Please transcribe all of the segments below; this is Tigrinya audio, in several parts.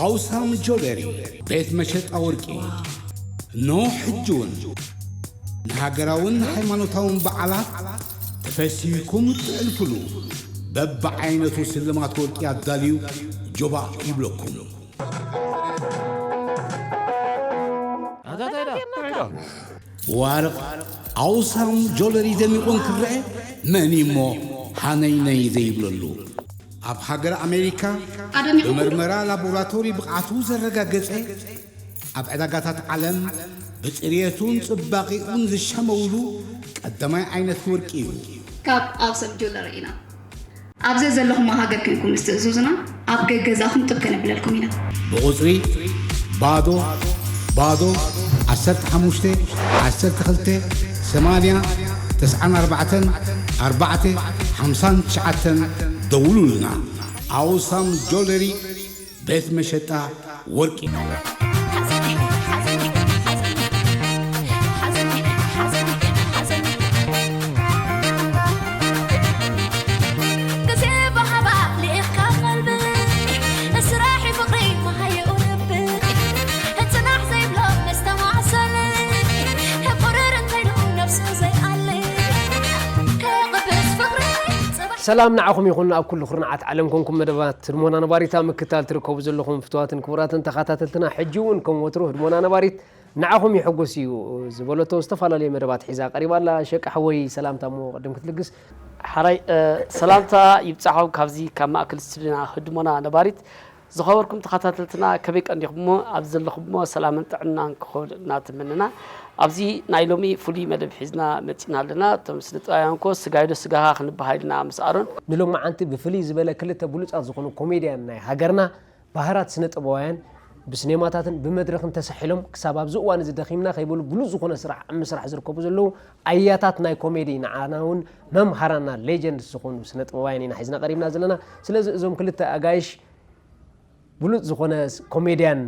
ኣውሳም ጆለሪ ቤት መሸጣ ወርቂ። ኖ ሕጂ እውን ንሃገራውን ሃይማኖታውን በዓላት ተፈሲህኩም እትዕልፍሉ በብዓይነቱ ስልማት ወርቂ ኣዳልዩ ጆባእ ይብለኩም። ብዋርቕ ኣውሳም ጆለሪ ደሚቑ እንክረአ መን እሞ ሃነይነይ ዘይብለሉ? ኣብ ሃገር ኣሜሪካ ኣደሚቑ ብመርመራ ላቦራቶሪ ብቕዓቱ ዘረጋገጸ፣ ኣብ ዕዳጋታት ዓለም ብጽርየቱን ጽባቐኡን ዝሸመውሉ ቀዳማይ ዓይነት ወርቂ እዩ። ካብ ኣውሳም ጆለሪ ኢና። ኣብ ዘዘለኹሞ ሃገር ኮንኩም ምስ ትእዝዙና፣ ኣብ ገገዛኹም ጥብ ከነብለልኩም ኢና። ብቑጽሪ ባዶ ባዶ ዓሰርተ ሓሙሽተ ዓሰርተ ክልተ ሰማንያ ተስዓን ኣርባዕተን ኣርባዕተ ሓምሳን ትሽዓተን ደውሉልና። ኣውሳም ጆለሪ ቤት መሸጣ ወርቂ። ሰላም ንዓኹም ይኹን፣ ኣብ ኩሉ ኩርናዓት ዓለም ኮንኩም መደባት ህድሞና ነባሪታ ምክታል ትርከቡ ዘለኹም ፍትዋትን ክቡራትን ተኸታተልትና፣ ሕጂ እውን ከም ወትሩ ህድሞና ነባሪት ንዓኹም ይሕጎስ እዩ ዝበለቶ ዝተፈላለየ መደባት ሒዛ ቀሪባ ኣላ። ሸቂ ሓወይ፣ ሰላምታ እሞ ቅድም ክትልግስ። ሓራይ፣ እ፣ ሰላምታ ይብጻሕኩም ካብዚ ካብ ማእከል ስቱድዮና ህድሞና ነባሪት። ዝኸበርኩም ተኸታተልትና ከመይ ቀኒኹም እሞ ኣብ ዘለኹም እሞ ሰላምን ጥዕናን ክኸውን እናተመነና፣ ኣብዚ ናይ ሎሚ ፍሉይ መደብ ሒዝና መጺና ኣለና። እቶም ስነ ጥበባውያን እኮ ስጋይዶ ስጋኻ ክንበሃል ኢና ምስ ኣሮን። ንሎማዓንቲ ብፍልይ ዝበለ ክልተ ብሉጻት ዝኾኑ ኮሜድያን ናይ ሃገርና ባህራት ስነ ጥበባውያን ብስኔማታትን ብመድረኽን ተሳሒሎም ክሳብ ኣብዚ እዋን እዚ ደኺምና ከይበሉ ብሉጽ ዝኾነ ስራሕ ኣብ ምስራሕ ዝርከቡ ዘለዉ ኣያታት ናይ ኮሜዲ ንዓና እውን መምሃራና ሌጀንድስ ዝኾኑ ስነ ጥበባውያን ኢና ሒዝና ቀሪብና ዘለና። ስለዚ እዞም ክልተ ኣጋይሽ ብሉጽ ዝኾነ ስ-፣ ኮሜድያን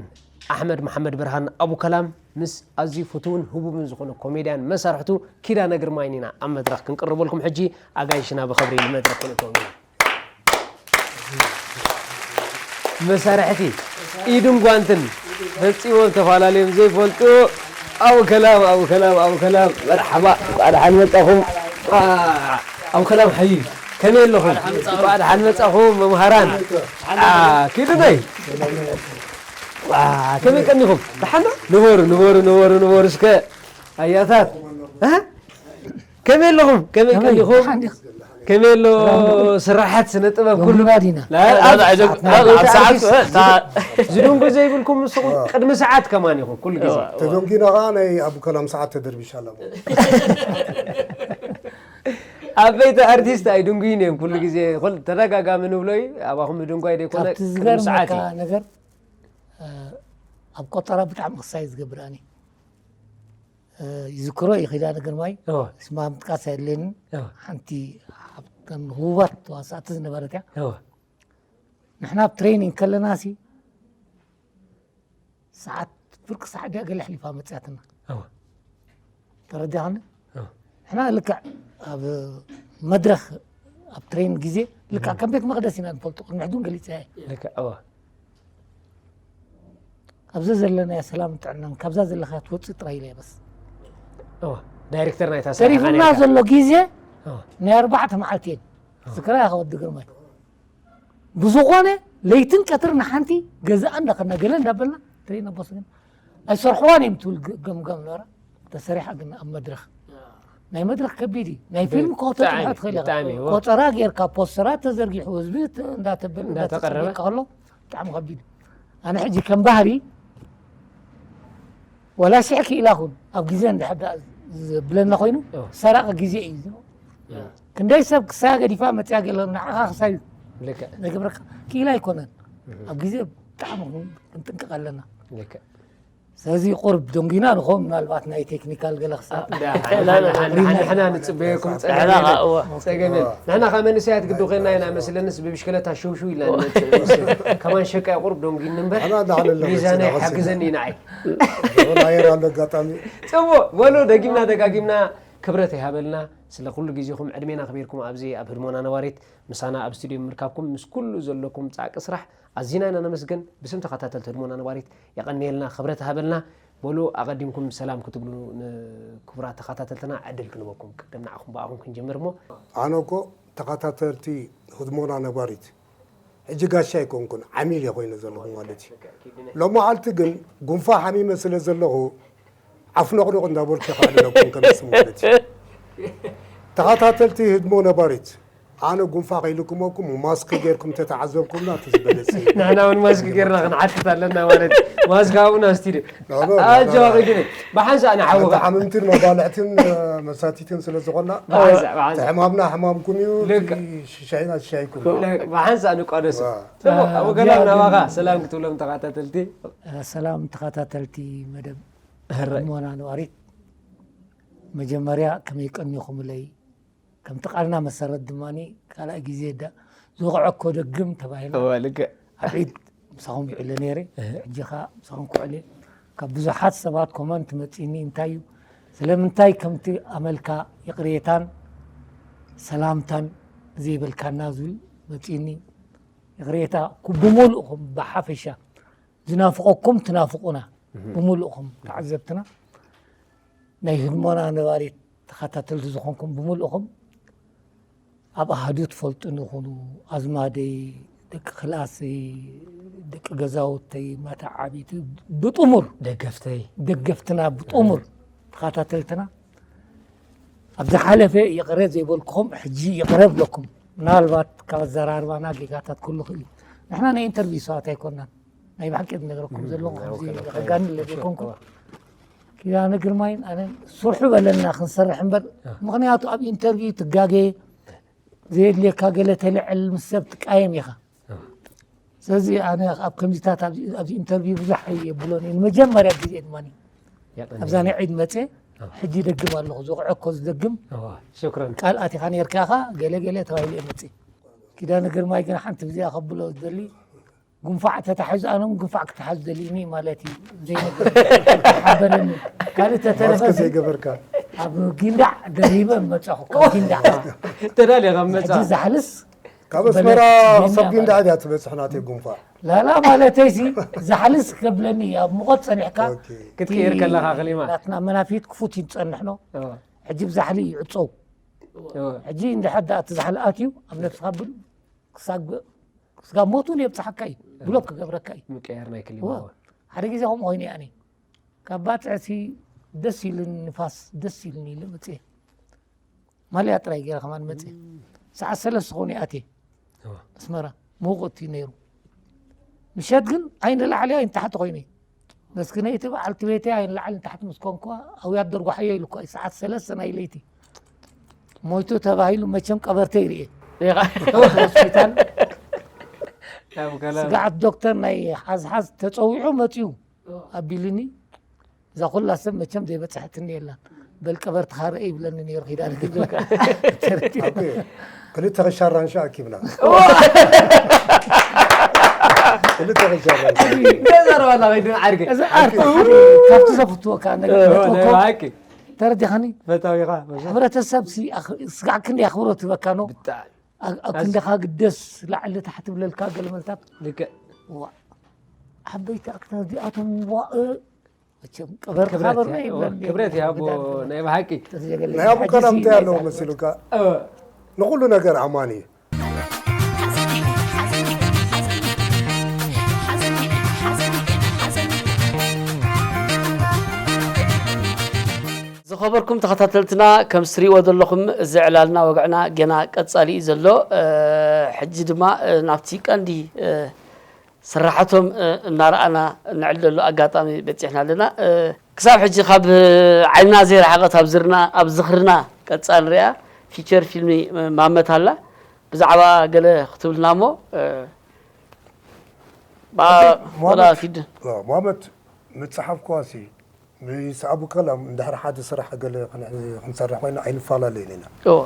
ኣሕመድ መሓመድ ብርሃን ኣቡ ከላም ምስ ኣዝዩ ፍቱውን ህቡብን ዝኾነ ኮሜድያን መሳርሕቱ ኪዳነ ግርማይን ኢና ኣብ መድረኽ ክንቅርበልኩም ሕጂ ኣጋይሽና ብኽብሪ ንመድረኽ ክንእትዎም ኢና። መሳርሕቲ ኢድን ጓንትን ፈጺሞም ተፈላለዮም ዘይፈልጡ ኣቡ ከላም፣ ኣቡ ከላም፣ ኣቡ ከላም፣ መርሓባ፣ እንኳዕ ደሓን መጻኹም። አ፣ ኣቡ ከላም ሓይል፣ ከመይ ኣለኹም? እንኳዕ ደሓን መጻኹም መምሃራን። አ፣ ኪዱ ነይ። አ፣ ከመይ ቀኒኹም? ደሓን ዶ? ንበሩ፣ ንበሩ፣ ንበሩ፣ ንበሩ እስከ ኣያታት። እ? ከመይ ኣለኹም? ከመይ ከመይ? ቀኒኹም? ደሓን ዲኹም? ከመይ ኣሎ ስራሓት ስነ ጥበብ ኩሉ? ደንጊና ዲና? ላ፣ ላ፣ ኣብ ላ፣ ሰዓት፣ ላ፣ ላ፣ ኣብ ሰዓት፣ ኣርቲስት እ፣ ታ- ዝድንጉ ዘይብልኩም ንስኹም ቅድሚ ሰዓት ከማን ኢኹም ኩሉ ግዜ። እዋ፣ እዋ። ተደንጊና ኸዓ ናይ ኣቡ ከላም ሰዓት ተደርቢሻ ኣላ። ዓበይቲ ኣርቲስት ኣይድንጉይን እዮም ኩሉ ግዜ። ኩል-፣ ተደጋጋሚ ንብሎ እዩ። ኣባኹም ምድንጓይ ዘይኮነ ካብቲ ቅድሚ ሰዓት ዝገርመካ እዩ። ነገር፣ እ፣ ኣብ ቆጠራ ብጣዕሚ ክሳይ ዝገብር ኣነ። እ፣ ይዝክሮ እዩ ኪዳነ ግርማይ። እወ። ስማ ምጥቃስ ኣየድልየንን። እወ። ሓንቲ ካብተን ህቡባት ተዋሳእቲ ዝነበረት እያ። እወ። ንሕና ኣብ ትሬኒንግ ከለና ሲ ሰዓት ፍርቂ ሰዓት ድያ ገለ ኣሕሊፋ መጽያትና። እወ። ተረዲኻኒ? እወ። ንሕና ልክዕ ኣብ መድረኽ ኣብ ትሬኒንግ ግዜ ልክዕ እወ። ከም ቤት መቕደስ ኢና ንፈልጦ። ቅድሚ ሕጂ እውን ገሊጸ እየ። ልክዕ፣ እወ። ኣብዛ ዘለናያ ሰላምን ጥዕናን ካብዛ ዘለኻያ ትወጽእ ጥራይ ኢለ እየ በስ። እወ፣ ዳይሬክተር ናይታ ስራሕ ተሪፉና ኢኻ ነይርካ። ዘሎ ግዜ እወ። ናይ ኣርባዕተ መዓልቲ እየን። እወ። ዝክራ ኢኻ ወዲ ግርማይ። ብዝኾነ ለይትን ቀትርን ንሓንቲ ገዛኣ እንዳኸድና ገለ እንዳበልና ትሬን ኣቦስ ግን ኣይሰርሕዋን እዮም ትብል ግ-፣ ገምጋም ነበራ። ተሰሪሓ ግን ኣብ መድረኽ። ናይ መድረኽ ከቢድ እዩ። ናይ ፊልም ኮተት ብጣዕሚ፣ ትሕት ትኽእል ኢኻ። ብጣዕሚ፣ እወ። ቆጸራ ጌርካ ፖስተራት ተዘርጊሑ ህዝቢ ት-፣ እንዳተበል-፣ እንዳተቐረበ። እንዳተጸበየካ ከሎ ብጣዕሚ ከቢድ እዩ። ኣነ ሕጂ ከም ባህሪ ወላ ሽሕ ክኢላ ኩን ኣብ ግዜ እንድሕር ደኣ ዝብለና ኮይኑ እወ። ሰራቒ ግዜ እዩ። እወ። ክንደይ ሰብ ክሳያ ገዲፋ መጽያ ገለ ንዓኻ ክሳዩ ልክዕ። ዘገብረካ ክኢላ ኣይኮነን። እህ። ኣብ ግዜ ብጣዕሚ ክንጥንቀቕ ኣለና። ልክዕ። ስለዚ ቁርብ ደንጊና ንኾን ምናልባት ናይ ቴክኒካል ገለ ክሳብ ዳ፣ ላ፣ ላ፣ ላ፣ ንሕና ንጽበየኩም ጸገም ንሕና የለን። እወ። ጸገም የለን። ንሕና ካብ መንእሰያት ግዲ ኮይና ኢና መስለንስ ብብሽክለታ ሽውሽው ኢልና ንመጽእ። ከማን ሸቃይ ቁርብ ደንጊኒ እምበር ንሕና እንዳዕለልና ሚዛናይ መጺና ሓግዘኒ እዩ ንዓይ። ዝሆን ኣየር ኣሎ ኣጋጣሚ። ጽቡቕ፣ በሉ ደጊምና ደጋጊምና ክብረት ይሃበልና። ስለ ኩሉ ግዜኹም ዕድሜና ኣኽቢርኩም ኣብዚ ኣብ ህድሞና ነባሪት ምሳና ኣብ ስቱድዮ ምርካብኩም ምስ ኩሉ ዘለኩም ጻዕቂ ስራሕ ኣዚና ኢና ነመስግን። ብስም ተኸታተልቲ ህድሞና ነባሪት የቐንየልና፣ ክብረት ሃበልና። በሉ ኣቐዲምኩም ሰላም ክትብሉ ንክቡራት ተኸታተልትና ዕድል ክንበኩም። ቅድም ንዓኹም ብኣኹም ክንጅምር እሞ። ኣነ እኮ ተኸታተልቲ ህድሞና ነባሪት ሕጂ ጋሻ ኣይኮንኩን፣ ዓሚል እየ ኮይነ ዘለኹ ማለት እዩ። ሎማዓልቲ ግን ጉንፋ ሓሚመ ስለ ዘለኹ ዓፍኖቕኖቕ እንዳበልኩ ይኽኣል ኣለኩም ከመስ ማለት እዩ። ተኸታተልቲ ህድሞ ነባሪት ኣነ ጉንፋ ከይልክመኩም ማስክ ጌርኩም ተተዓዘብኩምና እቲ ዝበለጸ እዩ። ንሕና እውን ማስክ ጌርና ክንሓትት ኣለና ማለት እዩ። ማስክ ኣብኡና ስቱድዮ። ኖ፣ ኖ፣ ኖ፣ ኖ። ኣጆኻ ኺድኒ። ብሓንሳእ ንሓውኻ። መተሓምምትን መባልዕትን፣ እ፣ መሳቲትን ስለ ዝኾንና፣ ብሓንሳእ፣ ብሓንሳእ። እቲ ሕማምና ሕማምኩም እዩ፣ ልክዕ። እቲ ሽሻይና ሽሻይኩም እዩ። ልክዕ። ብሓንሳእ ንቋደሶ። ዋ። ጽቡቕ፣ አ፣ ኣቡ ገላም እዚኣ ናባኻ ግን ሰላም ክትብሎም ተኸታተልቲ። አ፣ ሰላም ተኸታተልቲ መደብ ሕራይ። ህድሞና ነባሪት። መጀመርያ ከመይ ቀኒኹምለይ? ከምቲ ቃልና መሰረት ድማ ካልኣይ ግዜ ዳ ዝወቕዐ እኮ ደግም ተባሂልና። እወ፣ ልክዕ። ኣብ ዒድ ምሳኹም ውዒለ ነይረ፣ እህ። ሕጂ ኸኣ ምሳኹም ክውዕል እየ። ካብ ብዙሓት ሰባት ኮመንት መጺእኒ፣ እንታይ እዩ? ስለምንታይ ከምቲ ኣመልካ ይቕሬታን ሰላምታን ዘይበልካና ዝብል መጺእኒ። ይቕሬታ ኩ-፣ ብምሉእኹም ብሓፈሻ ዝናፍቐኩም ትናፍቑና፣ እህ። ብምሉእኹም ተዓዘብትና። ናይ ህድሞና ነባሪት ተኸታተልቲ ዝኾንኩም ብምልእኹም ኣብ ኣሃዱ ትፈልጡኒ ይኹኑ፣ ኣዝማደይ፣ ደቂ ክላሰይ፣ ደቂ ገዛውተይ፣ መተዓቢቲ ብጥሙር ደገፍተይ። ደገፍትና ብጥሙር ተኸታተልትና ኣብ ዝሓለፈ ይቕረ ዘይበልኩኹም ሕጂ ይቕረ ብለኩም። ምናልባት ካብ ኣዘራርባና ጌጋታት ክህሉ ይኽእል እዩ። ንሕና ናይ ኢንተርቪው ሰባት ኣይኮናን። ናይ ብሓቂ ዝነግረኩም እም፣ ዘለኹ ኦኬ፣ ከምዚ ኦኬ። ከጋንን ኦኬ፣ ዘይኮንኩ። ኦኬ። ኪዳነ ግርማይን ኣነን ስርሑ በለና ክንሰርሕ እምበር፣ አ። ምኽንያቱ ኣብ ኢንተርቪው ትጋገ፣ ዘየድልየካ ገለ ተልዕል ምስ ሰብ ትቃየም ኢኻ። አ። ስለዚ ኣነ ኣብ ከምዚታት ኣብዚ፣ ኣብዚ ኢንተርቪው ብዙሕ ኣይብሎን እየ። ንመጀመርያ ግዜ ድማ የቐንየልና። ኣብዛ ናይ ዒድ መጸ፣ አ። ሕጂ ይደግም ኣለኹ። ዝወቕዐ እኮ ዝደግም። እዋ፣ ሽክረን። ቃል ኣቲኻ ነርካ ኢኻ፣ ገለ ገለ ተባሂሉ እየ መጸ። ኪዳነ ግርማይ ግን ሓንቲ ብዚኣ ከብሎ ዝደሊ፣ ጉንፋዕ ተታሒዙ፣ ኣነ እውን ጉንፋዕ ክተሓዝ ደሊኒ ማለት እዩ። ዘይነገር ሓበረኒ። ካልእ ተተረፈ ማስክ ዘይገበርካ። ኣብ ጊንዳዕ ደሪበ መጻኹ። ካብ ጊንዳዕ። ተዳልየ ካብ መጻ። ሕጂ ዛሕልስ ካብ ኣስመራ በለት ክሳብ ጊንዳዕ ድያ ትበጽሕ ናተይ ጉንፋዕ? ላላ ማለተይ ሲ ዛሕልስ ከብለኒ ኣብ ሙቐት ጸኒሕካ ኦኬ። ክትቅይር ከለኻ ክሊማ። ናትና መናፊት ክፉት እዩ ዝጸንሕ ነው። እዎ። ሕጂ ብዛሕሊ ይዕጸው። እዎ። ሕጂ እንድሕር ደኣ እቲ ዛሕሊ ኣትዩ ኣብ ነብስኻ ብል ክሳብ፣ ክሳብ ሞት እውን የብጽሓካ እዩ። ብሎክ ክገብረካ እዩ። ምቅያር ናይ ክሊማ እዎ። እዎ። ሓደ ግዜ ከምኡ ኮይኑ ኣነ ካብ ባጽዕሲ ደስ ኢሉኒ ንፋስ ደስ ኢሉኒ ኢለ መጽኤ። ማልያ ጥራይ ገይረ ከማን መጽኤ። እም። ሰዓት ሰለስተ ኮይኑ ኣትየ። እዎ። ኣስመራ። ምውቕ እዩ ነይሩ። ምሸት ግን ኣይንላዕሊ ኣይንታሕቲ ኮይኑ እዩ። መስኪነይቲ በዓልቲ ቤተይ ኣይንላዕሊ ንታሕቲ ምስ ኮንኩዋ፣ ኣውያት ደርጓሓዮ ኢሉ እኮ እዩ። ሰዓት ሰለስተ ናይ ለይቲ። ሞይቱ ተባሂሉ መቸም ቀበርተይ ርእየ። ኢኻ። ሆስፒታል። ኣብ ገለ ስግዓት ዶክተር ናይ ሓዝሓዝ ተጸዊዑ መጺኡ። ኣቢሉኒ፣ እዛ ኩላ ሰብ መቸም ዘይበጽሐትኒ የላን። በል ቀበርትኻ ርአ ይብለኒ ነይሩ ኪዳነ ግርማይ። ተረዲኡ። ኦኬ። ክልተ ክሻ ኣራንሺ ኣኪብና። ክልተ ክሻ ኣራንሺ። ገዛ ረባና ከይዱ ዓርገ። እዚ ኣርት ሓደ ካብቲ ዘፍትወካ ነገር እዎ፣ ፈትወኮ። ናይ ብሓቂ። ተረዲኻኒ? ፈታዊኻ፣ ፈታዊ። ሕብረተሰብ ሲ ኣኽ-፣ ስጋዕ ክንደይ ኣኽብሮት ህበካ ነው። ብጣዕሚ። ኣብ፣ ኣብ ኣዝ- ክንደኻ ግደስ ላዕሊ ታሕቲ ብለልካ ገለ መልታት። ልክዕ። ዋ። ዓበይቲ ኣክታት እዚኣቶም ዋእ መቸም ቀበር ክብረት ክብር እያ፣ ይብለኒ። ክብረት እያ፣ ኣቦ፣ ክዳን ናይ ብሓቂ። ተዘገለ ናይ ኣቡ ሕጂ ከላም ሲ እንታይ ኣለዎ ናይ መሲሉካ? እወ። ንኹሉ ነገር ኣማኒ እዩ። ዝኸበርኩም ተኸታተልትና፣ ከም ትሪእዎ ዘለኹም እዚ ዕላልና ወግዕና ገና ቀጻሊ እዩ ዘሎ። እ፣ ሕጂ ድማ፣ እ፣ ናብቲ ቀንዲ፣ እ፣ ስራሓቶም፣ እ፣ እናረኣና እንዕለሉ ኣጋጣሚ በጺሕና ኣለና። እ፣ ክሳብ ሕጂ ካብ ዓይንና ዘይረሓቐት ኣብ ዝርና-፣ ኣብ ዝኽርና ቀጻሊ ንሪኣ ፊቸር ፊልሚ፣ እ፣ ማመት ኣላ። ብዛዕባ ገለ ክትብልና እሞ፣ እ፣ ባ-፣ ሞባይል ወላ ኪድ። ሞባይል መጽሓፍ ኳሲ ምስ ኣቡ ከላም እንድሕር ሓደ ስራሕ ገለ ክን-፣ ክንሰርሕ ኮይና ኣይንፈላለዩን ኢና። እዎ።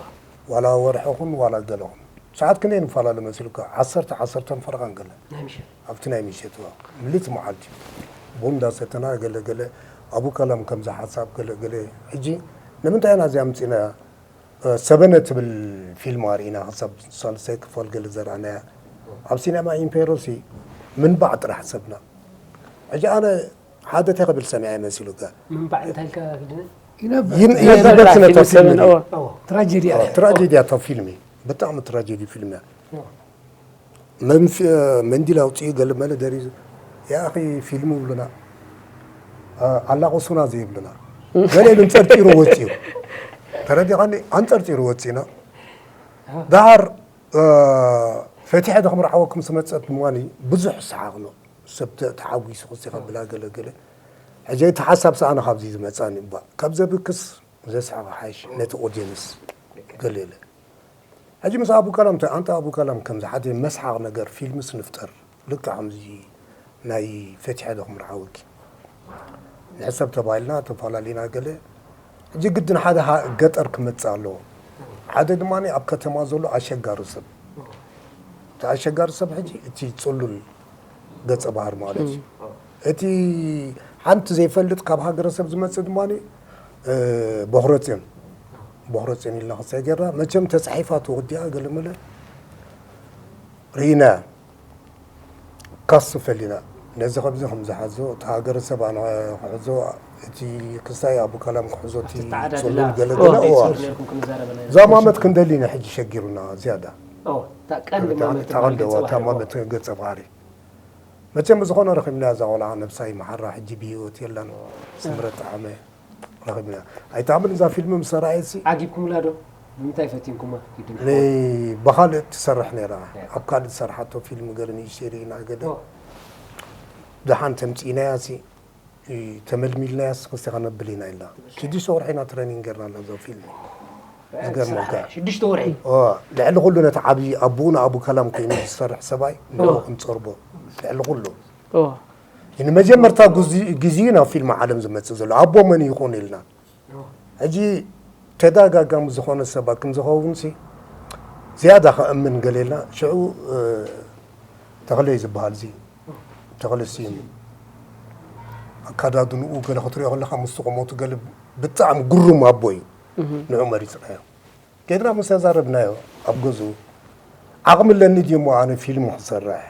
ዋላ ወርሒ ኹን ዋላ ገለ ኹን። ሰዓት ክንደይ ንፈላለ መሲሉካ? ዓሰርተ፣ ዓሰርተን ፈረቓን ገለ። ናይ ምሸት። ኣብቲ ናይ ምሸት፣ እዎ። ምልእቲ መዓልቲ። ቡን እንዳሰተና ገለ ገለ፣ ኣቡ ከላም ከምዚ ሓሳብ ገለ ገለ። ሕጂ ንምንታይ ኢና እዚኣ ኣምጺእናያ? እ፣ ሰበነ ትብል ፊልም ኣርኢና ክሳብ ሳልሳይ ክፋል ገለ ዘርኣናያ። ኣብ ሲኔማ ኢምፔሮሲ ምንባዕ ጥራሕ ሰብና። ሕጂ ኣነ ሓደ እንታይ ክብል ሰሚዐ መሲሉካ? ምንባዕ እንታይ ኢልካ ክድነ? ይነብዕ ይን- ይነብዕ ይንበብ ጥራሕ ስነታ ይብል ፊልም ሰብን፣ እዩ። እወ። ኦ፣ ትራጀዲ እያ። ትራጀዲ እያ እታ ፊልም እዩ። ብጣዕሚ ትራጀዲ ፊልም እያ። ኦ። መንፊ- መንዲል ኣውፅኡ ገለ መለ ደሪዙ ያኺ ፊልም ይብሉና ኣ- ኣላቆሱና ዘይብሉና ገለ ኢሉ እንፀርጢሩ ወፂኡ ተረዲኻኒ። ኣንፀርጢሩ ወፂና ዳሃር ፈቲሐ ዶ ክምርዓወኩም ስመፀት ምዋኒ ብዙሕ ሰሓቕኖ ሰብ ተ- ተሓጒሱ ክሲ ከብላ ገለ ገለ ሕጂ እቲ ሓሳብ ሰኣነ ካብዚ ዝመፃኒ እባ ካብ ዘብክስ ዘስሓቕ ሓይሽ ነቲ ኦዲየንስ ገለ ኢለ ሕጂ ምስ ኣቡ ከላም ተ- ኣንታ ኣቡ ከላም ከምዚ ሓደ መስሓቕ ነገር ፊልምስ ንፍጠር ልክዕ ከምዚ ናይ ፈቲሐ ዶ ክምርዓወኪ ንሕሰብ ተባሂልና ተፈላለና ገለ ሕጂ ግድን ሓደ ሃ- ገጠር ክመፅእ ኣለዎ ሓደ ድማ ኣብ ከተማ ዘሎ ኣሸጋሪ ሰብ እቲ ኣሸጋሪ ሰብ ሕጂ እቲ ፅሉል ገፀ ባህር ማለት እዩ እቲ ሓንቲ ዘይፈልጥ ካብ ሃገረሰብ ዝመፅእ ድማ ቦኽረፅዮን ቦኽረፅዮን ኢልና ክሳይ ገርና መቸም ተፃሒፋ ተወዲኣ ገለመለ ርኢና ካሱ ፈሊና ነዚ ከምዚ ከም ዝሓዞ እቲ ሃገረሰብ ኣነ ክሕዞ እቲ ክሳይ ኣቡ ከላም ክሕዞ እቲ ተዓዳድላ ፅሉል ገለገለ ቤት እዋ ስር ነርኩም ክንዛረበና እዛ ማመት ክንደሊና ሕጂ ሸጊሩና ዝያዳ ኦ፣ እታ ቀንዲ ማመት ተቐልደዋ ማለት እታ ማመት ገፀ ባህሪ መቸም ብዝኾነ ረኺብና እዛ ቆልዓ ነብሳይ መሓራ ሕጂ ብሂወት የላን ስምረት ጣዕመ ረኺብና ኣይጣዕምን እዛ ፊልም ምስ ረኣየሲ ዓጊብኩምላ ዶ? ንምንታይ ፈቲንኩማ? ይድንኩ ብኻልእ ትሰርሕ ነይራ ኣብ ካልእ ዝሰርሓቶ ፊልም ገለ ንእሽተይ ርኢና ገለ ኦ፣ ደሓን ተምፂእናያ ሲ ተመልሚልናያ ሲ ክስቲ ከነብል ኢና ኢልና ሽዱሽተ ወርሒ ኢና ትረኒንግ ገርና ኣላ እዛ ፊልም ዝገርመካ ሽዱሽተ ወርሒ ኦ፣ ልዕሊ ኩሉ ነቲ ዓብዪ ኣቦኡ ንኣቡ ከላም ኮይኑ ዝሰርሕ ሰብኣይ ንኡ ክንፀርቦ ልዕሊ ኩሉ እወ። ንመጀመርታ ግዜ- ግዜ ናብ ፊልም ዓለም ዝመፅእ ዘሎ ኣቦ መን ይኾን ኢልና ሕጂ ተደጋጋሚ ዝኾነ ሰባት ከም ዝኸውን ሲ ዝያዳ ከእምን ገሌልና ሽዑ እ፣ ተኽለይ ዝበሃል ዚ ተኽለ ስዩም ኣካዳድንኡ ገለ ክትሪኦ ከለካ ምስቲ ቁመቱ ገለ ብጣዕሚ ግሩም ኣቦ እዩ ንዑ መሪፅናዮ ኬድና ምስ ተዛረብናዮ ኣብ ገዝኡ ዓቕሚ ኣለኒ ድዩ እሞ ኣነ ፊልም ክሰርሕ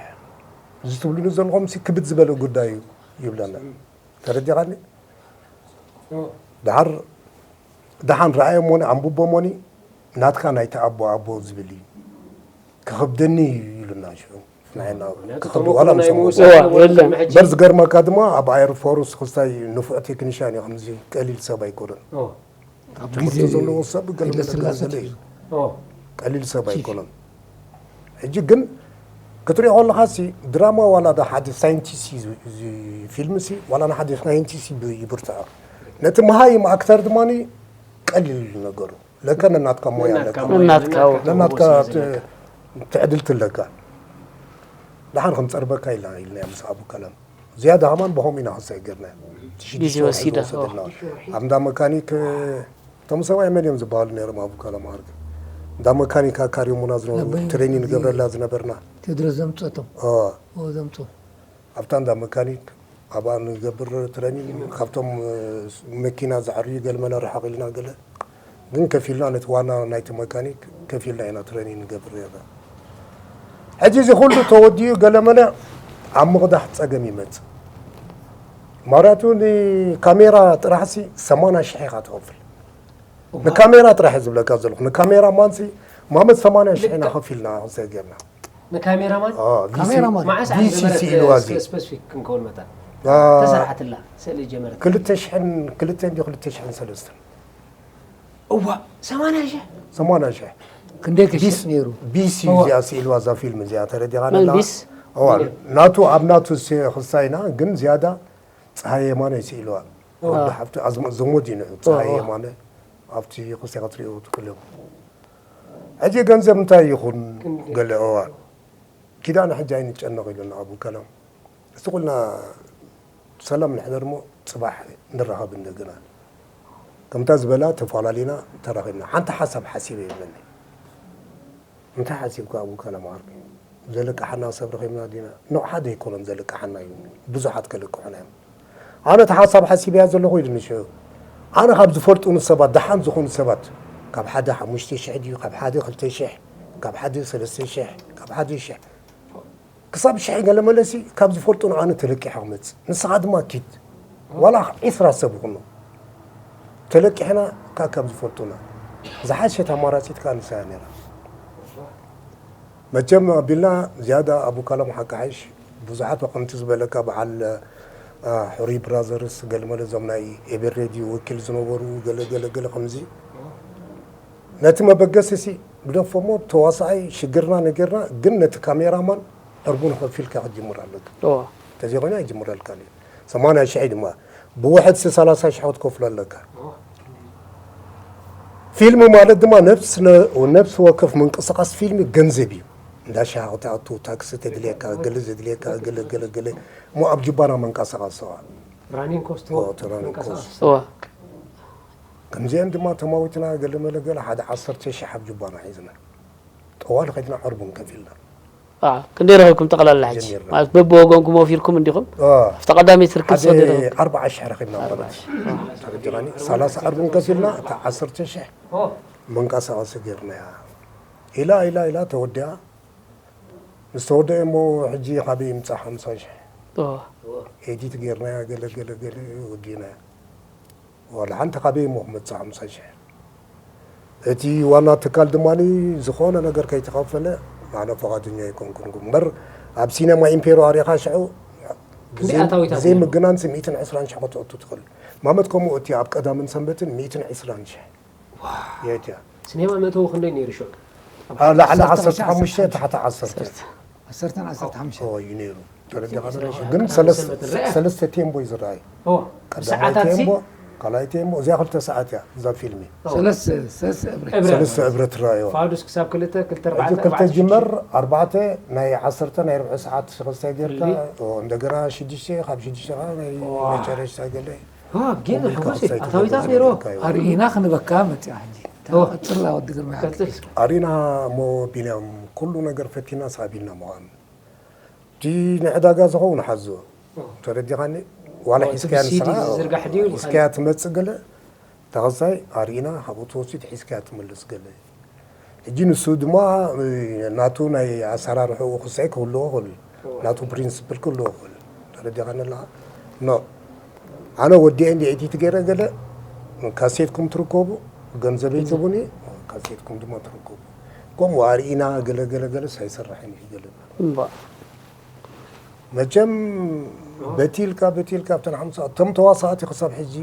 እዚ ትብሉኒ ዘለኹም ሲ ክብድ ዝበለ ጉዳይ እዩ ይብለና ተረዲኻኒ ደሓር ደሓን ረኣዮሞኒ ኣንብቦሞኒ ናትካ ናይቲ ኣቦ ኣቦ ዝብል እዩ ክኸብደኒ እዩ ኢሉና ሽዑ ንዓና ክኸብድ ዋላ ምስ ኣንብቦ እዋ፣ የለን። በር ዝገርመካ ድማ ኣብ ኣየር ፎርስ ክስታይ ንፉዕ ቴክኒሽያን እዩ ከምዚ ቀሊል ሰብ ኣይኮነን ትምህርቲ ዘለዎ ሰብ ገለ መለ ገለ እዩ ቀሊል ሰብ ኣይኮነን ሕጂ ግን ክትሪኦ ከለኻ ሲ ድራማ ዋላ ዳ ሓደ ሳይንቲስት እዩ እዚ ፊልም ሲ ዋላ ንሓደ ሳይንቲስት እዩ ይብርትዖ ነቲ መሃይም ኣክተር ድማ ቀሊል እዩ ነገሩ ለካ ነናትካ ሞያ ኣለካ ነናትካ ነናትካ ትዕድልቲ ኣለካ ደሓን ክንፀርበካ ኢልና ኢልና ምስ ኣቡ ከላም ዝያዳ ከማን ብኸምኡ ኢና ክሳይ ገርና ግዜ ወሲዳ ኣብ እንዳ መካኒክ እቶም ሰብኣይ መን እዮም ዝበሃሉ ነይሮም ኣብ ከለማ ዓርኪ እንዳ መካኒክ ኣካርዮሙና ዝነበሩ ትሬኒን ንገብረላ ዝነበርና ቴድሮስ ዘምፀቶም ኦ፣ ዘምፁ ኣብታ እንዳ መካኒክ ኣብኣ ንገብር ትሬኒን ካብቶም እ፣ መኪና ዝዓርዩ ገለ መለ ርሓቕ ኢልና ገለ ግን ከፊልና ነቲ ዋና ናይቲ መካኒክ ከፊልና ኢና ትሬኒን ንገብር ነርና ሕጂ እዚ ኩሉ ተወዲኡ ገለ መለ ኣብ ምቕዳሕ ፀገም ይመፅእ ማርያቱ ንካሜራ ጥራሕሲ ሰማንያ ሽሕ ኢኻ ትኸፍል ንካሜራ ጥራሕ ዝብለካ ዘለኹ ንካሜራ ማንሲ ማመት ሰማንያ ሽሕ ኢና ከፊልና ዘገርና ንካሜራማን ኦ፣ ቪሲ ካሜራማን መዓስ ቪሲ ስኢልዋ እዚ ስፔሲፊክ ክንከውን መጠን አ፣ ተሰርሓትላ ስእሊ ጀመረት ክልተ ሽሕን ክልተ እንዲ ክልተ ሽሕን ሰለስተን እዋ ሰማንያ ሽሕ ሰማንያ ሽሕ ክንደይ ክሽሽ ነይሩ ቢሲ እዋ። እዚኣ ስኢልዋ እዛ ፊልም እዚኣ ተረዲኻ መን ነላ ቢስ እዋ ናቱ ኣብ ናቱ ሲ- ክሳይና ግን ዝያዳ ፀሃይ የማነ ስኢልዋ ወዲ ሓፍቲ ኣዝማ- ዘሞድ እዩ ንዑ ፀሃይ እዋ። የማነ ኣብቲ ክስቲ ክትሪኦ ትኽእል ኢኹም ሕጂ ገንዘብ እንታይ ይኹን ገለ እዋ ኪዳነ ሕጂ ኣይንጨነቕ ኢሉና ኣቡ ከላም እስቲ ቁልና ሰላም ንሕደር እሞ ፅባሕ ንራኸብ እንደገና ከምታ ዝበላ ተፈላለና ተራኺብና ሓንቲ ሓሳብ ሓሲበ ይብለኒ እንታይ ሓሲብካ ኣቡ ከላም ዓርኪ ዘለቅሓና ሰብ ረኺብና ዲና ንቑ ሓደ ኣይኮነን ዘለቅሓና እዩ ብዙሓት ከለቅሑና እዮም ኣነ እቲ ሓሳብ ሓሲበያ ዘለኹ ኢሉኒ ሽዑ ኣነ ካብ ዝፈልጡኒ ሰባት ደሓን ዝኾኑ ሰባት ካብ ሓደ ሓሙሽተ ሽሕ ድዩ ካብ ሓደ ክልተ ሽሕ ካብ ሓደ ሰለስተ ሽሕ ካብ ሓደ ሽሕ ክሳብ ሽሕ ገለ መለሲ ካብ ዝፈልጡ ንዓነ ተለቂሐ ክመጽእ። ንስኻ ድማ ኪድ። ዋላ ዒስራ ሰብ ይኹኑ። ተለቂሕና ካብ ካብ ዝፈልጡና። ዝሓሸት ኣማራጺት ከኣ ንሳ እያ ነይራ። መቸም ኣቢልና ዝያዳ ኣቡካሎም ሓቂ ሓይሽ ብዙሓት ከምቲ ዝበለካ በዓል፣ አ፣ ሕሩይ ብራዘርስ ገለመለ እዞም ናይ ኤቤል ሬድዮ ወኪል ዝነበሩ ገለ ገለ ገለ ከምዚ። ነቲ መበገሲ ሲ ግደፎሞ ተዋሳኣይ ሽግርና ነገርና ግን ነቲ ካሜራማን ዕርቡን ከፊልካ ክትጅምር ኣለካ። እዋ። እንተዘይኮይኑ ኣይጅምረልካን እዩ። ሰማንያ ሽሕ ድማ ብውሕድ ሲ ሰላሳ ሽሕ ክትከፍሎ ኣለካ። ፊልም ማለት ድማ ነፍስ ነ-፣ ነፍስ ወከፍ ምንቅስቃስ ፊልም ገንዘብ እዩ። እንዳ ሻሂ ክትኣቱ፣ ታክሲ ተድልየካ፣ ገለ ዘድልየካ፣ ገለ፣ ገለ፣ ገለ። እሞ ኣብ ጅባና መንቀሳቐሲ ሰዋ። ራኒንግ ኮስት ኦ፣ እቲ ራኒንግ ኮስት። መንቀሳቐሲ። እዋ። ከምዚአን ድማ ተማዊትና ገለ መለ ገለ ሓደ ዓሰርተ ሽሕ ኣብ ጅባና ሒዝና። ጠዋል ኸድና ዕርቡን ከፊልና። አ፣ ክንደይ ረኺብኩም ጠቕላላ ሕጂ? ጀሚርና። ማለት በብወገንኩም ወፊርኩም እንዲኹም? አ። ኣብቲ ቀዳመይቲ ርክብ ሓደ ሰው ደረኺብኩም? ኣርብዓ ሽሕ ረኺብና ማለት እዩ። ኣርብዓ ሽሕ። ተረዲኻኒ? ሰላሳ ዕርቡን ከፊልና፣ እታ ዓሰርተ ሽሕ ኦ። መንቀሳቐሲ ጌርናያ። ኢላ፣ ኢላ፣ ኢላ ተወዲኣ። ምስ ተወደአ እሞ ሕጂ ካበይ ይምጻእ ሓምሳ ሽሕ? ኦ። ኤዲት ጌርናያ፣ ገለ፣ ገለ፣ ገለ ወዲእናያ። ዋላ ሓንቲ ካበይ እሞ ክመጽእ ሓምሳ ሽሕ? እቲ ዋና ትካል ድማ ዝኾነ ነገር ከይተኸፈለ ኣነ ፈቓደኛ ኣይኮንኩን። እምበር ኣብ ሲነማ ኢምፔሮ ኣሪኻ ሽዑ ክንደይ ብዘይ-፣ ኣታዊታት ብዘይ ነይሩ? ምግናን ሲ ሚእትን ዕስራን ሽሕ ከተእቱ ትኽእል። ማመት ከምኡ እቲ ኣብ ቀዳምን ሰንበትን ሚእትን ዕስራን ሽሕ። ዋው። የእትያ። ሲኔማ መእተዊ ክንደይ ነይሩ ሽዑ? ኣብ አ፣ ላዕሊ ዓሰርተ ዓሰርተ ሓሙሽተ፣ ሓሙሽተ። ታሕቲ ዓሰርተ። ዓሰርተ። ዓሰርተን ዓሰርተ ሓሙሽተ። ኦ፣ እዩ ነይሩ። ተረዲኻ ዶ? ዓሰርተ ግን ዓሰርተ ሰለስተ፣ ዓሰርተ ሰለስተ ቴምቦ እዩ ዝረኣይ። ኦ፣ ቀዳማይ ሰዓታት ሲ? ቴምቦ፣ ካልኣይ ቴምቦ፣ እዚኣ ክልተ ሰዓት እያ፣ እዛ ፊልሚ። ኦ። ሰለስተ፣ ሰለስተ እብረት። እብረት። ሰለስተ እብረት ትረኣይዋ። ፋዱስ ክሳብ ክልተ፣ ክልተ፣ ሕጂ ኣርባዕተ፣ ክልተ ኣርባዕተ ጅመር፣ ሽዱሽተ። ኣርባዕተ፣ ናይ ዓሰርተ፣ ናይ ርብዒ ሰዓት ክልተ ጌርካ፣ ፍሊ። ኦ፣ እንደገና ሽዱሽተ፣ ካብ ሽዱሽተ ከዓ ናይ ዋ። መጨረሽታ ገለ። ዋ፣ ግን ኮምቢልካ ሕጉስ እዩ። ክሳይ ኣታዊታት ትገብር ነይርዎ። ጌርካ እዩ። ኣርኢና ክንበካ መፂኣ ሕጂ። ኦ። ቀፅላ ወዲ ግርማ ቀፅል። ሓቂ። ኣሪና እሞ ቢንያም ኩሉ ነገር ፈቲና ሳቢልና ምዃኑ። እቲ ንዕዳጋ ዝኸውን ሓዞ። ኦ። ተረዲኻኒ? ዋላ ኦ፣ እቲ ሒዝካያ ብሲዲ ንስኻ፣ ዝዝርጋሕ ድዩ? ሒዝካያ ትመጽእ ገለ፣ ተኸሳይ ኣርኢና፣ ካብኡ ትወስድ ሒዝካያ ትመልስ ገለ። ሕጂ ንሱ ድማ፣ እ፣ ናቱ ናይ ኣሰራርሕኡ ክሳይ ክህልዎ ይኽእል እዩ። ኦ። ናቱ ፕሪንስፕል ክህልዎ ይኽእል እዩ። ተረዲኻኒ ኣለኻ? ኖ። ኣነ ወዲኤ እንዲ ኤዲት ገይረ ገለ፣ ካሴትኩም ትርከቡ፣ ገንዘበይ ትቡኒ፣ ካሴትኩም ድማ ትርከቡ። ከምኡ ኣርኢና ገለ ገለ ገለስ ኣይሰርሕን እዩ ገለ። እምባ። መቸም በቲልካ፣ በቲልካ ኣብተን ሓምሳ፣ እቶም ተዋሳእቲ ክሳብ ሕጂ፣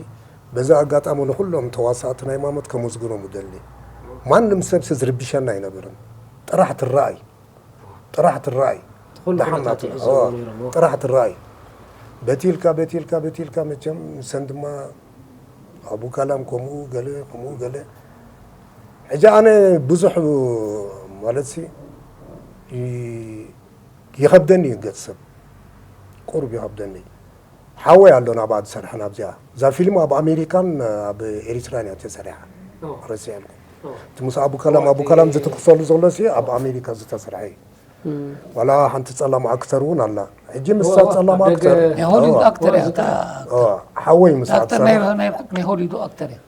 በዚ ኣጋጣሚ ንኹሎም ተዋሳእቲ ናይ ማመት ከመስግኖም እደሊ። ማንም ሰብሲ ዝርብሸና ኣይነበረን። ጥራሕ ትረኣይ። ጥራሕ ትረኣይ። እቲ ኩሉ ደሓን ኩነታት ናትና። ይሕዝዎ ኦ፣ ነይሮም፣ ኦ። ጥራሕ ትረኣይ። በቲልካ፣ በቲልካ፣ በቲልካ መቸም ንሰን ድማ ኣቡካላም ከምኡ ገለ፣ ከምኡ ገለ። ሕጂ ኣነ ብዙሕ ማለትሲ ይ-፣ ይኸብደኒ እዩ ገጽ ሰብ። ቁሩብ ይኸብደኒ። ሓወይ ኣሎ ናብኣ ዝሰርሐ ናብዚኣ። እዛ ፊልም ኣብ ኣሜሪካን ኣብ ኤሪትራን እያ ተሰሪሓ። ኦ። ረሲዐልኩም። ኦ። እቲ ምስ ኣቡካላም፣ ኦ፣ ኣቡካላም እቲ ዝትኩሰሉ ዘሎ ሲ ኣብ ኣሜሪካ ዝተሰርሐ እዩ። እም። ዋላ ሓንቲ ጸላም ኣክተር እውን ኣላ። ሕጂ ምስታ ኦ፣ ጸላም ኣብ ደገ ኣክተር። ናይ ሆሊውድ ኦ። ኣክተር እያ፣ ኦ፣ እታ ኦ፣ ሓወይ ምስኣ ኣክተር ናይ፣ ትሰርሕ። ናይ፣ ናይ ሆሊውድ ኣክተር እያ።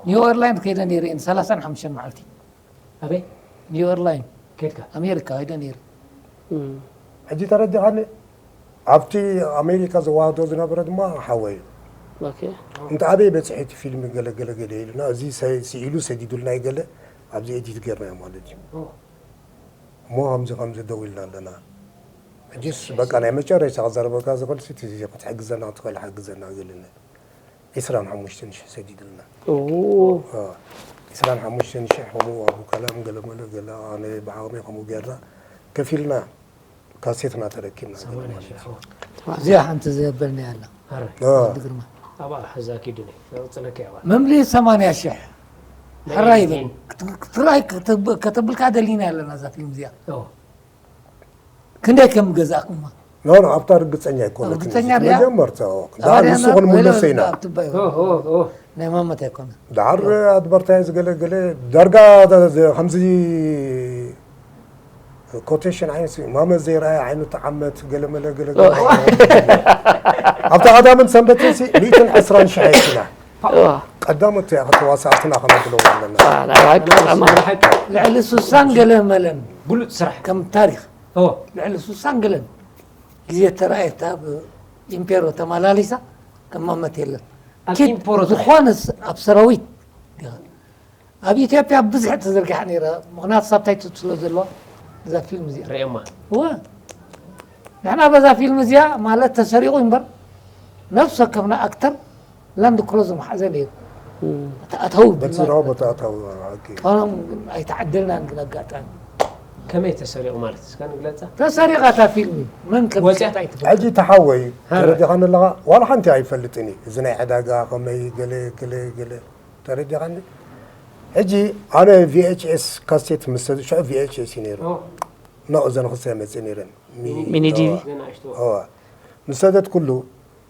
ኒው ኦርላይንስ ከይደ ነይረ እየን ሰላሳን ሓሙሽተን መዓልቲ። ኣበይ? ኒው ኦርላይን። ከድካ? ኣሜሪካ ከይደ ነይረ። እም። ሕጂ ተረዲኻኒ? ኣብቲ ኣሜሪካ ዘዋህዶ ዝነበረ ድማ ሓወይ እዩ። ኦኬ። እንተ ኣበይ በጽሒ እቲ ፊልም ገለ ገለ ገለ ኢሉና፣ እዚ ሰ-፣ ስኢሉ ሰዲዱልና እዩ ገለ፣ ኣብዚ ኤዲት ጌርናዮ ማለት እዩ። ኦ። እሞ ከምዚ ከምዚ ደው ኢልና ኣለና። ሕጂስ በቃ ናይ መጨረሻ ክዛረበካ ዝኽእል ሲ፣ እቲ ክትሕግዘና ክትኽእል ሓግዘና ገለና። ዕስራን ሓሙሽተን ሽሕ ሰዲድልና። ኦ። አ፣ ዕስራን ሓሙሽተን ሽሕ ከምኡ ኣቡካላም ገለመለ ገለ ኣነ ብዓቕመይ ከምኡ ጌርና ከፊልና ካሴትና ተረኪብና። ሰማንያ ሽሕ። እዚኣ ሓንቲ ዘበልና ያላ። ኣረ። አ። ወዲ ግርማ። ኣብኣ ሕዛ ኪዱኒ። ዘቕጽለካ እያ። መምልኢ ሰማንያ ሽሕ። ናይ ሕራይ ኤዲቲንግ። በል። ክት-፣ ክትራይ ክትብ-፣ ከተብልካ ደሊና ያለና እዛ ፊልም እዚኣ። ኦ። ክንደይ ከም ገዛእኩማ? ኖ፣ ኖ፣ ኣብታ ርግጸኛ ኣይኮነትን። ርግጸኛ ርያ? መጀመርታ፣ ኦ፣ ኣባሪ ደኣ ንሱ ኣና ክንምለስ ወይላ ኢና። ኣብ ትባዩ። ኦ፣ ኦ፣ ኦ። ናይ ማመት ኣይኮነ። ደሓር ኣድቨርታይዝ ገለ ገለ ዳርጋ ደ-፣ ደ-፣ ከምዚ ኮቴሽን ዓይነት ሲ፣ ማመት ዘይረኣየ ዓይኑ ተዓመት ገለ መለ ገለ ገለ። ኦ። ኣብታ ቀዳምን ሰንበትን ሲ፣ ሚእትን ዕስራን ሽሕ ኣይትና። ኦ። ቀዳሞት እያ ከተዋሳእትና ከነብሎ ኣለና። አ፣ ናይ ሓቂ በጣም። ልዕሊ ሱሳን ገለ መለን ብሉጽ ስራሕ። ከም ታሪኽ። ኦ ልዕሊ ሱሳን ገለን ግዜ ተራእየት ኣብ ኢምፔሮ ተመላሊሳ ከማመት የለን። ኣብ ኪድ ኢምፖሮ ጥራሕ። ዝኾነስ ኣብ ሰራዊት ዲኻ? ኣብ ኢትዮጵያ ብዙሕ ተዘርጊሓ ነይራ። ምኽንያቱ ሳብታይትል ስለ ዘለዋ እዛ ፊልም እዚኣ ርእየማ እወ ንሕና በዛ ፊልም እዚኣ ማለት ተሰሪቑ እምበር ነፍሲ ወከፍና ኣክተር ላንድ ክሮዝ መሓዘ ነይሩ። ኣታዊ በቲ ስራው ቦታ ኣታዊ ኦኬ። ሆኖም ግን ኣይተዓደልናን ግን ኣጋጣሚ ከመይ ተሰሪቑ ማለት እስካ ንግለጻ። ተሰሪቓ እታ ፊልም መን ከም ወፂኣ? ሽጣ ኣይትፈልጥ። ሕጂ ተሓወይ ሃረ። ተረዲኻኒ ኣለኻ ዋላ ሓንቲ ኣይፈልጥን እዩ እዚ ናይ ዕዳጋ ከመይ ገለ ገለ ገለ ተረዲኻኒ ሕጂ ኣነ ቪኤችኤስ ካሴት ምስ ሽዑ ቪኤችኤስ እዩ ነይሩ ኦ ኖ እዘን ክልተ መፅእ ነይረን ሚኒ ዲቪ ዘናእሽቶ እዋ ምስ ሰደት ኩሉ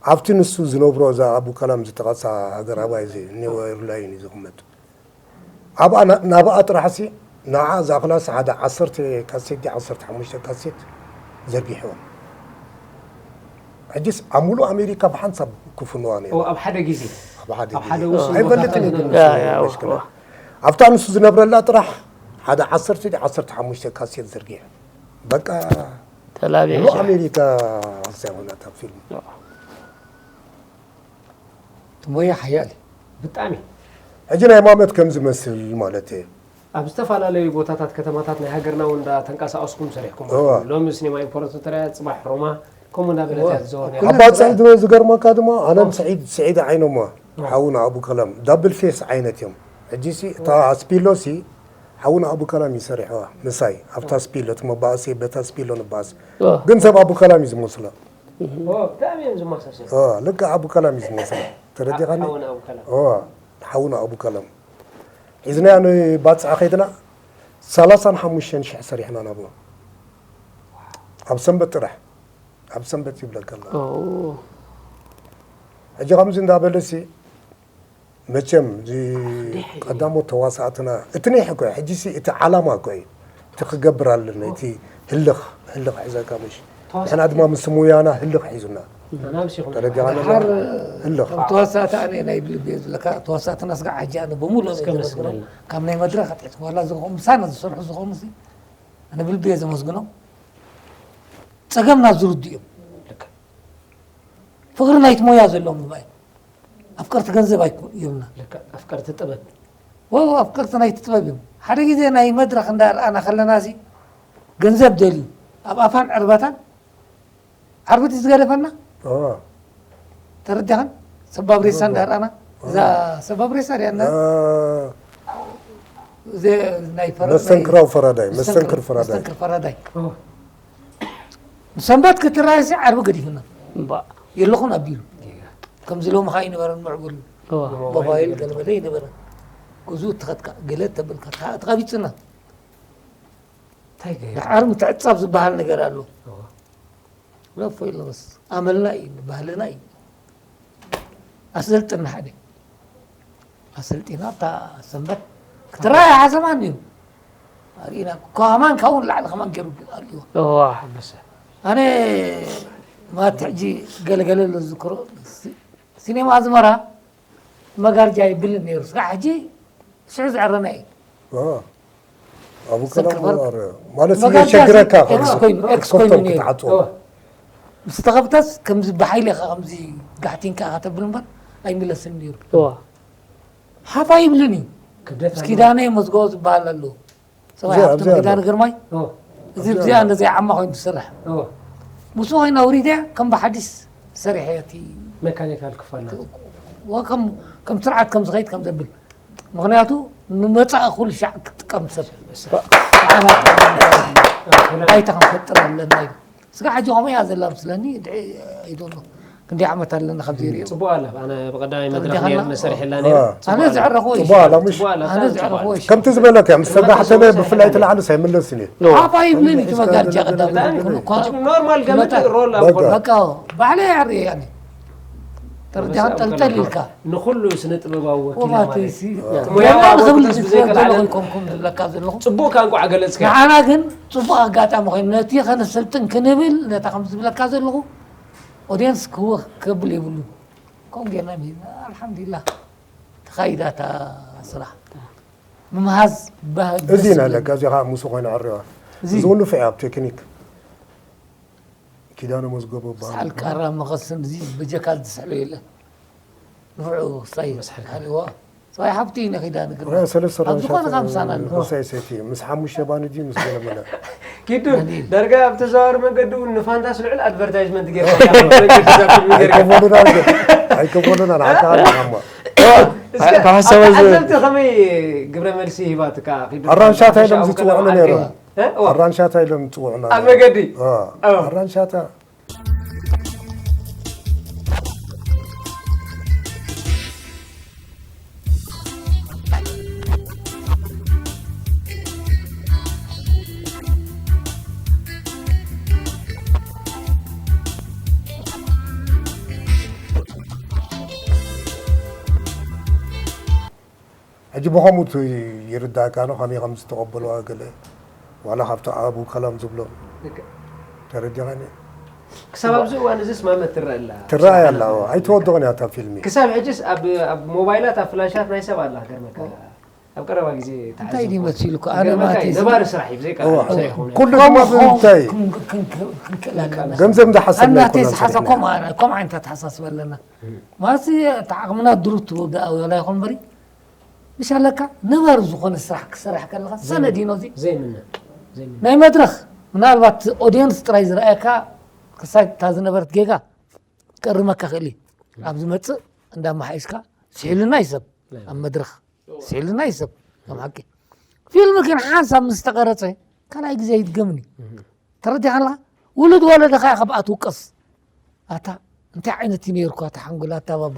ኣብቲ ንሱ ዝነብሮ እዛ ኣቡ ከላም ዝጠቐሳ ሃገር ኣባይ እዚ ኒው ኤርላይን እዩ ዝቕመጥ ኣብኣ ና- ናብኣ ጥራሕ ሲ ንዓ እዛ ክላስ ሓደ ዓሰርተ ካሴት ድያ ዓሰርተ ሓሙሽተ ካሴት ዘርጊሕዎም ሕጅስ ኣብ ሙሉእ ኣሜሪካ ብሓንሳብ ክፍንዋ ነይሩ ኣብ ሓደ ግዜ ኣብ ሓደ ኣብ ሓደ ግዜ። ውሱን ኣይፈልጥን ቦታ እዩ ግን ያ፣ ያ፣ መሽክላ። ዋ። ኣብታ ንሱ ዝነብረላ ጥራሕ ሓደ ዓሰርተ ድዩ ዓሰርተ ሓሙሽተ ካሴት ዘርጊሑ በቃ ተላቢዑ ሙሉእ ኣሜሪካ ኣሳይሆናት ኣብ ፊልም እቲ ሞያ ሓያል እዩ። ብጣዕሚ ሕጂ ናይ ማመት ከም ዝመስል ማለት እየ ኣብ ዝተፈላለዩ ቦታታት ከተማታት ናይ ሃገርና እውን እንዳተንቀሳቀስኩም ሰሪሕኩም እዋ። ሎሚ ሲኔማ ኢምፖርት ተሪያ ፅባሕ ሮማ ከምኡ እንዳበለት እያ ትዘወር ነራ። ኣባ ፅዒድ ዝገርመካ ድማ ኣለም ስዒድ ስዒድ ዓይኖማ ሓውና ኣቡ ከላም ዳብል ፌስ ዓይነት እዮም ሕጂ ሲ እታ ስፒሎ ሲ ሓውና ኣቡ ከላም ይሰሪሕዋ ምሳይ ኣብታ ስፒሎ እቲ መባእሲ በታ ስፒሎ ንባእሲ ዋ። ግን ሰብ ኣቡ ከላም እዩ ዝመስሎ ኦ፣ ብጣዕሚ እዮም ዝመሳሰሉ። ኦ፣ ልክዕ ኣቡ ከላም እዩ ዝመስሎ ተረዲኻኒ ሓውና ኣቡ ከላም። ኦ፣ ሓውና ኣቡ ከላም ሒዝናያ ንባፅዓ ከይድና ሰላሳን ሓሙሽተን ሽሕ ሰሪሕና ናብኡ ኣብ ሰንበት ጥራሕ ኣብ ሰንበት ይብለካ ኣሎ ኦ፣ ሕጂ ከምዚ እንዳበለሲ መቸም እዚ ቀዳሞት ተዋሳእትና እቲ ኒሕ እኮ እዩ ሕጂ ሲ እቲ ዓላማ እኮ እዩ እቲ ክገብር ኣለና እቲ ህልኽ ህልኽ ሒዘካ ምሽ ንሕና ድማ ምስ ሙያና ህልኽ ሒዙና ናብሲኹም ተረዲኻና ድሓር ህልኽ ከም ተዋሳእቲ ኣነ ናይ ብልቢ እየ ዝብለካ ተዋሳእትና ስጋ ዓጂ ኣነ ብሙሉ እስከ መስግነልና። ካብ ናይ መድረኽ ኣትሒዝኩም ዋላ ዝኹም ምሳና ዝሰርሑ ዝኾኑ ሲ ኣነ ብልቢ እየ ዘመስግኖም። ጸገምና ዝርዱ እዮም። ልክዕ ፍቕሪ ናይቲ ሞያ ዘለዎም ድማ እዮም። ኣፍቀርቲ ገንዘብ ኣይኮ ይብልና ልክዕ ኣፍቀርቲ ጥበብ ወ ኣፍቀርቲ ናይቲ ጥበብ እዮም። ሓደ ግዜ ናይ መድረኽ እንዳርኣና ከለና ሲ ገንዘብ ደልዩ ኣብ ኣፋን ዕርባታን ዓርብቲ ዝገደፈና ኦ፣ ተረዲኻን ሰባብ ሬሳ እንዳርኣና እዛ ሰባብ ሬሳ ዲያና እ፣ እዚ ናይ ፈረ- መስተንክራው ፈራዳይ መስተንክር ፈራዳይ መስተንክር ፈራዳይ ኦ፣ ሰንበት ክትረኣየ ሲ ዓርቢ ገዲፍና እምባ የለኹን ኣቢሉ ከምዚ ሎሚ ከዓ ይነበረን ምዕቡል እዋ። ሞባይል ገለመለ ይነበረ ግዙ ተኸትካ ገለ ተብልካ ተቐቢፅና እንታይ ገይሩ? ድሓር ምትዕፃብ ዝበሃል ነገር ኣሎ ኦ፣ ለፎ ኢሎስ ኣመልና እዩ ባህልና እዩ ኣሰልጥና ሓደ ኣሰልጢና ኣብታ ሰንበት ክትረኣየ ሓሰማን እዩ ኣርኢና ከማን ካብኡ ንላዕሊ ከማን ገይሩ ኣርእዋ እዋ። ኣንበሳ ኣነ ማት ሕጂ ገለገለ ኣሎ ዝዝክሮ ሲ- ሲኔማ ኣዝመራ መጋርጃ ይብልን ነይሩ ስጋ ሕጂ ሽዑ ዝዕረና እዩ ኦ፣ ኣቡ ሰንክር ከላም ፈርቅ። ወር ማለት መጋርጃ የሸግረካ ኤክስ ኮይኑ ኤክስ ኮይኑ ኮፍቶም ነይሩ ክትዓፅዎ ኦ፣ ምስ ተኸፍተስ ከምዚ ብሓይሊ ኢኻ ከምዚ ጋሕቲንካ ኢኻ ተብል እምበር ኣይምለስን ነይሩ እዋ። ሓፋ ይብልን እዩ ክብደት ምስ ኣለዎ። ኪዳነ መዝገቦ ዝበሃል ኣለዎ ሰብኣይ እዚኣ- ሃብቶም እዚኣ ኪዳነ ኣለዎ። ግርማይ ኦ፣ እዚ እዚኣ ነዚ ዓማ ኮይኑ ትስራሕ ኦ፣ ምስኡ ኮይና ውሪደ ከም ብሓዲስ ሰሪሐ እቲ ሜካኒካል ክፋል ናት። ወ- ከም ከም ስርዓት ከም ዝኸይድ ከም ዘብል ምኽንያቱ ንመፃኢ ኩሉ ሻዕ ክጥቀም ሰብ ኦ፣ ኣይታ ክንፈጥር ኣለና ኢሉ ስጋ ሕጂ ከምኡ እያ ዘላ ምስለኒ ድዒ ኣይዶኖ ክንደይ ዓመት ኣለና ካብ ዘይሪኦ ፅቡቅ ኣላ ኣነ ብቀዳማይ መድረክ ተረዲኻና? ነይረ ነሰርሐላ አ። ነይረ ኣነ ዝዕረኹ ወይ ፅቡቅ ኣላ ምሽ ፅቡቅ ኣላ ኣነ ብጣዕሚ ዝዕረኹ ፅቡቅ ወይ ከምቲ ዝበለካ ምስ ተጋሕተለ ብፍላይ እቲ ላዕሊ ሳይምለስን እዩ ኖ። ሓፋ ይብልን እቲ መጋርጃ ቀዳም ብጣዕሚ ይኹን እኳ ኖርማል ገመድ ይመጣ- ሮል በቃ። ኣብ በቃ ባዕለ ያሪ ያኒ ተረዲኻ ጠልጠል ኢልካ ንኩሉ ስነ ጥበባዊ ወኪል ወባቲ ማለት ሲ ሞያዊ ኣቦታት ብዘይከልኣለን ኮምኩም ዝብለካ ዘለኹ ፅቡቅ ካ እንቋዕ ገለፅካ ንዓና ግን ፅቡቅ ኣጋጣሚ ኮይኑ ነቲ ከነሰልጥን ክንብል ነታ ከም ዝብለካ ዘለኹ ኦድየንስ ክወ ከብል የብሉ ከምኡ ጌርና ሂና ኣልሓምዱሊላ ተኻይዳታ ስራሕ ምምሃዝ ባህል እዚ ኢና ለካ እዚ ከዓ ምስ ኮይነ ዕሪዋ እዚ እዚ እውን ንፍዕ ኣብ ቴክኒክ ኪዳነ መዝገቦ በሃል። ሳልቃራ መኸስን እዚ በጀካ ዝስሕሎ የለን። ንፍዑ ሳይ መስሓል ካልዋ ሳይ ሓብቲ ነኺዳ ንግር። ወላ ሰለስተ ኣብ ዝኾነ ራሻት ከምሳና ኣለኹ። ወሳይ ሰይቲ ምስ ሓሙሽተ ባኒ ድዩ ምስ ገለ መለ? ኪዱ ዳርጋ ኣብ ተዘዋዋሪ መንገዲ እውን ንፋንታስ ልዑል ኣድቨርታይዝመንት ጌርካ ኣይከፈሉና። ኣይከፈሉና ንዓካ ኣለኻማ። ካብ ሓሳብ እዚ ተዓዘብቲ ከመይ ግብረ መልሲ ሂባትካ ኪዱ? ኣራንሻታ ኢሎም ሓበሻ ዝፅውዑና ኣብ ነይሩ። ቀደም እ? ኦ፣ ኣራንሻታ ኢሎም ዝፅውዑና ኣብ መገዲ አ፣ ኦ። ኣራንሻታ ሕጂ ብኸምኡ ት- ይርዳእካ ነው ከመይ ከም ዝተቐበልዋ ገለ ዋላ ካብቲ ኣቡ ከላም ዝብሎ ልክዕ። ተረዲኻኒ። ክሳብ ኣብዚ እዋን እዚስ ማመት ትረአ ኣላ። ትረኣይ ኣላ። ኣይተወደቕን እያ እታ ፊልሚ። ክሳብ ሕጅስ ኣብ ኣብ ሞባይላት ኣብ ፍላሻት ናይ ሰብ ኣላ ገርመካ። ኣብ ቀረባ ግዜ እንታይ ድዩ መሲሉካ? ኣነ ገርመካ ማለተይ እዩ። ነባሪ ስራሕ እዩ ብዘይካ እዋ። ሰብ ኣይኮነ። ኩሉ ድማ ብምንታይ ክንክእል ኣለና። ገንዘብ እንዳሓሰብና እናተይ ኣይኮነን ዝሓሰ ሰሪሕና። ከምኡ ኣነ- ከምኡ ዓይነት ኣተሓሳስበ ኣለና። ማለት እቲ ዓቕምና ድሩት ትወዳእ ወላ ይኹን እምበሪ ምሽ ኣለካ ነባሪ ዝኾነ ስራሕ ክሰርሕ ከለኻ ሰነድ እዩ ነዚ ዘይምነ ዘይምነ ናይ መድረኽ ምናልባት ኦዲየንስ ጥራይ ዝረኣየካ ክሳይ እታ ዝነበረት ጌጋ ክእርመካ ክእል እዩ። ኣብ ዝመፅእ እንዳመሓይሽካ ስሒልና እዩ ሰብ ኣብ መድረኽ ስሒልና እዩ ሰብ ከም ሓቂ ፊልም ግን ሓንሳብ ምስ ተቐረፀ ካልኣይ ግዜ ኣይድገምን እዩ። ተረዲኻ ኣለኻ ውሉድ ወለዶ ከኣ ካብኣ ትውቀስ ኣታ እንታይ ዓይነት እዩ ነይርኳ እታ ሓንጎል ኣታ ባባ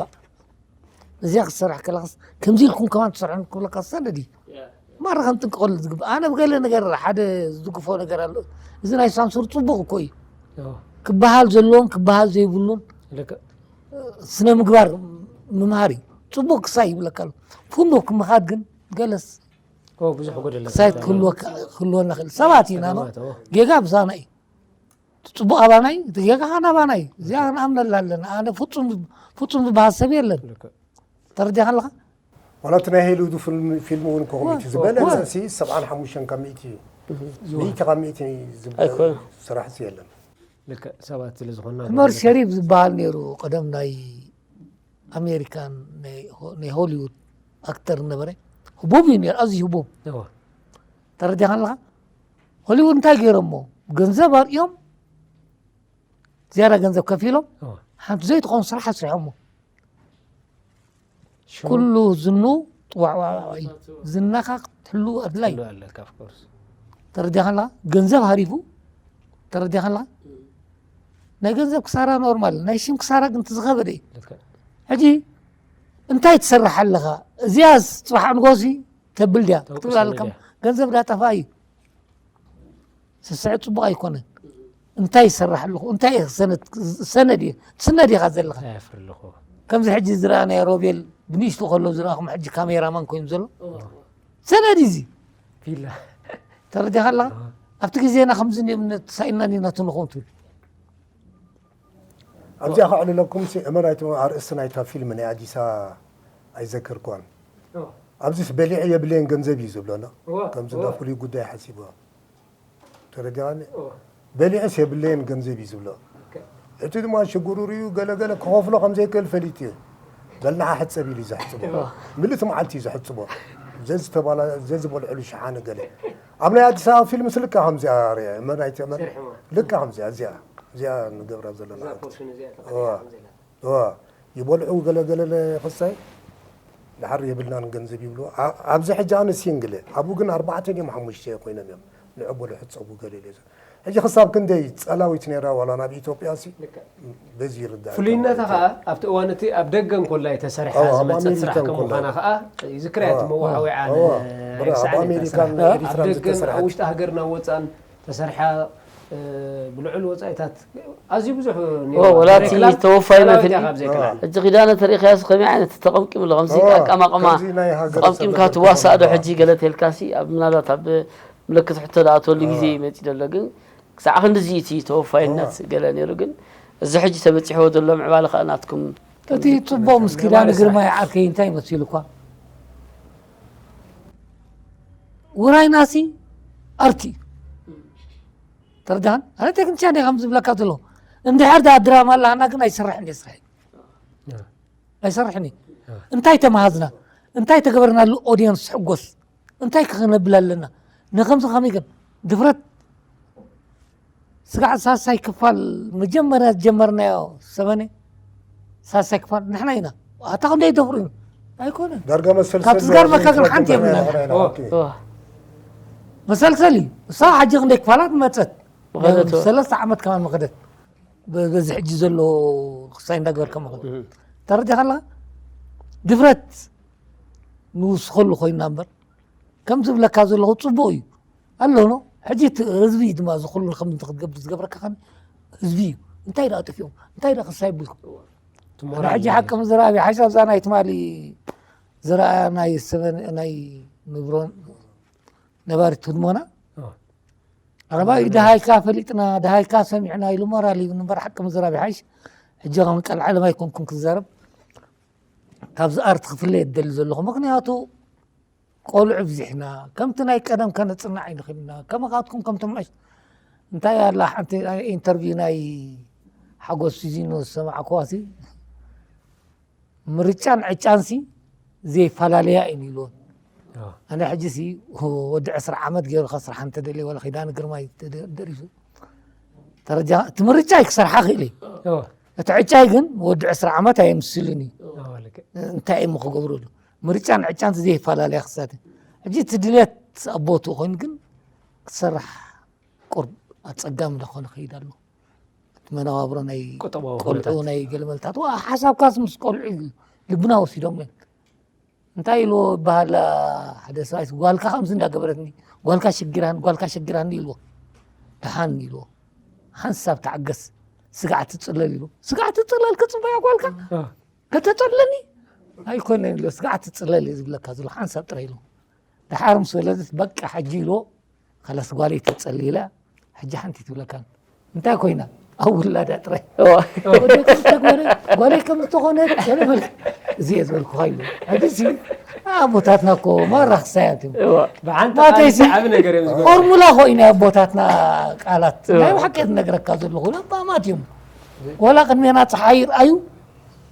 እዚኣ ክትሰርሕ ከለኻስ ከምዚ ኢልኩም ከማን ትሰርሑ ክብለካ ሰነድ እዩ። ማራ ከም ጥንቅቐሉ ዝግብእ ኣነ ብገለ ነገር ሓደ ዝድግፎ ነገር ኣሎ። እዚ ናይ ሳንሱር ፅቡቕ እኮ እዩ። ክበሃል ዘለዎም ክበሃል ዘይብሉን ልክዕ። ስነ ምግባር ምምሃር እዩ። ፅቡቕ ክሳይ ይብለካ ኣሎ። ኩሉ ክምኻድ ግን ገለስ ብዙሕ ጎደለ ክሳይ ክህልወና ክእል ሰባት ኢና ጌጋ ብሳና እዩ። ፅቡቕ ኣባናይ እቲ ጌጋ ኻን ኣባናይ እዚኣ ክንኣምነላ ኣለና። ኣነ ፍፁም ዝበሃል ሰብ የለን። ተረዲኻ ኣለኻ? ዋላ እቲ ናይ ሄሉዱ ፊልም እውን ኮሚቲ ዝበለፀ ሲ ሰብዓን ሓሙሽተን ካብ ሚእቲ እዩ። ሚእቲ ካብ ሚእቲ ዝበለ ኣይኮነ። ስራሕ ሲ የለን። ልክዕ ሰባት ስለ ዝኾንና ዑመር ሸሪፍ ዝበሃል ነይሩ ቀደም ናይ ኣሜሪካን ናይ ሆ- ናይ ሆሊውድ ኣክተር ነበረ። ህቡብ እዩ ነይሩ፣ ኣዝዩ ህቡብ። እዋ። ተረዲኻ ኣለኻ? ሆሊውድ እንታይ ገይሮሞ? ገንዘብ ኣርእዮም ዝያዳ ገንዘብ ከፊሎም እዋ። ሓንቲ ዘይትኾን ስራሕ ኣስሪሖሞ። ሽሙ ኩሉ ዝኑ ጥዋዕዋዕ እዩ። ዝናኻ ክትሕሉ ኣድላይ ክህሉ ኣለካ of course። ተረዲኻ ኣለኻ? ገንዘብ ሃሪፉ ተረዲኻ ኣለኻ? ናይ ገንዘብ ክሳራ ኖርማል፣ ናይ ሽም ክሳራ ግን እቲ ዝኸበደ እዩ። ልክዕ። ሕጂ እንታይ ትሰርሕ ኣለኻ? እዚኣ ጽባሕ ኣንጎሲ ተብል ድያ ተውቅሰኒ ክትብል ኣለካ? ድያ? ገንዘብ ዳጠፋ እዩ። ስስዐ ጽቡቕ ኣይኮነን። እንታይ ይሰርሕ ኣለኹ? እንታይ እየ ክሰነድ ሰነድ እየ ትስነድ ኢኻ ዘለኻ። ኣየፍሪ ኣለኹ። ከምዚ ሕጂ ዝረኣናዮ ሮቤል ብንእሽቱ ከሎ ዝረኣኹም ሕጂ ካሜራማን ኮይኑ ዘሎ ሰነድ እዩ እዚ። ፊላ ተረዲኻ ኣለኻ? ኣብቲ ግዜና ከምዚ እንዲዮም ተሳኢልና እንዲና ትንኾን ትብል። ኣብዚኣ ከዕልለኩም ሲ እመን ኣይትሞ ኣርእስቲ ናይታ ፊልም ናይ ኣዲሳ ኣይዘከርኳን። ኣብዚስ በሊዐ የብለየን ገንዘብ እዩ ዝብለና። እዋ፣ ከምዚ እንዳ እዋ። ፍሉይ ጉዳይ ሓሲብዋ ተረዲኻኒ። እዋ። በሊዐስ የብለየን ገንዘብ እዩ ዝብሎ። እቲ ድማ ሽጉሩር እዩ ገለገለ ክኸፍሎ ከም ዘይክእል ፈሊጡ እዩ። በልናሓ ሕፀብ ኢሉ እዩ ዘሕፅቦ። ምልእቲ መዓልቲ እዩ ዘሕፅቦ። ዘዝተባላ- ዘዝበልዕሉ ሸሓነ ገለ ኣብ ናይ ኣዲስ ኣበባ ፊልምስ ልካ ከምዚኣ ሪአ መን ኣይትእመን ሰሪሕዋ። ልካ ከምዚኣ እዚኣ እዚኣ ንገብራ ዘለና እዛ ሓንቲ። ፖርሽን እዚኣ እዋ። ተቐዲሓ ዘላ። እዋ ይበልዑ ገለገለለ ክሳይ ድሓር የብልናን ገንዘብ ይብሉ። ኣ- ኣብዚ ሕጂ ኣነ ሲንግል እየ። ኣብኡ ግን ኣርባዕተ ድዮም ሓሙሽተ ኮይኖም እዮም ንዕበሉ ሕፀቡ ገለለ። ሕጂ ክሳብ ክንደይ ፀላዊት ነይራ ዋላ ናብ ኢትዮጵያ ሲ ልክዕ። በዚ ይርዳእ። ፍሉይነታ ከዓ ኣብቲ እዋን እቲ ኣብ ደገ እንኮላይ ተሰሪሓ ኣዎ፣ ኣብ ዝመፀት ኣሜሪካ ስራሕ ከም እንኮላይ። ምዃና ከዓ ይዝክራ እያ እቲ ኣዎ። መወዓውዒዓ ኣዎ። ን- ብራ- ኣብ ሳዕን እታ ኣሜሪካን ስራሕ። ኣብ ኤርትራን ደገን ኣብ ዝተሰርሐት። ውሽጢ ሃገርና ወፃን ተሰሪሓ እ፣ ብልዑል ወፃኢታት ኣዝዩ ብዙሕ ወላ እቲ ተወፋይነት ካብ ዘይከላ ሕጂ ኪዳነ ተሪእካያስ ከመይ ዓይነት ተቐምቂሙ ኣሎ ከምዚ እዋ፣ ኣቀማቕማ ከምዚ ናይ ሃገር ተቐምቂምካ ሰብ ትዋሳእ ዶ ተቐምቂምካ። ሕጂ ገለ ተልካሲ ኣብ ምናልባት ኣብ ምልክት ሕቶ ዝኣተወሉ ግዜ ይመፅእ ዘሎ ግን ክሳዕ ክንድዚ እቲ ተወፋይነት ገለ ነይሩ ግን እዚ ሕጂ ተበፂሕዎ ዘሎ ምዕባለ ከዓ ናትኩም እቲ ፅቡቅ ምስ ኪዳነ ግርማይ ዓርከይ እንታይ መሲሉ እኳ ውራይናሲ ኣርቲ እዩ ተረዳን ኣነ ቴክኒሻን እየ ከም ዝብለካ ዘሎ እንድሕር ዳ ድራማ ኣለና ግን ኣይሰርሕን እየ ስራሕ ኣይሰርሕን እዩ። እንታይ ተመሃዝና? እንታይ ተገበርናሉ? ኦድየንስ ሕጎስ እንታይ ክነብል ኣለና? ንከምዚ ከመይ ግን ድፍረት ስጋዕ ሳሳይ ክፋል መጀመርያ ዝጀመርናዮ ሰበነ ሳሳይ ክፋል ንሕና ኢና። ኣታ ክንደይ ደፍሩ እዩ ኣይኮነን። ዳርጋ መሰልሰል ካብ ትዝጋር መካ ግን ሓንቲ የብልና። መሰልሰል እዩ። እሳ ሓጂ ክንደይ ክፋላት መፀት ሰለስተ ዓመት ከማን መኸደት በዚ ሕጂ ዘሎ ክሳይ እንዳገበርካ መኸደት ተረዲኻ ኣለኻ። ድፍረት ንውስኸሉ ኮይና እምበር ከም ዝብለካ ዘለኹ ፅቡቅ እዩ ኣሎ ኖ። ሕጂ እቲ ህዝቢ ድማ ዝኩሉ ከም ክትገብር ዝገብረካ ከ ህዝቢ እዩ። እንታይ ዳ ኣጥፊኦም እንታይ ዳ ክሳይ ብልኩም ሕጂ ሓቂ ምዝራብ ሓሳብ ዛ ናይ ትማሊ ዝረኣያ ናይ ሰበን ናይ ንብሮን ነባሪት ህድሞና ኣረባይ ደሃይካ ፈሊጥና ደሃይካ ሰሚዕና ኢሉ ሞራል ይብን እምበር ሓቂ ምዝራብ ይሓይሽ። ሕጂ ከም ቀልዓለም ኣይኮንኩም ክዛረብ ካብዚ ኣርት ክፍለ የደሊ ዘለኹ ምክንያቱ ቆልዑ ብዚሕና ከምቲ ናይ ቀደም ከነፅናዕ ኣይንኽእልና ከመኻትኩም ከምቶም እንታይ ኣላ ሓንቲ ኢንተርቪው ናይ ሓጎስ ሲዚኖ ዝሰማዕኩዋሲ ምርጫን ዕጫንሲ ዘይፈላለያ እዩ ኢልዎ። ኣነ ሕጂ ሲ ወዲ ዕስራ ዓመት ገይሩ ከስርሓ እንተደልየ ወላ ኪዳነ ግርማይ ደሪሱ ተረጃ እቲ ምርጫ ክሰርሓ ክእል እዩ። እቲ ዕጫይ ግን ወዲ ዕስራ ዓመት ኣየምስልን እዩ። እንታይ እሞ ክገብረሉ ምርጫን ዕጫን ዘይፈላለያ ክሳት ሕጂ እቲ ድልየት ኣቦቱ ኮይኑ ግን ክትሰርሕ ቁርብ ኣፀጋሚ ዳኾነ ከይድ ኣሎ። እቲ መነባብሮ ናይ ቆልዑ ናይ ገለመልታት ሓሳብካስ ምስ ቆልዑ እዩ ልብና ወሲዶም እዮም። እንታይ ኢልዎ ይበሃል ሓደ ሰብኣይ ጓልካ ከምዚ እንዳገበረትኒ ጓልካ ሽግራን ጓልካ ሽግራን ኢልዎ። ደሓን ኢልዎ ሓንሳብ ተዓገስ ስጋዕ ትፅለል ኢሉ ስጋዕ ትፅለል ክፅበያ ጓልካ ከተፀለኒ ኣይኮነን ኢሎ ስጋዕ ትፅለል እዩ ዝብለካ ዘሎ ሓንሳብ ጥራይ ኢሉ። ደሓር ምስ ወለደት በቃ ሕጂ ኢልዎ ከላስ ጓለይ ተፀሊ ኢላ ሕጂ ሓንቲ ትብለካ እንታይ ኮይና ኣብ ውላዳ ጥራይ ጓለይ ከም ዝተኾነ እዚ እየ ዝበልኩኻ ኢሉ ሕጂ ኣቦታትና እኮ ማራ ክሳያት እዮም። ብሓንቲ ማተይሲ ዓቢ ነገር እዮም ዝገብሩ። ፎርሙላ ኮይና ኣቦታትና ቃላት ናይ ብሓቂ ዝነግረካ ዘለኹ ለባማት እዮም። ወላ ቅድሜና ፀሓይ ይርኣዩ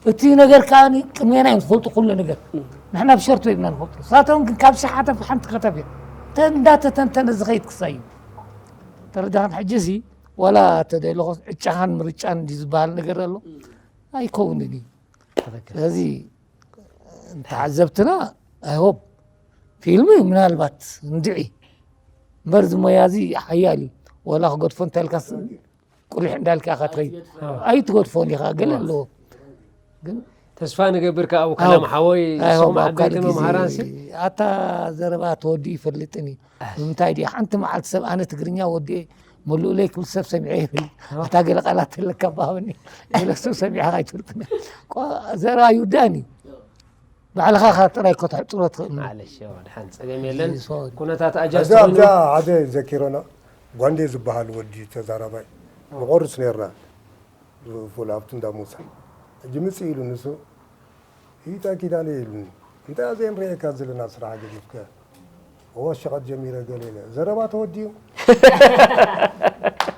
እቲ ነገር ከዓ ቅድሜና እዮም ዝፈልጡ ኩሉ ነገር ንሕና ብሸርቶ ይብና ንፈልጡ ሳቶም ግን ካብ ሸሓተ ሓንቲ ከተፍ እዮም እንዳተተንተነ ዝኸይድ ክሳይ እዩ። ተረዳኻን ሕጂ ሲ ዋላ ተደለኾ ዕጫኻን ምርጫን እንዲ ዝበሃል ነገር ኣሎ ኣይከውንን እዩ። ስለዚ ተዓዘብትና ኣይሆብ ፊልም ምናልባት እንድዒ እምበር ዝሞያ እዚ ሓያል እዩ። ወላ ክገድፎ እንተልካ ቁሪሕ እንዳልካ ኢኻ ትኸይድ ኣይትገድፎን ኢኻ ገለ ኣለዎ። ግን ተስፋ ንገብር ከኣ ኣብ ከላም ሓወይ ንስኹም ዓበይቲ መምሃራን ሲ ኣታ ዘረባ ተወዲኡ ይፈልጥን እዩ። ብምንታይ ድዩ ሓንቲ መዓልቲ ሰብ ኣነ ትግርኛ ወዲኤ መሉእለይ ክብል ሰብ ሰሚዐ ይብል ኣታ ገለ ቃላት ተለካ ባሃበኒ ገለ ሰብ ሰሚዕኻ ኣይትፈልጥን። ዘረባ ይውዳእን እዩ። ባዕልኻ ኻ ጥራይ ከተሕፅሮ ትኽእል። ማለሽ ያው ድሓን ጸገም የለን። ሶሪ። ኩነታት ሕዚ ኣጃስት ኣብዛ ኮይኑ ሓደ ዘኪሮና ጓንዴ ዝበሃል ወዲ ተዛራባይ ንቆርስ ነርና ፉል ኣብቲ እንዳ ሙሳ ሕጂ ምጽእ ኢሉ ንሱ ይታ ኪዳነ ኢሉኒ እንታይ ኣዘን ርኤካ ዘለና ስራሕ ገዲፍካ እዎ ሸቐጥ ጀሚረ ገለ ኢለ ዘረባ ተወዲኡ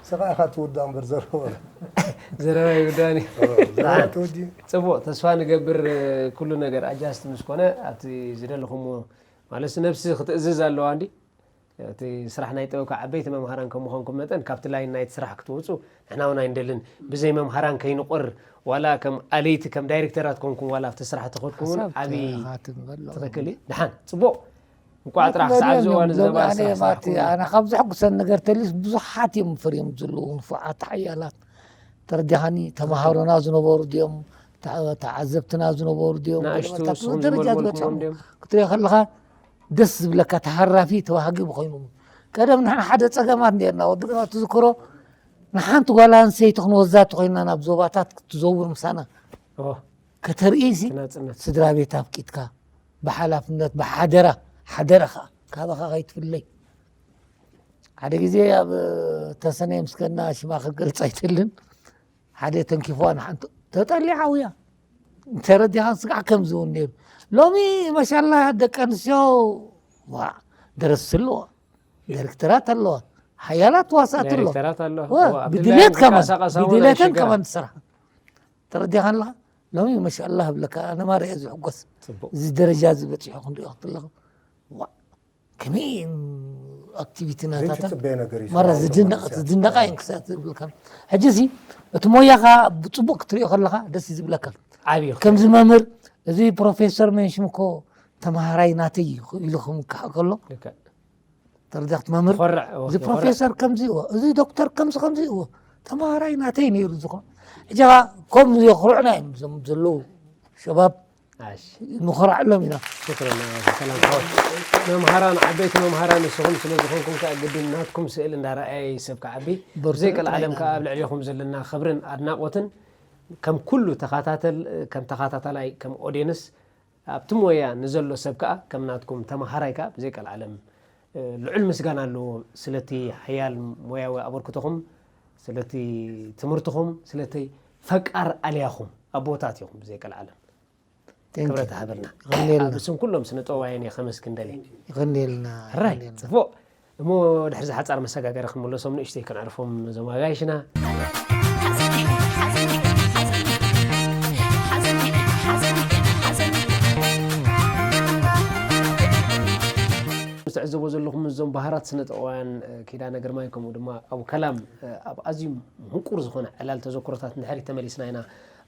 ስኻ ኢኻ ትውዳእ እምበር ዘረባ ዘረባ ይውዳኒ ዘረባ ተወዲኡ ጽቡቕ ተስፋ ንገብር ኩሉ ነገር ኣጃስት ምስ ኮነ ኣብቲ ዝደለኹሞ ማለት ነብሲ ክትእዝዝ ኣለዋ እንዲ እቲ ስራሕ ናይ ጥበብ ካብ ዓበይቲ መምሃራን ከም ምዃንኩም መጠን ካብቲ ላይን ናይቲ ስራሕ ክትወፁ ንሕና እውን ኣይንደልን ብዘይ መምሃራን ከይንቆር ዋላ ከም ኣለይቲ ከም ዳይሬክተራት ኮንኩም ዋላ ኣብቲ ስራሕ ተኸድኩም እውን ዓብዪ ትኽክል ድሓን ፅቡቕ እንኳዕ ጥራሕ ክሳብ ኣብዚ እዋን እዚ ነባሪ ስራሕ ስራሕኩም ኣነ ካብ ዘሐጉሰኒ ነገር ተሊስ ብዙሓት እዮም ፍርዮም ዘለዉ ንፉዓት ሓያላት ተረዲኻኒ ተምሃሮና ዝነበሩ ድዮም ተዓዘብትና ዝነበሩ ድዮም ደረጃ ዝበፅሖም ክትሪኦ ከለኻ ደስ ዝብለካ ተሃራፊ ተባሃጊ ብኮይኑ ቀደም ንሕና ሓደ ፀገማት ነርና ወዲ ትዝክሮ ንሓንቲ ጓል ኣንሰይቲ ክንወዛቲ ኮይና ናብ ዞባታት ክትዘውር ምሳና ከተርእይሲ ስድራ ቤት ኣፍቂድካ ብሓላፍነት ብሓደራ ሓደራኻ ካባኻ ከይትፍለይ ሓደ ግዜ ኣብ ተሰነይ ምስከና ሽማ ክገልፅ ኣይትልን ሓደ ተንኪፍዋ ንሓንቲ ተጠሊዓ ውያ እንተረዲኻ ስጋዕ ከምዚ እውን ነይሩ ሎሚ መሻላ ደቂ ኣንስትዮ ደረስቲ ኣለዋ ዳይሬክተራት ኣለዋ ሓያላት ተዋሳእቲ ኣሎ። ዳይሬክተራት ኣሎ ወ- ኣብቲ ብድሌት ላይ ከማን ዝንቀሳቐስ እውን ብድሌተን ኣይሽገራን። ከማን ትስራሕ። ተረዲኻን ኣለኻ? ሎሚ ማሻኣላህ ብለካ ኣነ ማርያ ዝሕጎስ ጽቡቕ እዚ ደረጃ ዝበፂሑ ክንሪኦ ክትለኹ ዋ፣ ከመይ ኣክቲቪቲ ናታታ ዘይትፅበየ ነገር እዩ ማራ ሰብኣዊ ዝድነቕ ተመልስያ። ዝድነቓ እየን ክሳት ዝብልካ። ሕጂ ሲ እቲ ሞያኻ ብፅቡቅ ክትሪኦ ከለኻ ደስ እዩ ዝብለካ። ዓብዩ ከምዚ መምህር እዚ ፕሮፌሰር መንሽም እኮ ተምሃራይ ናተይ እዩ ኢሉ ክምክሓ ከሎ ልክዕ ተረዳኽት መምህር ይኾርዕ፣ እዎ፣ እዚ ይኾርዕ። ፕሮፌሰር ከምዚ እዎ፣ እዚ ዶክተር ከምዚ ከምዚ እዎ፣ ተምሃራይ ናተይ ነይሩ ዝኾ ሕጂ ከምዚ የኽርዑና እዮም እዞም ዘለዉ ሸባብ ኣሽ ንኾርዓሎም ኢና። ሽክረን ሰላም ሓወት መምሃራን ዓበይቲ መምሃራን ንስኹም ስለ ዝኾንኩም ከዓ ግድን ናትኩም ስእል እንዳረኣየ ሰብ ክዓቢ በርትዑ ብዘይ ቀልዓለም ጥራይ ከዓ ኣብ ልዕሌኹም ዘለና ክብርን ኣድናቆትን ከም ኩሉ ተኻታተል ከም ተኻታታላይ ከም ኦዲየንስ ኣብቲ ሞያ ንዘሎ ሰብ ከዓ ከም ናትኩም ተምሃራይ ከዓ ብዘይ ቀልዓለም ልዑል ምስጋና ኣለዎ ስለቲ ሓያል ሞያዊ ኣበርክቶኹም ስለቲ ትምህርትኹም ስለቲ ፈቃር ኣልያኹም ኣቦታት ኢኹም ብዘይ ቀልዓለም Thank you። ክብረት ሃበልና ይቐንየልና። ኣብ ስም ኩሎም ስነ ጥበባውያን እየ ከመስግን ደልየ ይቐንየልና ራይ ይቐንየልና። ጽቡቕ እሞ ድሕሪ ዝሓጻር መሰጋገሪ ክንምለሶም ንእሽተይ ክንዕርፎም ነዞም ኣጋይሽና ትዕዘቦ ዘለኹም እዞም ባህራት ስነ ጥበባውያን ኪዳነ ግርማይ ከምኡ ድማ ኣብ ከላም ኣብ ኣዝዩ ምንቁር ዝኾነ ዕላል ተዘክሮታት ንድሕሪት ተመሊስና ኢና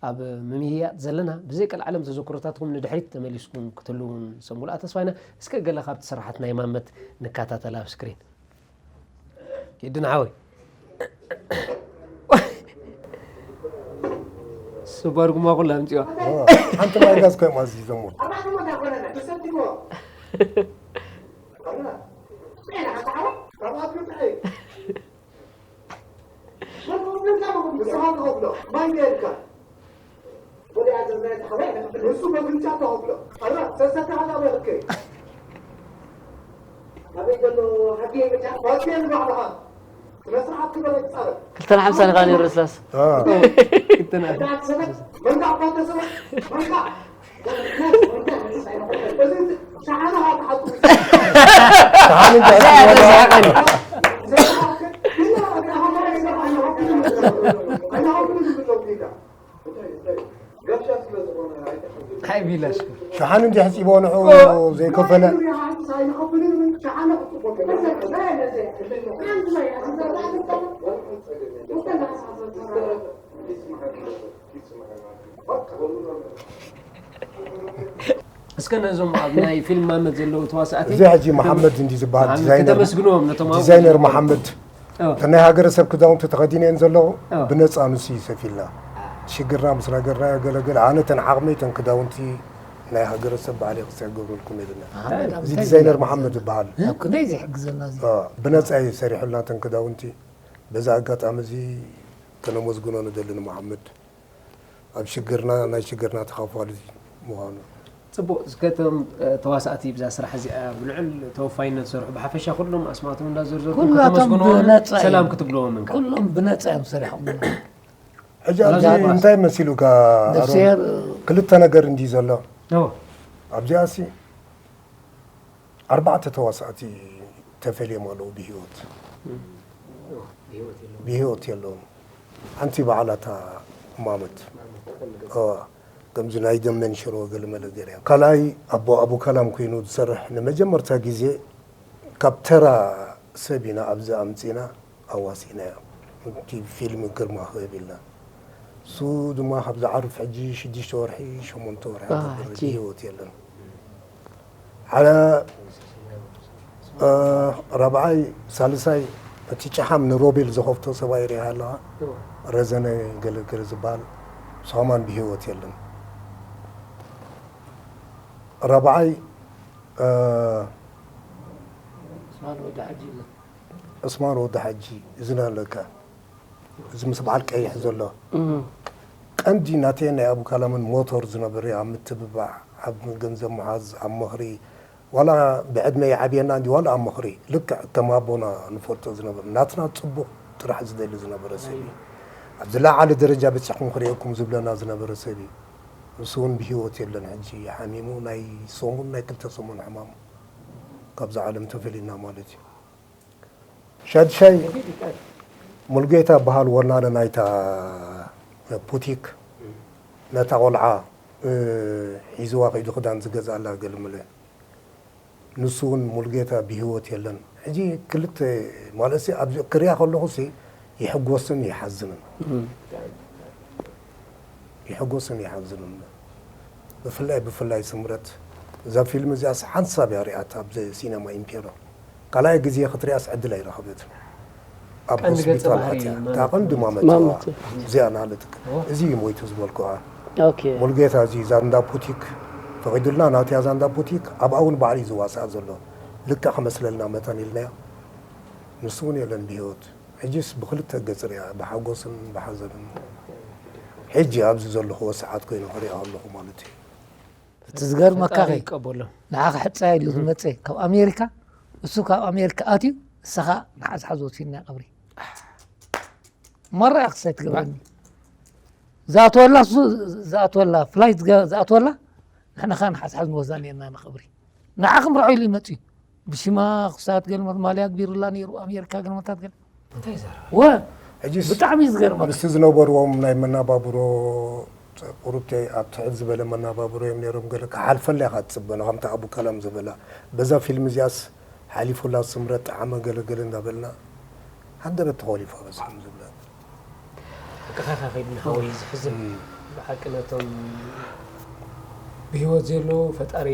ኣብ ምምይያጥ ዘለና ብዘይ ቀልዓለም ተዘክሮታትኩም ንድሕሪት ተመሊስኩም ክትህልውን ሰንቡልኣ ተስፋ ኢና እስከ ገለ ካብቲ ስራሓት ናይ ማመት ንከታተል ኣብ ስክሪን ኪድን ሓወይ ስባር ጉማ ኩላ ኣምፅዋ ሓንቲ ማይ ጋዝ ኮይም ኣዚዞም ክልተን ሓምሳን ኢኻ ነይሩ ለስላስ ሓይ ቢላሽ ሸሓኒ እንዲ ሕፂቦ ንዑ ዘይከፈለ እስከ ነዞም ኣብ ናይ ፊልም ማመት ዘለዉ ተዋሳእቲ እዚ ሕጂ መሓመድ እንዲ ዝበሃል ዲዛይነር ከተመስግንዎም ነቶም ኣብኡ ዲዛይነር ዘለዉ። መሓመድ ኣዎ። እተን ናይ ሃገረሰብ ክዳውንቲ ተኸዲነን ዘለኹ ኣዎ። ብነፃ ንሱ እዩ ሰፊልና ሽግርና ምስ ነገርና ገለገለ ኣነ ተን ዓቕመይ ተን ክዳውንቲ ናይ ሃገረሰብ ባዕለይ ክስዕ ገብረልኩም ኢልና እዚ ዲዛይነር መሓመድ ይበሃል ኣብ ክንደይ ዝሕግዘና እዚ ብነፃ እዩ ሰሪሑልና ተን ክዳውንቲ በዚ ኣጋጣሚ እዚ ከነመስግኖ ንደሊ ንመሓመድ ኣብ ሽግርና ናይ ሽግርና ተኻፋሊ ምዃኑ ፅቡቅ እስከ እቶም ተዋሳእቲ ብዛ ስራሕ እዚኣ ብልዑል ተወፋይነት ዝሰርሑ ብሓፈሻ ኩሎም ኣስማቶም እንዳዘርዘርኩም ኩላቶም ከተመስግንዎም ብነፃ እዮም። ሰላም ክትብልዎም እንካ ኩሎም ብነፃ እዮም ሰሪሖም ሕጂ ኣብዚ እንታይ መሲሉካ ኣሮን? ነፍስሔር ክልተ ነገር እንዲ ዘሎ ኦ፣ ኣብዚኣሲ ኣርባዕተ ተዋሳእቲ ተፈልዮም ኣለዉ ብሂወት ብሂወት የለውን ሓንቲ በዓላታ ማመት እዋ ከምዚ ናይ ደመን ሽሮ ገለመለ ገለ ካልኣይ ኣቦ ኣቡ ከላም ኮይኑ ዝሰርሕ ንመጀመርታ ግዜ ካብ ተራ ሰብ ኢና ኣብዚ ኣምፂና ኣዋሲእናዮ እቲ ፊልም ግርማ ክህብ ኢልና እሱ ድማ ካብ ዝዓርፍ ሕጂ ሽዱሽተ ወርሒ ሸሞንተ ወርሒ አ፣ ክገብር ሕጂ። ህይወት የለን ሓደ እ፣ ራብዓይ ሳልሳይ እቲ ጨሓም ንሮቤል ዝኸፍቶ ሰብኣይ ሪኣ ኣለኻ ረዘነ ገለገለ ዝበሃል ሰማን ብህይወት የለን ራብዓይ እ፣ ስማን ወዲ ሓጂ ይብሎ። እስማን ወዲ ሓጂ እዝና ኣለካ እዚ ምስ በዓል ቀይሕ ዘሎ ቀንዲ ናተይ ናይ ኣቡካላምን ሞቶር ዝነበረ ኣብ ምትብባዕ ኣብ ገንዘብ ምሓዝ ኣብ ምኽሪ ዋላ ብዕድመ ይዓብየና እንዲ ዋላ ኣብ ምኽሪ ልክዕ ከም ኣቦና ንፈልጦ ዝነበረ ናትና ፅቡቕ ጥራሕ ዝደሊ ዝነበረ ሰብ እዩ ኣብ ዝለዓለ ደረጃ በፂሕኩም ክርእየኩም ዝብለና ዝነበረ ሰብ እዩ ንሱ እውን ብሂወት የለን ሕጂ ሓሚሙ ናይ ሰሙን ናይ ክልተ ሰሙን ሕማም ካብዛ ዓለም ተፈሊና ማለት እዩ ሻድሻይ ሙሉጌታ በሃል ወናኒ ናይታ ቡቲክ ነታ ቆልዓ ሒዝዋ ከይዱ ክዳን ዝገዝኣላ ገልምለ። ንሱ እውን ሙሉጌታ ብህይወት የለን። ሕጂ ክልተ ማለት ኣብዚ ክሪኣ ከለኹ ሲ ይሕጎስን ይሓዝንን። ይሕጎስን ይሓዝንን። ብፍላይ ብፍላይ ስምረት እዛ ፊልም እዚኣስ ሓንሳብ እያ ሪኣታ ኣብ ሲነማ ኢምፔሮ። ካልኣይ ግዜ ክትሪኣስ ዕድል ኣይረኸበትን። ኣብ ቀንዲ ገጸ ሆስፒታል ባህሪ ኣትያ ማመት እታ ቀንዲ ማለት ማመት እያ። ማመት። እዚኣ ናለት እዋ። እዚ እዩ ሞይቱ ዝበልኩዋ። ኦኬ። ሙሉጌታ እዚ ዛንዳ ቡቲክ ፈቒዱልና ናትያ ዛንዳ ቡቲክ ኣብኣ እውን ባዕሉ እዩ ዝዋሳእ ዘሎ። ልክዕ ክመስለልና መታን ኢልናዮ። ንሱ እውን የለን ብህይወት። ሕጂስ ብክልተ ገጽ ሪኣ ብሓጎስን ብሓዘንን። ሕጂ ኣብዚ ዘለኹዎ ሰዓት ኮይኑ ክሪኣ ኣለኹ ማለት እዩ። እቲ ዝገርመካ ፈጣሪ ኸይ ይቀበሎም። ንዓኻ ሕጻይ ኢሉ ዝመጸ ካብ ኣሜሪካ እሱ ካብ ኣሜሪካ ኣትዩ ንስኻ ንሓዝሓዝ ወሲድና ቀብሪ መራ ክሳይ ትገብረኒ ዝኣትወላ እሱ ዝኣትወላ ፍላይት ዝገ- ዝኣትወላ ንሕና ኸ ንሓዝሓዝ ንወስዳ ነርና ንቐብሪ ንዓ ክምርዖ ኢሉ ይመጽ እዩ ብሽማ ክሳት ገለ ማልያ ኣግቢሩላ ነይሩ ኣሜሪካ ገለ መታት ገለ እንታይ ዘረባ ወ ሕጂስ ብጣዕሚ እዩ ዝገርመካ ምስቲ ዝነበርዎም ናይ መናባብሮ ቁሩብተይ ኣብ ትሕት ዝበለ መናባብሮ እዮም ነይሮም። ገለ ክሓልፈላ ኢኻ ትፅበ ንከምቲ ኣቡ ከላም ዝበላ በዛ ፊልም እዚኣስ ሓሊፉላ ስምረት ጠዓመ ገለገለ እንዳበልና ሃንደበት ተኾሊፋ በዚ ከም ዝብላ ሓቅኻ ከይድና ሓወይ ዝሕዝን ብሓቂ ነቶም ብህይወት ዘለዉ ፈጣሪ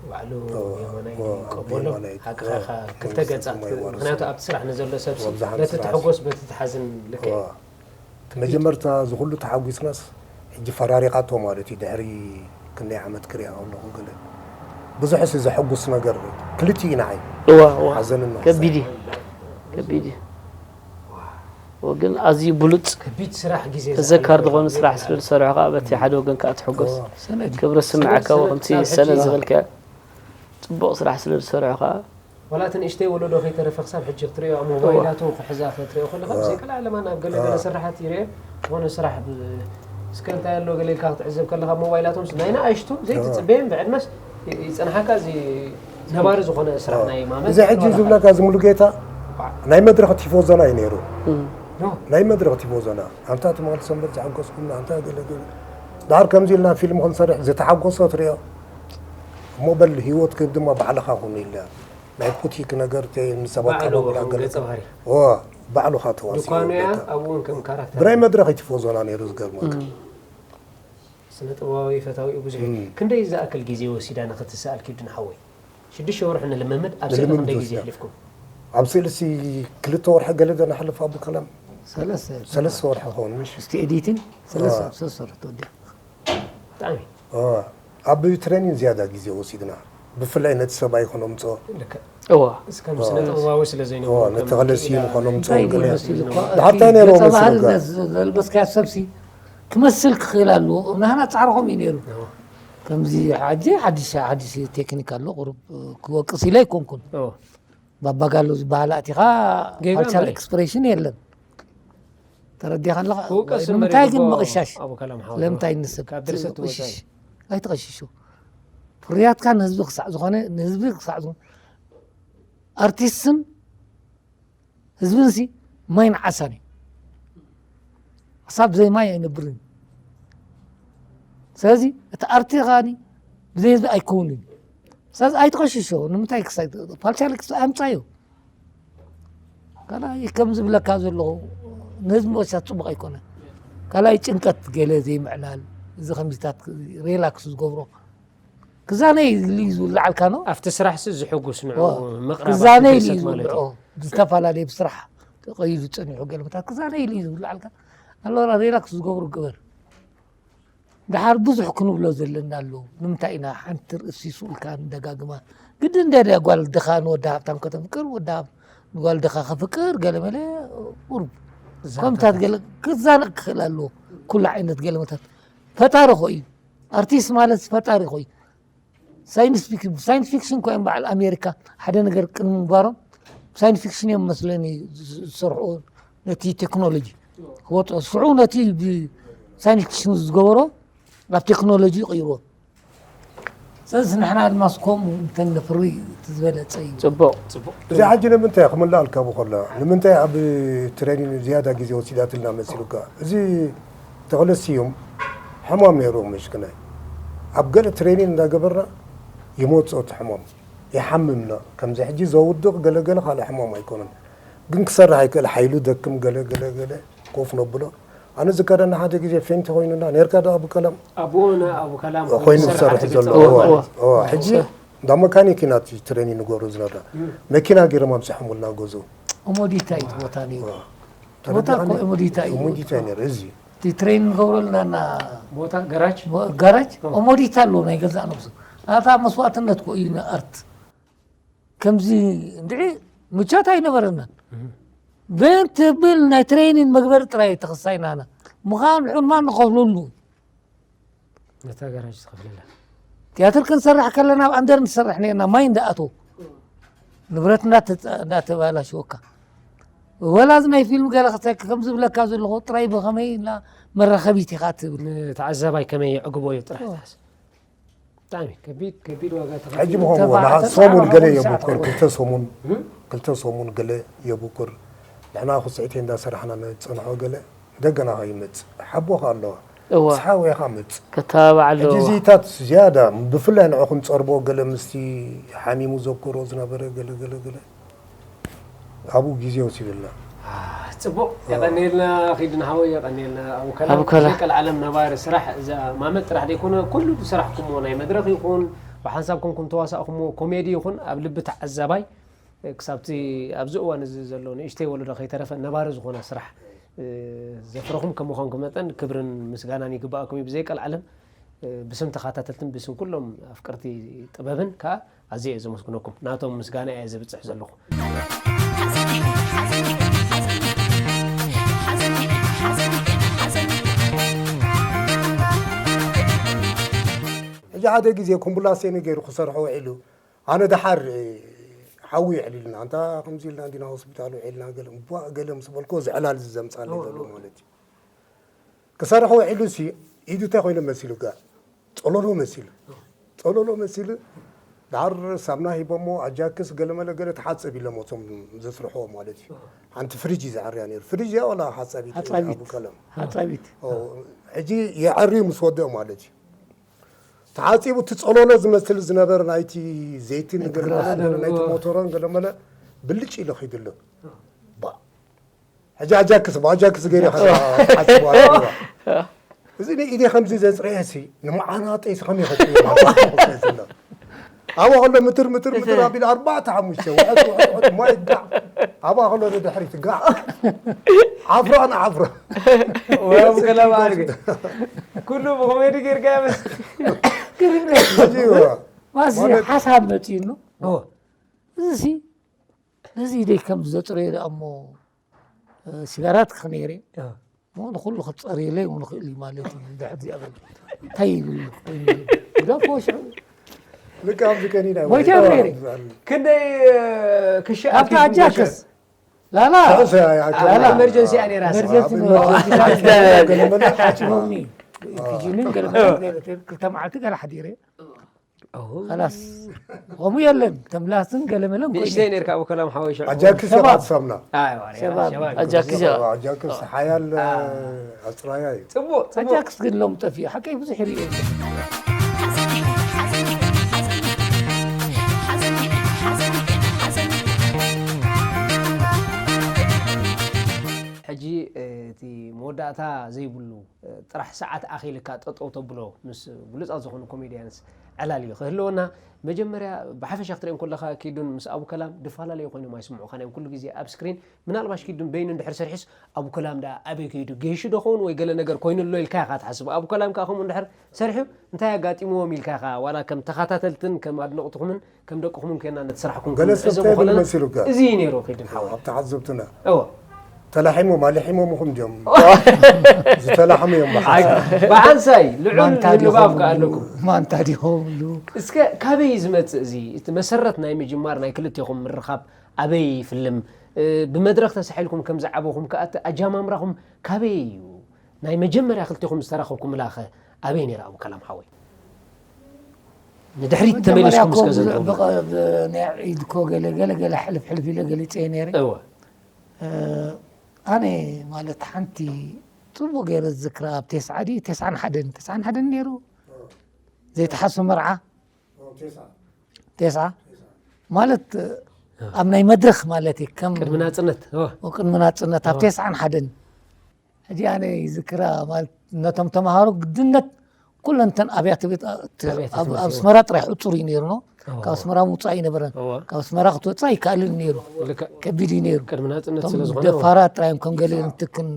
ባዕሉ የማናይ ይቀበሎም። ሓቅኻ ክልተ ገጻት ምክንያቱ ኣብቲ ስራሕ ንዘሎ ሰብ ነቲ ትሕጎስ በቲ ትሓዝን ልክዕ መጀመርታ እዚ ኩሉ ተሓጒስናስ ሕጂ ፈራሪቓቶ ማለት እዩ። ድሕሪ ክንደይ ዓመት ክሪኣ ከለኹ ገለ ብዙሕሲ ዘሐጉስ ነገር ክልቲኡ ንዓይ እዋ እዋ ሓዘንን ከቢድ እዩ ከቢድ እዩ እዎ ግን ኣዝዩ ብሉፅ ከቢድ ስራሕ ግዜ ተዘካሪ ዝኾነ ስራሕ ስለ ዝሰርሑ ከዓ በቲ ሓደ ወገን ከዓ ትሕጎስ ክብሪ ስምዓካ እዎ ከምቲ ሰነ ዝበልካዮ ፅቡቕ ስራሕ ስለ ዝሰርሑ ከዓ ዋላ እቲ ንእሽተይ ወለዶ ከይተረፈ ክሳብ ሕጂ ክትሪኦ ኣብ ሞባይላቱ ክሕዛ ክትሪኦ ከለካ ብዘይ ቀልዓለማ ናብ ገለ ገለ ስራሓት ይርኤ ዝኾነ ስራሕ እስከ እንታይ ኣሎ ገለ ኢልካ ክትዕዘብ ከለካ ሞባይላቶም ናይ ንኣሽቱ ዘይትፅበየን ብዕድመስ ይፀንሓካ እዚ ነባሪ ዝኾነ ስራሕ ናይ ማመት እዚ ሕጂ ዝብለካ እዚ ሙሉጌታ ናይ መድረኽ ቲፎዞና እዩ ነይሩ ናይ መድረኽ ቲፎዞና ኣንታ ትማል ሰንበት ዝሓጎስኩም ኣንታ ገለገለ ዳር ከምዚ ኢልና ፊልም ክንሰርሕ ዝተሓጎሶ ትሪኦ እሞ በል ህይወት ክህብ ድማ ባዕልኻ ኩን ኢልና ናይ ፖቲክ ነገር ንሰባት ባዕሉ ተበግላ ከም ገለ ገጸ ባህሪ። ዎ ባዕሉ ኻ ተዋሲኡ ድኳኑ እያ በቃ። ኣብኡ እውን ከም ካራክተር ብናይ መድረኽ ይትፎዞና ነይሩ ዝገርመካ ስነ ጥበባዊ ፈታዊኡ ብዙሕ እዩ። ክንደይ ዝኣክል ግዜ ወሲዳ ንኽትስኣል ኪዱ ንሓወይ ሽዱሽተ ወርሒ ንልምምድ ኣብ ስእሊ ንልምምድ ክንደይ ግዜ ወሲዳ። ኣሕሊፍኩም ኣብ ስእልሲ ክልተ ወርሒ ገለ ዶ ነሕልፍ ኣብ ከላም ሰለስተ ሰለስተ ወርሒ ክኸውን ምሽ እስቲ ኤዲቲን ሰለስተ ኣዎ። ኣብ ሰለስተ ወርሒ ተወዲኣ ብጣዕሚ ኣብ ትሬኒንግ ዝያዳ ግዜ ወሲድና ብፍላይ ነቲ ሰብኣይ ክነምፅኦ ልክዕ እዋ እስከም ስነ ጥበባዊ ስለ ዘይነበሩ ነተኸለሲ ምዃኖም እንታይ ፅውግለ ይመስል እኮ ንሓታ ነይርዎ ገጸ ባህሪ መስልካ ዘ- ዘልበስካዮ ሰብሲ ክመስል ክኽእል ኣለዎ ናህና ፃዕርኹም እዩ ነይሩ ከምዚ ሓጂ ሓድሽ ሓድሽ ቴክኒክ ኣሎ ቁሩብ ክወቅስ ኢለ ኣይኮንኩን ባባጋሎ ዝበሃል ኣእቲኻ ጌጋ ካልቸር እምበረ። ኤክስፕሬሽን የለን ተረዲኻ ኣለኻ ክውቀስ ወይ እምበር ንምንታይ ግን ይግብኦ መቕሻሽ ኣቡ ከላም ሓወይ። ለምንታይ ንስብ ካብ ድርሰት ትቕሽሽ ወፃኢ። ኣይትቐሽሹ ፍርያትካ ንህዝቢ ክሳዕ ዝኾነ ንህዝቢ ክሳዕ ዝኾነ ኣርቲስትን ህዝብን ሲ ማይን ዓሳን እዩ ክሳብ ዘይ ማይ ኣይነብርን እዩ ስለዚ እቲ ኣርቲ ከዓኒ ብዘይ ህዝቢ ኣይከውንን እዩ ስለዚ ኣይትቐሽሾ ንምንታይ ክሳይ ፓልቻሊክስ ኣምፃዮ ካልኣይ ከም ዝብለካ ዘለኹ ንህዝቢ መቐሻት ፅቡቕ ኣይኮነ ካልኣይ ጭንቀት ገለ ዘይምዕላል እዚ ከምዚታት ሬላክስ ዝገብሮ ክዛነይ ኢሉ እዩ ዝውልዓልካ ነው ኣብቲ ስራሕ ሲ ዝሕጉስ ንዑ ዋ፣ ምቕራብ ክዛነይ ኣብቲ ኢሉ እዩ ድርሰት ማለት እዩ ዝውልዖ ብዝተፈላለየ ብስራሕ ተቐይዱ ፀኒሑ ገለ መታት ክዛነይ ኢሉ እዩ ዝውልዓልካ ኣሎ ሬላክስ ዝገብሩ ግበር ድሓር ብዙሕ ክንብሎ ዘለና ኣለዉ ንምንታይ ኢና ሓንቲ ርእሲ ስኡልካ ንደጋግማ ግዲ እንደ ጓል ድኻ ንወዲ ሃብታም ከተፍቅር ወዲ ሃብ ንጓል ድኻ ከፍቅር ገለ መለ ቁርብ ከምታት ገለ ክዛነቅ ክኽእል ኣለዎ ኩሉ ዓይነት ገለ መታት ፈጣሪ ኾ እዩ ኣርቲስት ማለት ፈጣሪ ኾ እዩ ሳይንስ ፊክሽን ሳይንስ ፊክሽን እኮ እዮም በዓል ኣሜሪካ ሓደ ነገር ቅድሚ ምግባሮም ሳይንስ ፊክሽን እዮም መስለኒ ዝሰርሑ ነቲ ቴክኖሎጂ ክወፅኦ ሽዑ ነቲ ሳይንስ ፊክሽን ዝገበሮ ናብ ቴክኖሎጂ ይቕይርዎ ስለዚ ንሕና ድማ ከምኡ እንተነፍሪ እቲ ዝበለጸ እዩ። ጽቡቕ። ጽቡቕ። እዚ ሕጂ ንምንታይ ክምላእ ኣልካ ብኸሎ ንምንታይ ኣብ ትሬኒን ዝያዳ ግዜ ወሲዳትልና መሲሉካ? እዚ ተኽለ ስዩም ሕማም ነይሩ ምሽክናይ ኣብ ገለ ትሬኒን እንዳገበርና ይመፅኦ እቲ ሕማም ይሓምምና ከምዚ ሕጂ ዘውድቕ ገለገለ ካልእ ሕማም ኣይኮነን። ግን ክሰርሕ ኣይክእል ሓይሉ ደክም ገለ ገለ ገለ ኮፍ ነብሎ። ኣነ ዝከደና ሓደ ግዜ ፌንቲ ኮይኑና ኔርካ ዶ ኣብ ቀለም ኣብኡ ነ ኣብ ከላም ኮይኑ ዝሰርሕ ዘሎ እዋ፣ እዋ። ሕጂ እንዳ መካኒክ ኢና እቲ ትሬኒን ንገብሮ ዝነበርና መኪና ገይሮም ኣብፅሖምልና ገዝኡ እሞዲታ እዩ እቲ ቦታ ነይሩ። ቦታ እኮ እሞዲታ እዩ። ሙዲታ ነይሩ እዚ እቲ ትሬን ንገብረልና ና ቦታ ገራጅ ጋራጅ እሞዲታ ኣለዎ ናይ ገዛእ ነብሱ። ኣታ መስዋእትነት ኮ እዩ ንኣርት ከምዚ እንድዒ ምቻት ኣይነበረናን። ብእን ትብል ናይ ትሬኒን መግበሪ ጥራይ ተኸሳይናና ምዃን ሕርማን ንኸፍለሉ ነታ ገራጅ ትኸፍለላ። ትያትር ክንሰርሕ ከለና ኣብ ኣንደር ንሰርሕ ነርና ማይ እንዳኣተው ንብረት እንዳተበላሸወካ ወላ እዚ ናይ ፊልም ገለ ክሰክ ከም ዝብለካ ዘለኹ ጥራይ ብኸመይ እና መራኸቢት ኢኻ ትብል ንተዓዛባይ ከመይ የዕግቦ እዩ ጥራሕ ትሓስብ። ብጣዕሚ ከቢድ ከቢድ ዋጋ ሕጂ ምኾንዎ ንዓ ሰሙን ገለ የብኩር ክልተ ሰሙን ክልተ ሰሙን ገለ የብኩር ንሕና ክስዕቴ እንዳሰራሕና ንፀንሖ ገለ ደገና ከይመፅእ ሓቦኻ ኣለዋ እዋ ስሓወኻ መፅ ከተባባዕ ኣለዎ ሕጂ እዚታት ዝያዳ ብፍላይ ንዕኹም ፀርቦ ገለ ምስቲ ሓሚሙ ዘብከሮ ዝነበረ ገለ ገለ ገለ ኣብኡ ግዜ ወሲዱልና ጽቡቕ የቐንየልና ኺድን ሓወይ የቐንየልና ኣብ ከላም ኣብ ከላ- ቀልዓለም ነባሪ ስራሕ እዛ ማመት ጥራሕ ዘይኮነ ኩሉ ዝሰራሕኩምዎ ናይ መድረኽ ይኹን ብሓንሳብ ኮንኩም ተዋሳእኩምዎ ኮሜዲ ይኹን ኣብ ልቢ ተዓዛባይ ክሳብቲ ኣብዚ እዋን እዚ ዘሎ ንእሽተይ ወለዶ ከይተረፈ ነባሪ ዝኾነ ስራሕ ዘፍረኹም ከም ምዃንኩም መጠን ክብርን ምስጋናን ይግባኣኩም እዩ ብዘይ ቀልዓለም ብስም ተኸታተልትን ብስም ኩሎም ኣፍቀርቲ ጥበብን ከዓ ኣዝየ እየ ዘመስግነኩም ናቶም ምስጋና እየ ዘብፅሕ ዘለኹ ሕጂ ሓደ ግዜ ኮምቡላሴ ነገሩ ክሰርሖ ውዒሉ ኣነ ደሓር ሓዊ ይዕልልና ኣንታ ከምዚ ኢልና እንዲና ሆስፒታል ውዒልና ገለ እምቧእ ገለ ምስ በልኮ እዚ ዕላል እዚ ዘምፃለይ ዘሎ ማለት እዩ ክሰርሖ ውዒሉ ሲ ኢዱ እንታይ ኮይኑ መሲሉ ጋር ጸሎሎ መሲሉ ጸሎሎ መሲሉ ዳር ሳምና ሂቦሞ ኣጃክስ ገለመለ ገለ ተሓጸብ ኢሎም ቶም ዘስርሕዎ ማለት እዩ ሓንቲ ፍሪጅ እዩ ዝዓርያ ነይሩ ፍሪጅ እያ ወላ ሓጻቢት ሓጻቢት። ቀለም ሓጻቢት ሕጂ የዐርዩ ምስ ወደኦ ማለት እዩ ተሓጺቡ እቲ ጸሎሎ ዝመስል ዝነበረ ናይቲ ዘይትን ገለመለ ናይቲ ሞተሮን ገለመለ ብልጭ ኢሉ ኺድሉ ሕጂ ኣጃክስ ብኣጃክስ ገይረ ሓስቡ ኣለዋ እዚ ንኢደ ከምዚ ዘፅረየ ሲ ንመዓናጠይ ሲ ከመይ ከፅሎ ኣብኣ ከሎ ምትር ምትር ምትር ኣቢሉ ኣርባዕተ ሓሙሽተ ውሕጥ ውሕጥ ውሕጥ ማይ ጋዕ ኣብኣ ከሎ ንድሕሪት ጋዕ ዓፍሮ ኣነ ዓፍሮ ወያም ከለማ ኣድገ ኩሉ ብኮሜዲ ጌርካ መስ ማሲ ሓሳብ መፂኡ እዚ ሲ ነዚ ኢደይ ከም ዘፅረየ ደኣ እሞ ሲጋራት ክነይረ ንኹሉ ክፀርየለይ ንኽእል እዩ ማለት እዩ ድሕር ዚኣበል እንታይ ይብል ኮይኑ ዳፎ ሽዑ ልክ ኣብዚ ከኒና ሞይተ ነይረ ክንደይ ክሻ ኣብቲ ኣጃክስ ላላ ኢመርጀንሲ እያ ነይራ ክጅንን ገለ ክልተ መዓልቲ ገለ ሓዲረ ላስ ከምኡ የለን ተምላስን ገለመለን ንእሽተይ ነርካ ኣብ ከላም ሓወይ ሽዑ ኣጃክስ ሸባብ። ትሰምና ኣይ፣ ዋርያ፣ ሸባብ። ሸባብ። ኣጃክስ ጽቡቕ። ሸባብ። ኣጃክስ ሓያል ኣፅራያ እዩ ጽቡቕ፣ ጽቡቕ። ኣጃክስ ግን ሎም ጠፊኡ ሓቀይ ብዙሕ ይርኢ ሕጂ እቲ መወዳእታ ዘይብሉ ጥራሕ ሰዓት ኣኺልካ ጠጠው ተብሎ ምስ ብሉፃት ዝኾኑ ኮሜድያንስ ዕላል እዩ ክህልወና መጀመርያ ብሓፈሻ ክትሪኦም ከለካ ኪዱን ምስ ኣቡ ከላም ድፈላለዩ ኮይኖም ኣይስምዑኻን እዮም ኩሉ ግዜ ኣብ ስክሪን ምናልባሽ ኪዱን በይኑ እንድሕር ሰሪሑስ ኣቡ ከላም ደኣ ኣበይ ከይዱ ገይሹ ዶ ኸውን ወይ ገለ ነገር ኮይኑ ኣሎ ኢልካ ኢኻ ትሓስብ ኣቡ ከላም ከዓ ከምኡ እንድሕር ሰሪሑ እንታይ ኣጋጢምዎም ኢልካ ኢኻ ዋላ ከም ተኸታተልትን ከም ኣድነቕትኹምን ከም ደቅኹምን ኮይና ነቲ ስራሕኩም ገለ ሰብ ክንዕዘቦ እንታይ ይብል ከለና መሲሉካ እዚ እዩ ነይሩ ኪዱን ሓወይ ኣብ ተዓዘብትና እወ ተላሒሞም ኣልሒሞምኹም ድዮም ዝተላሕሙ እዮም ብሓሳብ ብሓንሳይ ልዑል ማንታ ምንባብ ዲኹም ከ ኣለኩም ማንታ ዲኹም ይብሉ እስከ ካበይ እዩ ዝመፅእ እዚ እቲ መሰረት ናይ ምጅማር ናይ ክልቴኹም ምርኻብ ኣበይ ይፍልም እ፣ ብመድረኽ ተሳሒልኩም ከም ዝዓበኹም ከኣ እቲ ኣጃማምራኹም ካበይ እዩ ናይ መጀመርያ ክልቴኹም ዝተራኸብኩምላ ኸ ኣበይ ነይራ ኣብ ከላም ሓወይ ንድሕሪት ተመሊስኩም እስከ ዘንተው። ናይ ዒድ ኮ ገለ ገለ ገለ ሕልፍ ሕልፍ ኢለ ገሊፀ ነይረ። ኣነ ማለት ሓንቲ ፅቡቅ ገይረ ዝክራ ኣብ ቴስዓ ድዩ ቴስዓን ሓደን ቴስዓን ሓደን ነይሩ ዘይተሓሱ መርዓ ቴስዓ ማለት ኣብ ናይ መድረክ ማለት እዩ ከም ቅድሚ ናፅነት ቅድሚ ናፅነት ኣብ ቴስዓን ሓደን ሕጂ ኣነ ይዝክራ ማለት ነቶም ተምሃሮ ግድነት ኩለን ተን ኣብያተ ቤት ኣብ ስመራ ጥራይ ሕፁር እዩ ነይሩ ነው ካብ ስመራ ምውፃእ ይነበረን ካብ ስመራ ክትወፃእ ይከኣልን ነይሩ ከቢድ እዩ ነይሩ ደፋራት ጥራዮም ከም ገለ ንትክን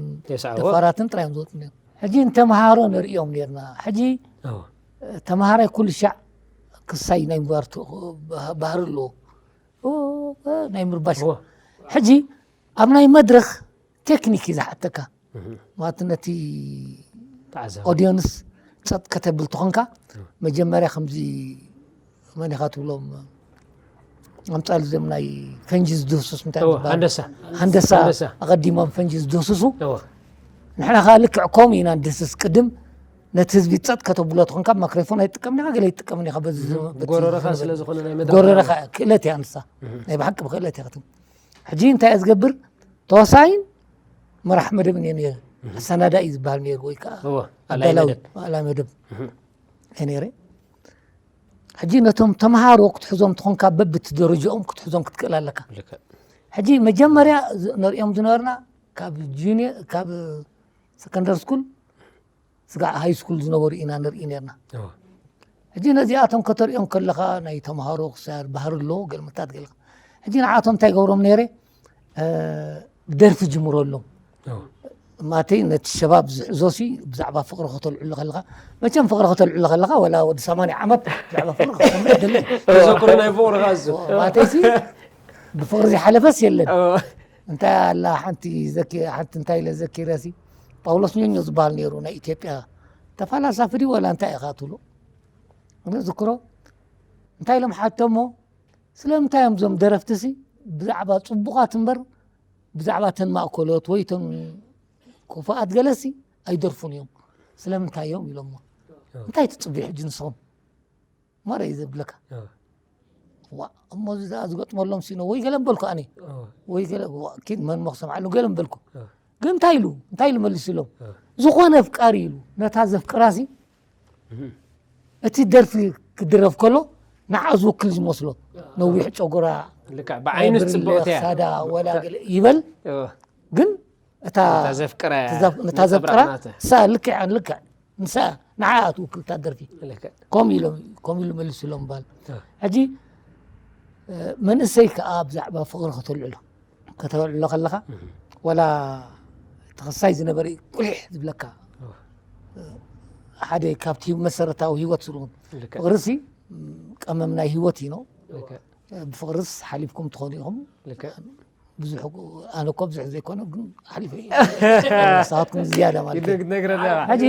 ደፋራትን ጥራዮም ዝወፁ ነይሩ ሕጂ ንተምሃሮ ንርእዮም ነርና ሕጂ ተምሃራይ ኩሉ ሻዕ ክሳይ ናይ ምግባር ባህሪ ኣለዎ ናይ ምርባሽ ሕጂ ኣብ ናይ መድረክ ቴክኒክ እዩ ዝሓተካ ማለት ነቲ ኦዲየንስ ፀጥ ከተብል ትኾንካ መጀመርያ ከምዚ መን ኢኻ ትብሎም ኣምፃል ዞም ናይ ፈንጂ ዝድህሱስ እንታይ ሃንደሳ ኣቐዲሞም ፈንጂ ዝድህስሱ ንሕና ከዓ ልክዕ ከምኡ ኢና ንድህስስ ቅድም ነቲ ህዝቢ ፀጥ ከተብሎ ትኾንካ ማክሮፎን ኣይትጥቀምን ኢኻ ገለ ይትጥቀምን ኢኻ በዚ ጎረረኻ ስለ ዝኾነ ናይ መድረኽ ጎረረኻ ክእለት እያ ንሳ ናይ ብሓቂ ብክእለት እያ ክትም ሕጂ እንታይ እየ ዝገብር ተዋሳይን መራሕ መደብን እየ ነይረ ኣሰናዳኢ ዝበሃል ነይሩ ወይ ከዓ ኣዳላዊ ኣላይ መደብ እየ ነይረ ሕጂ ነቶም ተምሃሮ ክትሕዞም ትኾንካ በብቲ ደረጃኦም ክትሕዞም ክትክእል ኣለካ ሕጂ መጀመርያ ነሪኦም ዝነበርና ካብ ጁኒየር ካብ ሰከንደር ስኩል ስጋዕ ሃይ ስኩል ዝነበሩ ኢና ንርኢ ነርና ሕጂ ነዚኣቶም ከተሪኦም ከለኻ ናይ ተምሃሮ ክሳር ባህሪ ኣሎ ገልምታት ገለ ሕጂ ንዓቶም እንታይ ገብሮም ነይረ ደርፊ ጅምረሎም ማተይ ነቲ ሸባብ ዝሕዞሲ ብዛዕባ ፍቅሪ ከተልዕሉ ከለኻ መቸም ፍቅሪ ከተልዕሉ ከለኻ ወላ ወዲ ሰማንያ ዓመት ብዛዕባ ፍቅሪ ከተልዕሉ ደለ ተዘክሮ ናይ ፍቅሪ ካሱ ማተይሲ ብፍቅሪ ዝሓለፈስ የለን እንታይ ኣላ ሓንቲ ዘኪ ሓንቲ እንታይ ኢለ ዘኪረሲ ጳውሎስ ኞኞ ዝበሃል ነይሩ ናይ ኢትዮጵያ ተፈላሳፊ ድዩ ወላ እንታይ ኢኻ ትብሎ ዝክሮ እንታይ ኢሎም ሓተሞ ስለምንታይ እዮም እዞም ደረፍትሲ ብዛዕባ ፅቡቃት እምበር ብዛዕባ ተን ማእኮሎት ወይ ተን ክፉኣት ገለሲ ኣይደርፉን እዮም ስለምንታይ እዮም ኢሎሞ እንታይ ትፅብዩ ሕጂ ንስኹም ማራ እዩ ዘብለካ ዋ እሞ እዚ ደኣ ዝገጥመሎም ሲኖ ወይ ገለ በልኩ ኣነ ወይ ገለ ዋ ኪድ መን ሞ ክሰምዓሉ ገለ በልኩ ግን እንታይ ኢሉ እንታይ ኢሉ መሊሱሎም ዝኾነ ኣፍቃሪ ኢሉ ነታ ዘፍቅራሲ እቲ ደርፊ ክድረፍ ከሎ ንዓ ዝውክል ዝመስሎ ነዊሕ ጨጉራ ልክዕ ብዓይኑ ብርለ ዝፅብቕቲ እያ ክሳዳ ወላ ገለ ይበል ግን እታ እታ ዘፍቅራ እያ እታ ዘፍቅራ ነፀብራቕ ናታ። ንሳ ልክዕ ልክዕ ንሳ ንዓኣ ትውክል እታ ደርፊ ልክዕ። ከምኡ ኢሎም ከምኡ ኢሉ መሊሱሎም በሃል ሕጂ መንእሰይ ከዓ ብዛዕባ ፍቕሪ ከተልዕሎ ከተልዕሎ ከለኻ ዋላ ተኸሳይ ዝነበረ እዩ ቁሊሕ ዝብለካ ሓደ ካብቲ መሰረታዊ ህይወት ስለሆን ልክዕ። ፍቕርሲ ቀመም ናይ ህይወት እዩ ነው ልክዕ። ብፍቕርስ ሓሊፍኩም ትኾኑ ኢኹም ልክዕ። ብዙሕ ኣነ እኮ ብዙሕ ዘይኮነ ግን ሓሊፈ እየ። ንስኻትኩም ዝያዳ ማለት እዩ። ክትነግረና ሕጂ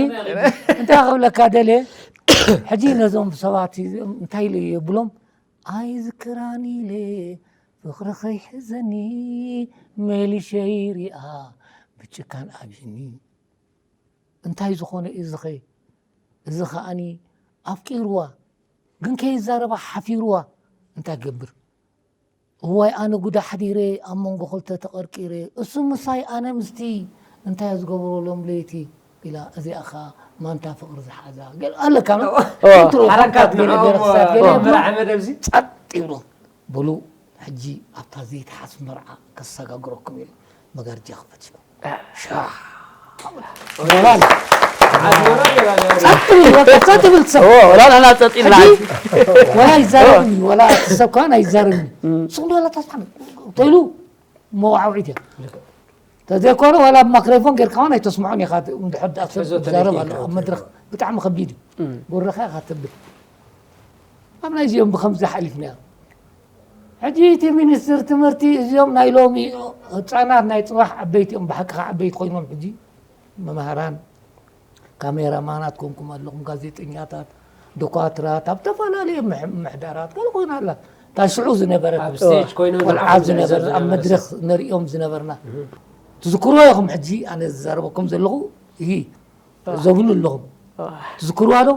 እንታይ ክብለካ ደልየ ሕጂ ነዞም ሰባት እንታይ ኢለ የብሎም ኣይዝክራን ኢለ ፍቕሪ ከይሕዘኒ መሊሸ ይሪኣ ብጭካን ኣብይኒ እንታይ ዝኾነ እዩ ዝኸ እዚ ከኣኒ ኣፍቂርዋ ግን ከይዛረባ ሓፊርዋ እንታይ ገብር እዋይ ኣነ ጉዳ ሓዲረ ኣብ መንጎ ክልተ ተቐርቂረ እሱ ምሳይ ኣነ ምስቲ እንታይ ዝገብሮ ሎም ለይቲ ኢላ እዚኣ ኸ ማንታ ፍቕሪ ዝሓዛ ገለ ኣለካ ኖ? ኦ፣ ኢንትሮ ሓረካት ሓረካት ገለ ንዕኦም፣ ገለ ኦ፣ ገለ በርዓ መደብ እዚ። ጸጥ ይብሉ በሉ ሕጂ ኣብታ ዘይትሓስ መርዓ ከሰጋግረኩም ኢሉ መጋርጃ ክፈት ሞራል ጸጥ ይብል በቃ፣ ጸጥ ይብል ሰብ። ኦ፣ ወላ ንሕና ጸጥ ኢልና። ሕጂ ወላ ይዛረብኒ፣ ወላ እቲ ሰብ ከኣ ኣይዛረብኒ። ስቕ በላ ተስፋ ተይሉ መዋዕውዒት እያ። ተዘይኮነ ዋላ ብማክሮፎን ጌርካ ውን ኣይተስምዖን ኢኻ። እንድሕር ደኣ ሰብ ሕዞ ይዛረብ ኣሎ ተለይካ ኣብ መድረኽ ብጣዕሚ ከቢድ እዩ። እም። ጎረኻ ኢኻ ተብል። ኣብ ናይዚኦም ብኸምዚ ሓሊፍና። ሕጂ እቲ ሚኒስትር ትምህርቲ እዚኦም ናይ ሎሚ ህፃናት ናይ ፅባሕ ዓበይቲ እዮም። ብሓቂ ከዓ ዓበይቲ ኮይኖም ሕጂ መምሃራን ካሜራማናት ኮንኩም ኣለኹም፣ ጋዜጠኛታት፣ ዶኳትራት፣ ኣብ ዝተፈላለዩ ምሕ- ምሕዳራት ገለ ኮይና ኣላ። እታ ሽዑ ዝነበረት ኣብ ስቴጅ ኮይኖም ቆልዓ ዝነበረ ኣብ መድረኽ ነርእዮም ዝነበርና ትዝክርዎ ኢኹም። ሕጂ ኣነ ዝዛረበኩም ዘለኹ ይሂ ዘብሉ ኣለኹም ትዝክርዋ ዶ?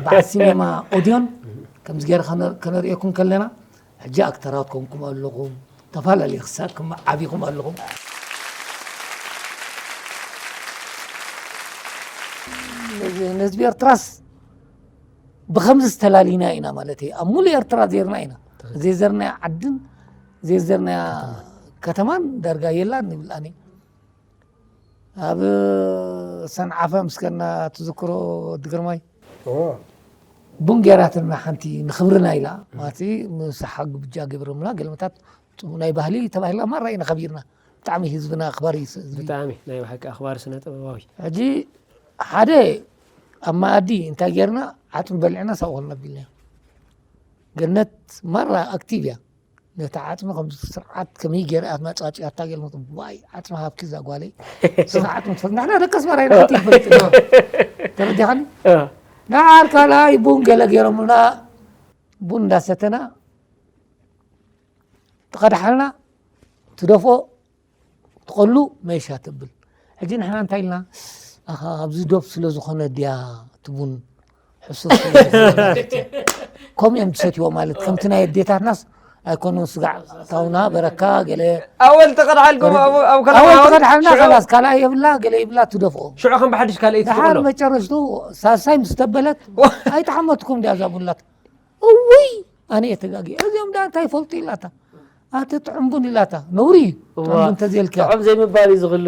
በዓል ሲኔማ ኦድዮን ከምዚ ገይረ ከነ- ከነርእየኩም ከለና፣ ሕጂ ኣክተራት ኮንኩም ኣለኹም፣ ተፈላለየ ክሳብ ዓቢኹም ኣለኹም። ነዚ- ነህዝቢ ኤርትራስ ብኸምዚ ዝተላሊና ኢና ማለት እየ። ኣብ ሙሉእ ኤርትራ ዜርና ኢና። ዜዘርናያ ዓድን ዜዘርናያ ከተማን ዳርጋ የላን ንብል ኣነ። ኣብ ሰንዓፈ ምስከና ትዝክሮ ወዲ ግርማይ? እዎ። ቡን ገይራትና ሓንቲ ንኽብርና ኢላ፣ ማለት ምስ ሓጉ ብጃ ገይሮምና ገለመታት ጽቡቕ ናይ ባህሊ ተባሂልና ማራ ኢና ከቢርና። ብጣዕሚ ህዝብና ኣኽባሪ ስ- ህዝቢ። ብጣዕሚ ናይ ብሓቂ ኣኽባሪ ስነ ጥበባዊ። ሕጂ ሓደ ኣብ መኣዲ እንታይ ጌርና ዓጽሚ በሊዕና ሳብ ኾልና ኣቢልና። ገነት ማራ ኣክቲቭ እያ። ነቲ ዓጽሚ ከም ስርዓት ከመይ ገይራ እያ መጻጽያታ ገለ መጽ- ዋይ ዓጽሚ ሃብኪ እዛ ጓለይ። ስኻ ዓጽሚ ትፈልጥ ንሕና ደቂ ኣስመራ ኢና ሓንቲ ይፈልጥ ኢና። ተረዲኻኒ? እ። ደሓር ካልኣይ ቡን ገለ ገይሮምና ቡን እንዳሰተና ትቐድሓልና ትደፍኦ ትቐሉ መይሻ ትብል። ሕጂ ንሕና እንታይ ኢልና ኣኻ ኣብዚ ዶብ ስለ ዝኾነ ድያ ትቡን ሕሱር ስለ ዝኾነ ማለት እዩ። ከምኡ እዮም ዝሰትይዎ ማለት ከምቲ ናይ ኣዴታትናስ ኣይኮኑን ስጋዕ ታውና በረካ ገለ ኣወል ተቐድሓልኩም ኣብ ኣብ ኣወል ከለማውን ተቐድሓልና ሽዑ- ከላስ ካልኣይ የብላ ገለ ይብላ ትደፍኦ። ሽዑ ከም ብሓድሽ ካልኣይ ደሓር ትስቕሎ። መጨረሽቱ ሳልሳይ ምስ ተበለት ኣይተሓመትኩም ድያ እዛ ቡላት እውይ ኣነ እየ ተጋጊ እዚኦም ዳ እንታይ ይፈልጡ ኢላታ ኣተ ጥዑም ቡን ኢላታ ነውሪ እዩ እዋ። ጥዑም ቡን ተዘልካ ጥዑም ዘይምባል እዩ ዝኽሉ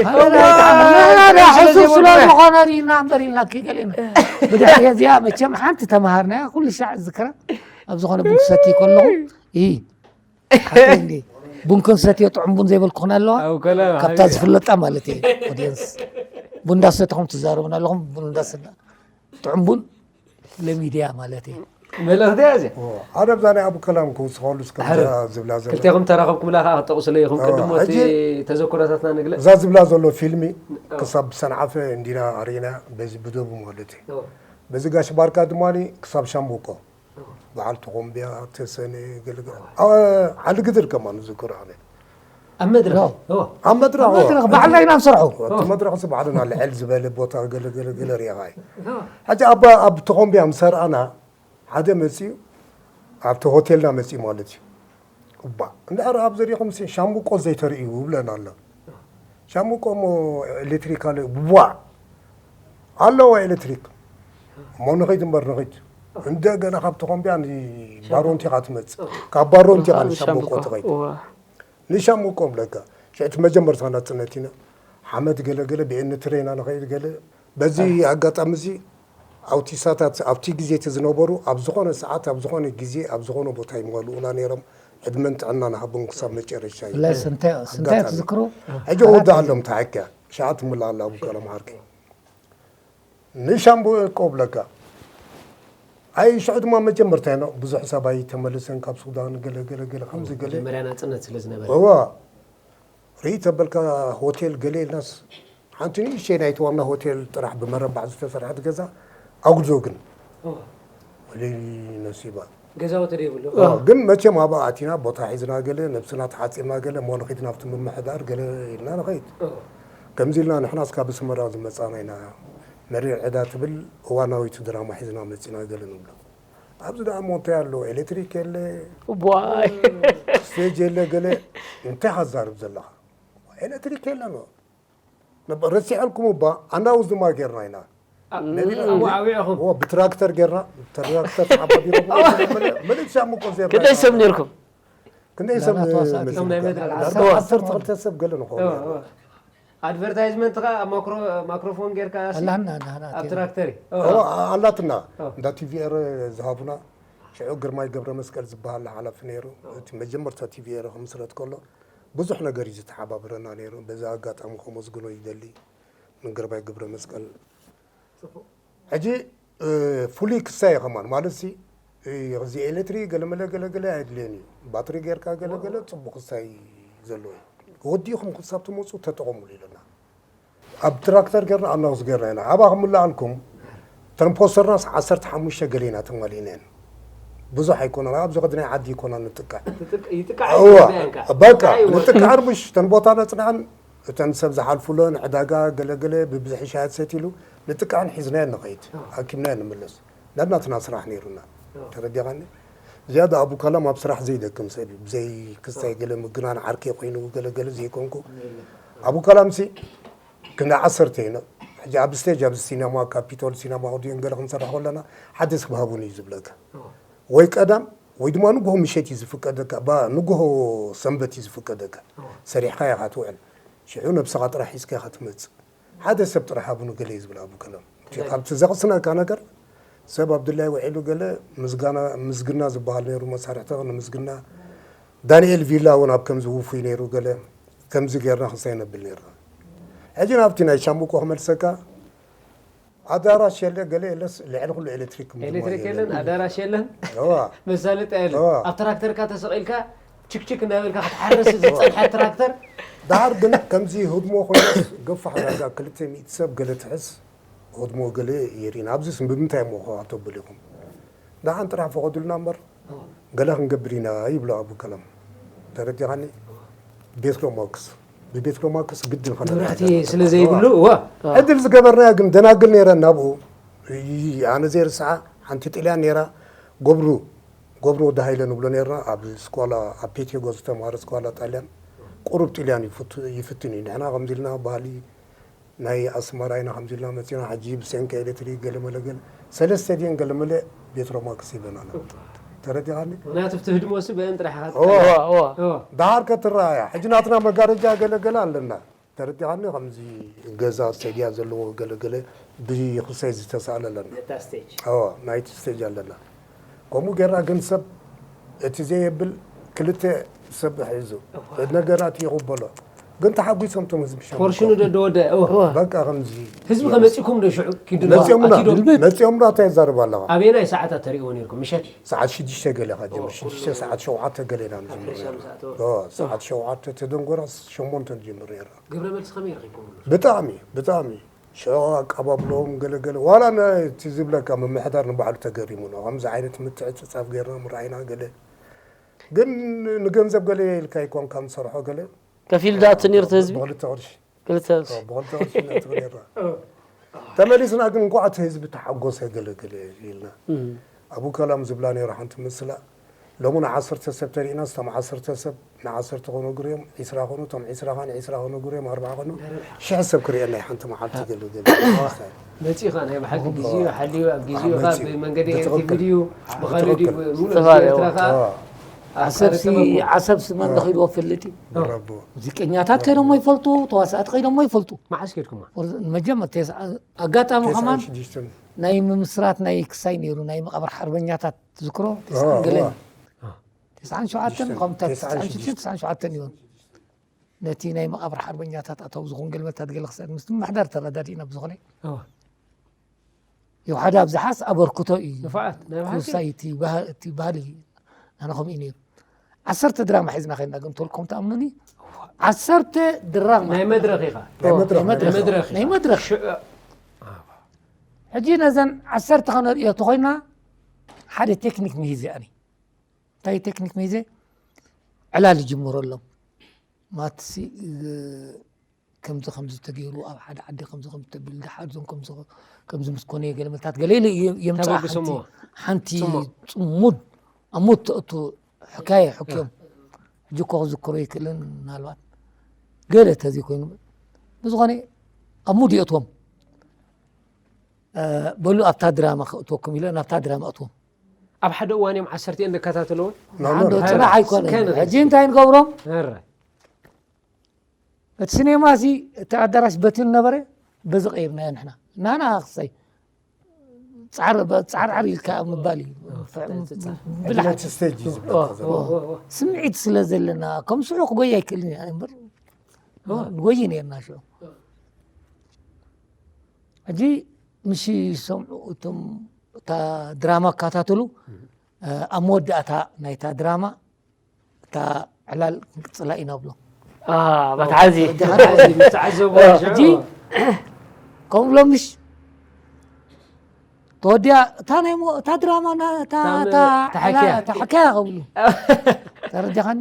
ኣነ ዳ- ዳ- ዳ- ዳ- ሕሱር ስለ ዝኾነ ሪኢና እምበር ኢልና ከይገሌና ብድሕሪ እዚኣ መቸም ሓንቲ ተምሃርናያ ኩሉ ሻዕ ዝክራ ኣብ ዝኾነ ቡን ክሰቲ ከለኹ ይ ሓቀይ እንዴ ቡን ክንሰትዮ ጥዑም ቡን ዘይበልኩኽን ኣለዋ ኣብ ከለማ ካብታ ሓቢብያ። ዝፍለጣ ማለት እየ ኦዲየንስ ቡን እንዳሰተኹም ትዛረቡና ኣለኹም ቡን እንዳሰና ጥዑም ቡን ለሚድያ ማለት እዩ መልእኽቲ እያ እዚኣ ኣነ ኣብዛ ናይ ኣቡ ከላም ክውስኸሉ እስከ ሕርር። ዝብላ ዘሎ ክልቴኹም ተራኸብኩምላ ከዓ ክጠቕሱለይ ኢኹም ኣዎ፣ ቅድሞ እቲ ሕጂ ተዘክሮታትና ንግለጽ እዛ ዝብላ ዘሎ ፊልሚ ኣዎ። ክሳብ ሰንዓፈ እንዲና ኣሪና በዚ ብደቡ ማለት እዩ ኣዎ። በዚ ጋሽ ባርካ ድማ ክሳብ ሻምቡቆ በዓል ተኾምቢያ ተሰነ ገልገ ዓሊ ግድር ከማ ንዝክሮ ኣነ ኣብ መድረኽ እዎ። ኣብ መድረኽ ኣብ መድረኽ ባዕልና ኢና ንሰርሖ እቲ መድረኽ ሲ ባዕልና ልዕል ዝበለ ቦታ ገለ ገለ ገለ ሪኢኻ እዩ ሕጂ ኣብ ኣብ ተኾምቢያ ምስ ኣርኣና ሓደ መፂኡ ኣብቲ ሆቴልና መፂኡ ማለት እዩ እባ እንድሕር ኣብ ዘሪኹም ሲ ሻምብቆ ዘይተርእዩ ይብለና ኣሎ ሻምብቆ እሞ ኤሌክትሪክ ኣሎ ቧ ኣለዎ ኤሌክትሪክ እሞ ንኸይድ እምበር ንኸይድ እንደገና ካብ ተኾምቢያ ንባሮንቲ ኢኻ ትመፅእ ካብ ባሮንቲ ኢኻ ንሻምብቆ ትኸይድ ንሻምብቆ እብለካ ሽዕቲ መጀመርታ ናፅነት ኢና ሓመድ ገለገለ ብኤንትረ ኢና ንኸይድ ገለ በዚ ኣጋጣሚ እዚ ኣውቲሳታት ኣብቲ ግዜ እቲ ዝነበሩ ኣብ ዝኾነ ሰዓት ኣብ ዝኾነ ግዜ ኣብ ዝኾነ ቦታ ይመልኡና ነይሮም ዕድመን ጥዕናን ሃቦም ክሳብ መጨረሻ እዩ ብላይ ስንታይ ስንታይ ኣጋጣሚ ትዝክሩ ሕጂ ክወዳእ ኣሎም ተሓኪያ ሸዓ ትምላእ ኣላ ኣብ ገለ መሃርኪ ንሻምቡ ቆብለካ ኣይ ሽዑ ድማ መጀመርታ ኢና ብዙሕ ሰብ ኣይተመልሰን ካብ ሱዳን ገለ ገለ ገለ ከምዚ ገለ መጀመርያ ናፅነት ስለ ዝነበረ እዋ ርኢ ተበልካ ሆቴል ገለ ኢልናስ ሓንቲ ንእሽተይ ናይቲ ዋና ሆቴል ጥራሕ ብመረባዕ ዝተሰርሐት ገዛ ኣጉዶ ግን ነሲባ ገዛውቲ ደይብሉ ግን መቸም ኣብኣ ኣቲና ቦታ ሒዝና ገለ ነብስና ተሓፂብና ገለ እሞ ንኺድ ናብቲ ምምሕዳር ገለ ኢልና ንኸይድ ከምዚ ኢልና ንሕናስ ካብ ኣስመራ ዝመፃና ኢና መሪር ዕዳ ትብል እዋናዊት ድራማ ሒዝና መፂና ገለ ንብሎ ኣብዚ ደኣ እሞ እንታይ ኣሎ ኤሌክትሪክ የለ እዋይ ስቴጅ የለ ገለ እንታይ ሓዛርብ ዘለኻ ኤሌክትሪክ የለ ኖ ረሲዐልኩም እባ ኣናውዝ ድማ ጌርና ኢና ነቢል ኣቡ ዓዊዕኹም ብትራክተር ጌርና ትራክተር ተሓባቢሮም ምልእ ሻሙቆ ዜርና ክንደይ ሰብ ነርኩም ክንደይ ሰብ እቶም ናይ መድረክ ዓሰርተ ክልተ ሰብ ገለ ንኸውን ኣድቨርታይዝመንት ኸ ኣብ ማክሮፎን ጌርካ ኣላና ኣላና ኣብ ትራክተር እዩ ኣላትና እንዳ ቲቪ ኤረ ዝሃቡና ሽዑ ግርማይ ገብረ መስቀል ዝበሃል ሓላፊ ነይሩ እቲ መጀመርታ ቲቪ ኤረ ክምስረት ከሎ ብዙሕ ነገር እዩ ዝተሓባበረና ነይሩ በዚ ኣጋጣሚ ከመስግኖ ይደሊ ንግርማይ ገብረ መስቀል ሕጂ ፍሉይ ክሳየ ከማን ማለት ሲ እዚ ኤሌክትሪክ ገለመለ ገለገለ ኣይድልየን እዩ ባትሪ ጌርካ ገለገለ ፅቡቅ ክሳይ ዘለዎ እዩ ወዲኹም ክሳብ ትመፁ ተጠቐሙሉ ኢለና ኣብ ትራክተር ጌርና ኣናውስ ጌርና ኢና ኣባ ክምልኣልኩም እተን ፖስተርናስ ዓሰርተ ሓሙሽተ ገሌና ተማሊእነን ብዙሕ ኣይኮነን ኣብዚ ቅዲ ናይ ዓዲ ይኮና ንጥቃዕ በቃ ንጥቃዕ ርቡሽ እተን ቦታ ነፅንዐን እተን ሰብ ዝሓልፉለን ዕዳጋ ገለገለ ብብዝሒ ሻያት ሰቲሉ ንጥቃዕን ሒዝናዮ ንኸይድ ኣኪብናዮ ንምለስ ነናትና ስራሕ ነይሩና ተረዲኻኒ? ዝያዳ ኣቡካላም ኣብ ስራሕ ዘይደክም ሰብ እዩ። ብዘይ ክሳይ ገለ ምግናን ዓርከይ ኮይኑ ገለ ገለ ዘይኮንኩ። ኣቡካላምሲ ክንዲ ዓሰርተ ኢና። ሕጂ ኣብ ስቴጅ፣ ኣብ ሲነማ፣ ካፒቶል ሲነማ ኦዲዮን ገለ ክንሰርሕ ከለና፣ ሓደ ሰብ ሃቡኒ እዩ ዝብለካ። ወይ ቀዳም፣ ወይ ድማ ንግሆ ምሸት እዩ ዝፍቀደካ። ባ-፣ ንግሆ ሰንበት እዩ ዝፍቀደካ። ሰሪሕካ ኢኻ ትውዕል። ሽዑ ነብስኻ ጥራሕ ሒዝካ ኢኻ ትመጽእ። ሓደ ሰብ ጥራሕ ሃቡኒ ገለ እዩ ዝብል ኣቡካላም። እቲ ካብቲ ዘቕስነካ ነገር፣ ሰብ ኣብ ድላይ ውዒሉ ገለ ምስጋና፣ ምስግና ዝበሃል ነይሩ፣ መሳርሕቲ ንምስግና። ዳንኤል ቪላ እውን ኣብ ከምዚ ውፉይ ነይሩ ገለ፣ ከምዚ ጌርና ክሳይ ነብል ነይርና። ሕጂ ናብቲ ናይ ሻምብቆ ክመልሰካ፣ ኣዳራሽ የለ ገለ የለስ፣ ልዕሊ ኩሉ ኤሌክትሪክ ምድማ ኤሌክትሪክ የለን። የለን፣ ኣዳራሽ የለን። እዋ። መሳለጥያ የለን። እዋ። ኣብ ትራክተርካ ተሰቒልካ ችክችክ እናበልካ ክትሓርስ ዝጸንሐ ትራክተር። ደሓር ግን ከምዚ ህድሞ ኮይነስ ገፋሕ ዳርጋ ክልተ ሚእቲ ሰብ ገለ ትሕዝ ህድሞ ገለ የርእና። ኣብዚስ ብምንታይ እሞ ከ ኣተብል ኢኹም? ደሓን ጥራሕ ፈቐዱልና እምበር ገለ ክንገብር ኢና ይብሉ ኣቡካላም። ተረዲኻኒ? ቤትሮማክስ፣ ብቤትሮማክስ ግድን ከነ መብራህቲ ስለ ዘይብሉ፣ እዋ። ዕድል ዝገበርናዮ ግን ደናግል ነይረን ናብኡ። ይ-፣ ኣነ ዘይርስዓ ሓንቲ ጥልያን ነይራ፣ ገብሩ፣ ገብሩ ወዲ ሃይለ ንብሎ ነይርና፣ ኣብ ስኳላ፣ ኣብ ፔቴጎ ዝተማሃረ ስኳላ ጣልያን፣ ቁሩብ ጥልያን ይፍቱ-፣ ይፍትን እዩ። ንሕና ከምዚ ኢልና ባህሊ ናይ ኣስመራ ኢና ከምዚ ኢልና መፂና፣ ሕጂ ብሰንኪ ኤሌክትሪክ ገለመለ ገለ፣ ሰለስተ ድየን ገለመለ ቤትሮማክስ ሂበናና። ተረዲኻኒ? ምኽንያቱ ኣብቲ ህድሞሲ በአን ጥራሕ ኢኻ እዋ። ትጥቀም። እዋ፣ እዋ። እዋ። ደሓር ከትረኣያ። ሕጂ ናትና መጋረጃ ገለ ገለ ኣለና። ተረዲኻኒ? ከምዚ ገዛ ሰድያ ዘለዎ ገለ ገለ ብኽሰይ ዝተሳእለ ኣለና። ነታ ስቴጅ። እዋ፣ ናይቲ ስቴጅ ኣለና። ከምኡ ጌርና ግን ሰብ እቲ ዘየብል ክልተ ሰብ ሒዙ እዋ። ነገራት ይቕበሎ። ግን ተሓጒሶም እቶም ህዝቢ ሸምብቆ። ፖርሽኑ ዶ ተወደ? እዋ። በቃ ከምዚ ህዝቢ ከመጺኩም ዶ ሽዑ ኪዱ መጺኦምና፣ ኣኪዶም? መጺኦምና እንታይ ይዛረብ ኣለኻ? ኣበየናይ ሰዓታት ተሪእዎ ነይርኩም? ምሸት? ሰዓት ሽዱሽተ ገለ ኢኻ ጀምር። ሽዱሽተ ሰዓት ሸውዓተ ገለ ኢና ንጅምር ኣፍሪሻ ነይርና። ምሳእቶ። እዎ፣ ሰዓት ሸውዓተ ተደንጎራ ሸሞንተ ንጅምር ነይርና። ግብረ መልሲ ከመይ ረኺብኩም? ብጣዕሚ፣ ብጣዕሚ። ሽዑ ኣቀባብሎኦም ገለ ገለ። ዋላ ነ-፣ እቲ ዝብለካ ምምሕዳር ንባዕሉ ተገሪሙ ነው። ከምዚ ዓይነት ምትዕጽጻፍ ጌርና ምርኣይና ገለ። ግን ንገንዘብ ገለ ኢልካ ኣይኮንካ ንሰርሖ ገለ። ከፊል ዳ ትኒር እቲ ህዝቢ? ብኽልተ ቅርሺ። ክልተ ቅርሺ። ኦ፣ ብኽልተ ቅርሺ ነጥቢ ኔርና። ተመሊስና ግን እንኳዕ እቲ ህዝቢ ተሓጎሰ ገለ ገለ ኢልና። እም። ኣቡ ከላም ዝብላ ነይሩ ሓንቲ ምስላ። ሎሚ ንዓሰርተ ሰብ ተሪእናስ፣ እቶም ዓሰርተ ሰብ ንዓሰርተ ክነግሩ እዮም፣ ዒስራ ኮኑ፣ እቶም ዒስራ ኸዓ ንዒስራ ክነግሩ እዮም፣ ኣርብዓ ኮኑ፣ ሽሕ ሰብ ክርእየና እዩ ሓንቲ መዓልቲ ገለ ገለ። መጺኻ ናይ ብሓቂ ግዜኡ ሓልዩ፣ ኣብ ግዜኡ ኣብ ኸዓ መጺኡ። ብመንገዲ ብትኽክል። ኤን ቲ ቪ ድዩ፣ ብኻልእ ድዩ፣ ብትኽክል። ብሙሉእ ህዝቢ ዝተፈላለዩ። ኤርትራ ኸዓ ኣዎ። ዓሰብሲ፣ ኣሳልጦ ዓሰብሲ መን ኣዎ። ደኺልዎ ፈልጥ እዩ። ብራቦ። ሙዚቀኛታት ከይዶሞ ይፈልጡ፣ ተዋሳእቲ ከይዶሞ ይፈልጡ። መዓስ ከድኩማ? ወር-፣ መጀመርታ የስ-፣ ኣጋጣሚ ተስዓን ከማን ሽዱሽተን። ናይ ምምስራት ናይ ክሳይ ነይሩ፣ ናይ መቓብር ሓርበኛታት ትዝክሮ? ኣዎ፣ ተስዓን ገለን። ኣዎ። ተስዓን ሸውዓተን ሽዱሽተን፣ ከምታት ተስዓን ተስዓን ሽዱሽተን፣ ሽዱሽተን። ተስዓን ሸውዓተን ይኾን። ነቲ ናይ መቓብር ሓርበኛታት ኣታዊ ዝኾን ገልመታት ገለ ክሳድ ምስ ምምሕዳር ተረዳዲእና ብዝኾነ። ኣዎ። የውሓደ ኣብዝሓስ ኣበርክቶ እዩ። ንፉዓት፣ ናይ ብሓቂ። ኩሳይ እቲ ባህ-፣ እቲ ባህሊ ኣነ ከምኡ እዩ ነይሩ። ዓሰርተ ድራማ ሒዝና ኸይድና ግን ተልኮም ትኣምኑኒ? ዓሰርተ ድራማ። ናይ መድረኽ ኢኻ? ናይ መድረኽ፣ ናይ ናይ መድረኽ። መድረኽ። ናይ መድረኽ። ሽዑ፣ ኣዎ። ሕጂ ነዘን ዓሰርተ ኸነርእዮ ተኾይና ሓደ ቴክኒክ ምሂዘ ኣነ። እንታይ ቴክኒክ ምሂዘ? ዕላል ይጅምረሎም። ማትሲ፣ እ፣ ከምዚ ከምዚ ተገይሩ፣ ኣብ ሓደ ዓዲ ከምዚ ከምዚ ተቢሉ፣ ደሓር እዞም ከምዚ ከምዚ ምስ ኮነ ገለ መልታት ገለ ኢለ የ-፣ የምጽኣ ተበግሶምዎ። ሓንቲ፣ ሓንቲ ጽሙቕ። ጽሙድ፣ ኣብ ሙድ ተእቱ ሕካየ ሕክዮም። እ። ሕጂ እኮ ክዝክሮ ይክእልን ምናልባት ገለ ተዘይኮይኑ። ብዝኾነ ኣብ ሙድ የእትዎም። እ፣ በሉ ኣብታ ድራማ ከእትወኩም ኢለ ናብታ ድራማ እትዎም። ኣብ ሓደ እዋን እዮም ዓሰርተ እየን ዝከታተልዎ? ኖ፣ ኖ፣ ኣንዶ ኖ። ጽባሕ ኣይኮነን። ስከን ሕጂ እንታይ ንገብሮም? ኧረ። እቲ ሲኔማ እዚ፣ እቲ ኣዳራሽ በቲ ነበረ፣ በዚ ቀይርናዮ ንሕና። ናና ክሳይ ጻዕር-፣ ጻዕርዓር ኢልካ ምባል እዩ። ኦ፣ ፍ-፣ ጻዕር። ብልሓት። ዕድመት ስቴጅ እዩ ዝብለካ ኦ፣ ዘሎ። ኦ፣ ኦ፣ ኦ። ስምዒት ስለ ዘለና፣ ከም ሽዑ ክጎይ ኣይክእልን እየ እምበር፣ ኦ። ንጎይ ነርና ሽዑ። ሕጂ ምሽ ይሰምዑ እቶም እታ ድራማ ይከታተሉ፣ እ፣ ኣብ መወዳእታ ናይታ ድራማ እታ ዕላል ክንቅጽላ ኢና ብሎ። ኣ፣ መትሓዚ። መትሓዚ፣ ዝተዓዘብዎ ሕጂ ሽዑ። ከምኡ ብሎ ምሽ ተወዲኣ፣ እታ ናይ ሞ-፣ እታ ድራማ ና-፣ እታ፣ እታ ም-፣ እታ ተሓኪያ። ዕላ-፣ ተሓኪያ ከብሉ። ተረዲኻኒ?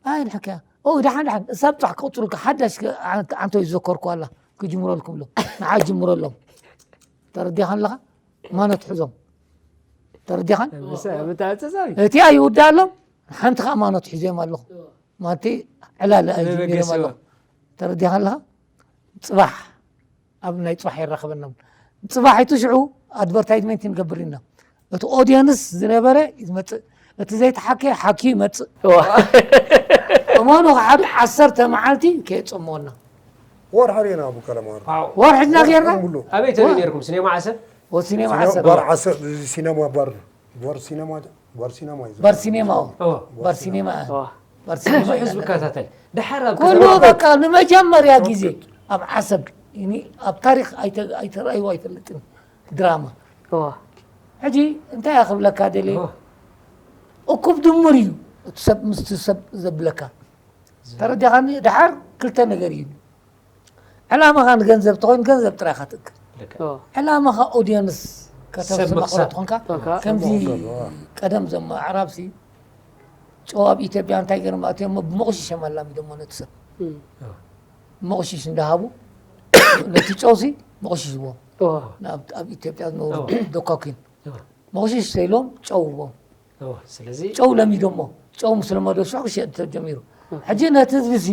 ኣይ፣ ንሕክያ። ኦ፣ ደሓን፣ ደሓን። እሳ ብጻሕ ክቕጽሉካ፣ ሓዳሽ ከ-፣ ዓን-፣ ዓንቶ ይዘከርኩ ኣላ። ክጅምረልኩም ኣሎ። ንዓ ጅምረሎም። ተረዲኻኒ ኣለኻ? ማኖ ትሕዞም። ተረዲኻን? ምሳ ምታጸጻሪ እቲ ኣይውዳሎም ሓንቲ ከኣ ኣማኖት ሒዞም ኣለኹ ማለት ዕላል ኣይጅሚሮም መበገሲ ኣለኹ። ተረዲኻ ኣለኻ? ጽባሕ ኣብ ናይ ጽባሕ የራኽበና። ጽባሕ እቲ ሽዑ ኣድቨርታይዝመንት ንገብር ኢና። እቲ ኦዲየንስ ዝነበረ ይመጽእ፣ እቲ ዘይተሓከየ ሓኪ ይመጽእ። እመኑ ሓደ ዓሰርተ መዓልቲ ከየጸመወና ወርሒ ርኢና ኣቡ ከለማር ወርሕና ጌርና ሙሉ ኣበይ ተበይ ነርኩም? ሲኔማ ዓሰብ ወሲኔማ ዓሰብ ባር ዓሰብ ሲነማ ባር ባር ሲነማ ባር ሲነማ እዩ ባር ሲኔማ ኦ፣ ባር ሲኔማ ኦ። ባር ሲኔማ ብዙሕ ህዝቢ ይከታተል። ድሓር ኣብ ኩሉ ከተማ በቃ ንመጀመርያ ግዜ ኣብ ዓሰብ እኒ ኣብ ታሪክ ኣይተ- ኣይተራእይዎ ኣይፈልጥን ድራማ። እዋ ሕጂ እንታይ እያ ክብለካ ደልየ ኦ፣ እኩብ ድምር እዩ እቲ ሰብ ምስቲ ሰብ ዘብለካ። ተረዲኻኒ? ድሓር ክልተ ነገር እዩ። ዕላማኻ ንገንዘብ ተኾይኑ ገንዘብ ጥራይ ኢኻ ትእክል። ልክዕ። እዋ ዕላማኻ ኦዲየንስ ከተፍሪ ሰብ ምኽሳብ። መቕረት ኾንካ ኦካ ከምዚ ቀደም ዘም ኣዕራብሲ ጨው ኣብ ኢትዮጵያ እንታይ ገርም ኣትዮም ብመቑሽሽ እዮም ኣላሚዶሞ ነቲ ሰብ። እም። መቑሽሽ እንዳሃቡ ነቲ ጨውሲ መቑሽሽዎም እዋ ናብ ኣብ ኢትዮጵያ ዝነብሩ እዋ። ደኳኪን እዋ። መቑሽሽ ተይሎም ጨውዎም እዋ፣ ስለዚ ጨው ለሚዶሞ ጨው ምስ ለመዶ ሽዑ ክሸጥ ተጀሚሩ። ሕጂ ነቲ ህዝቢ ሲ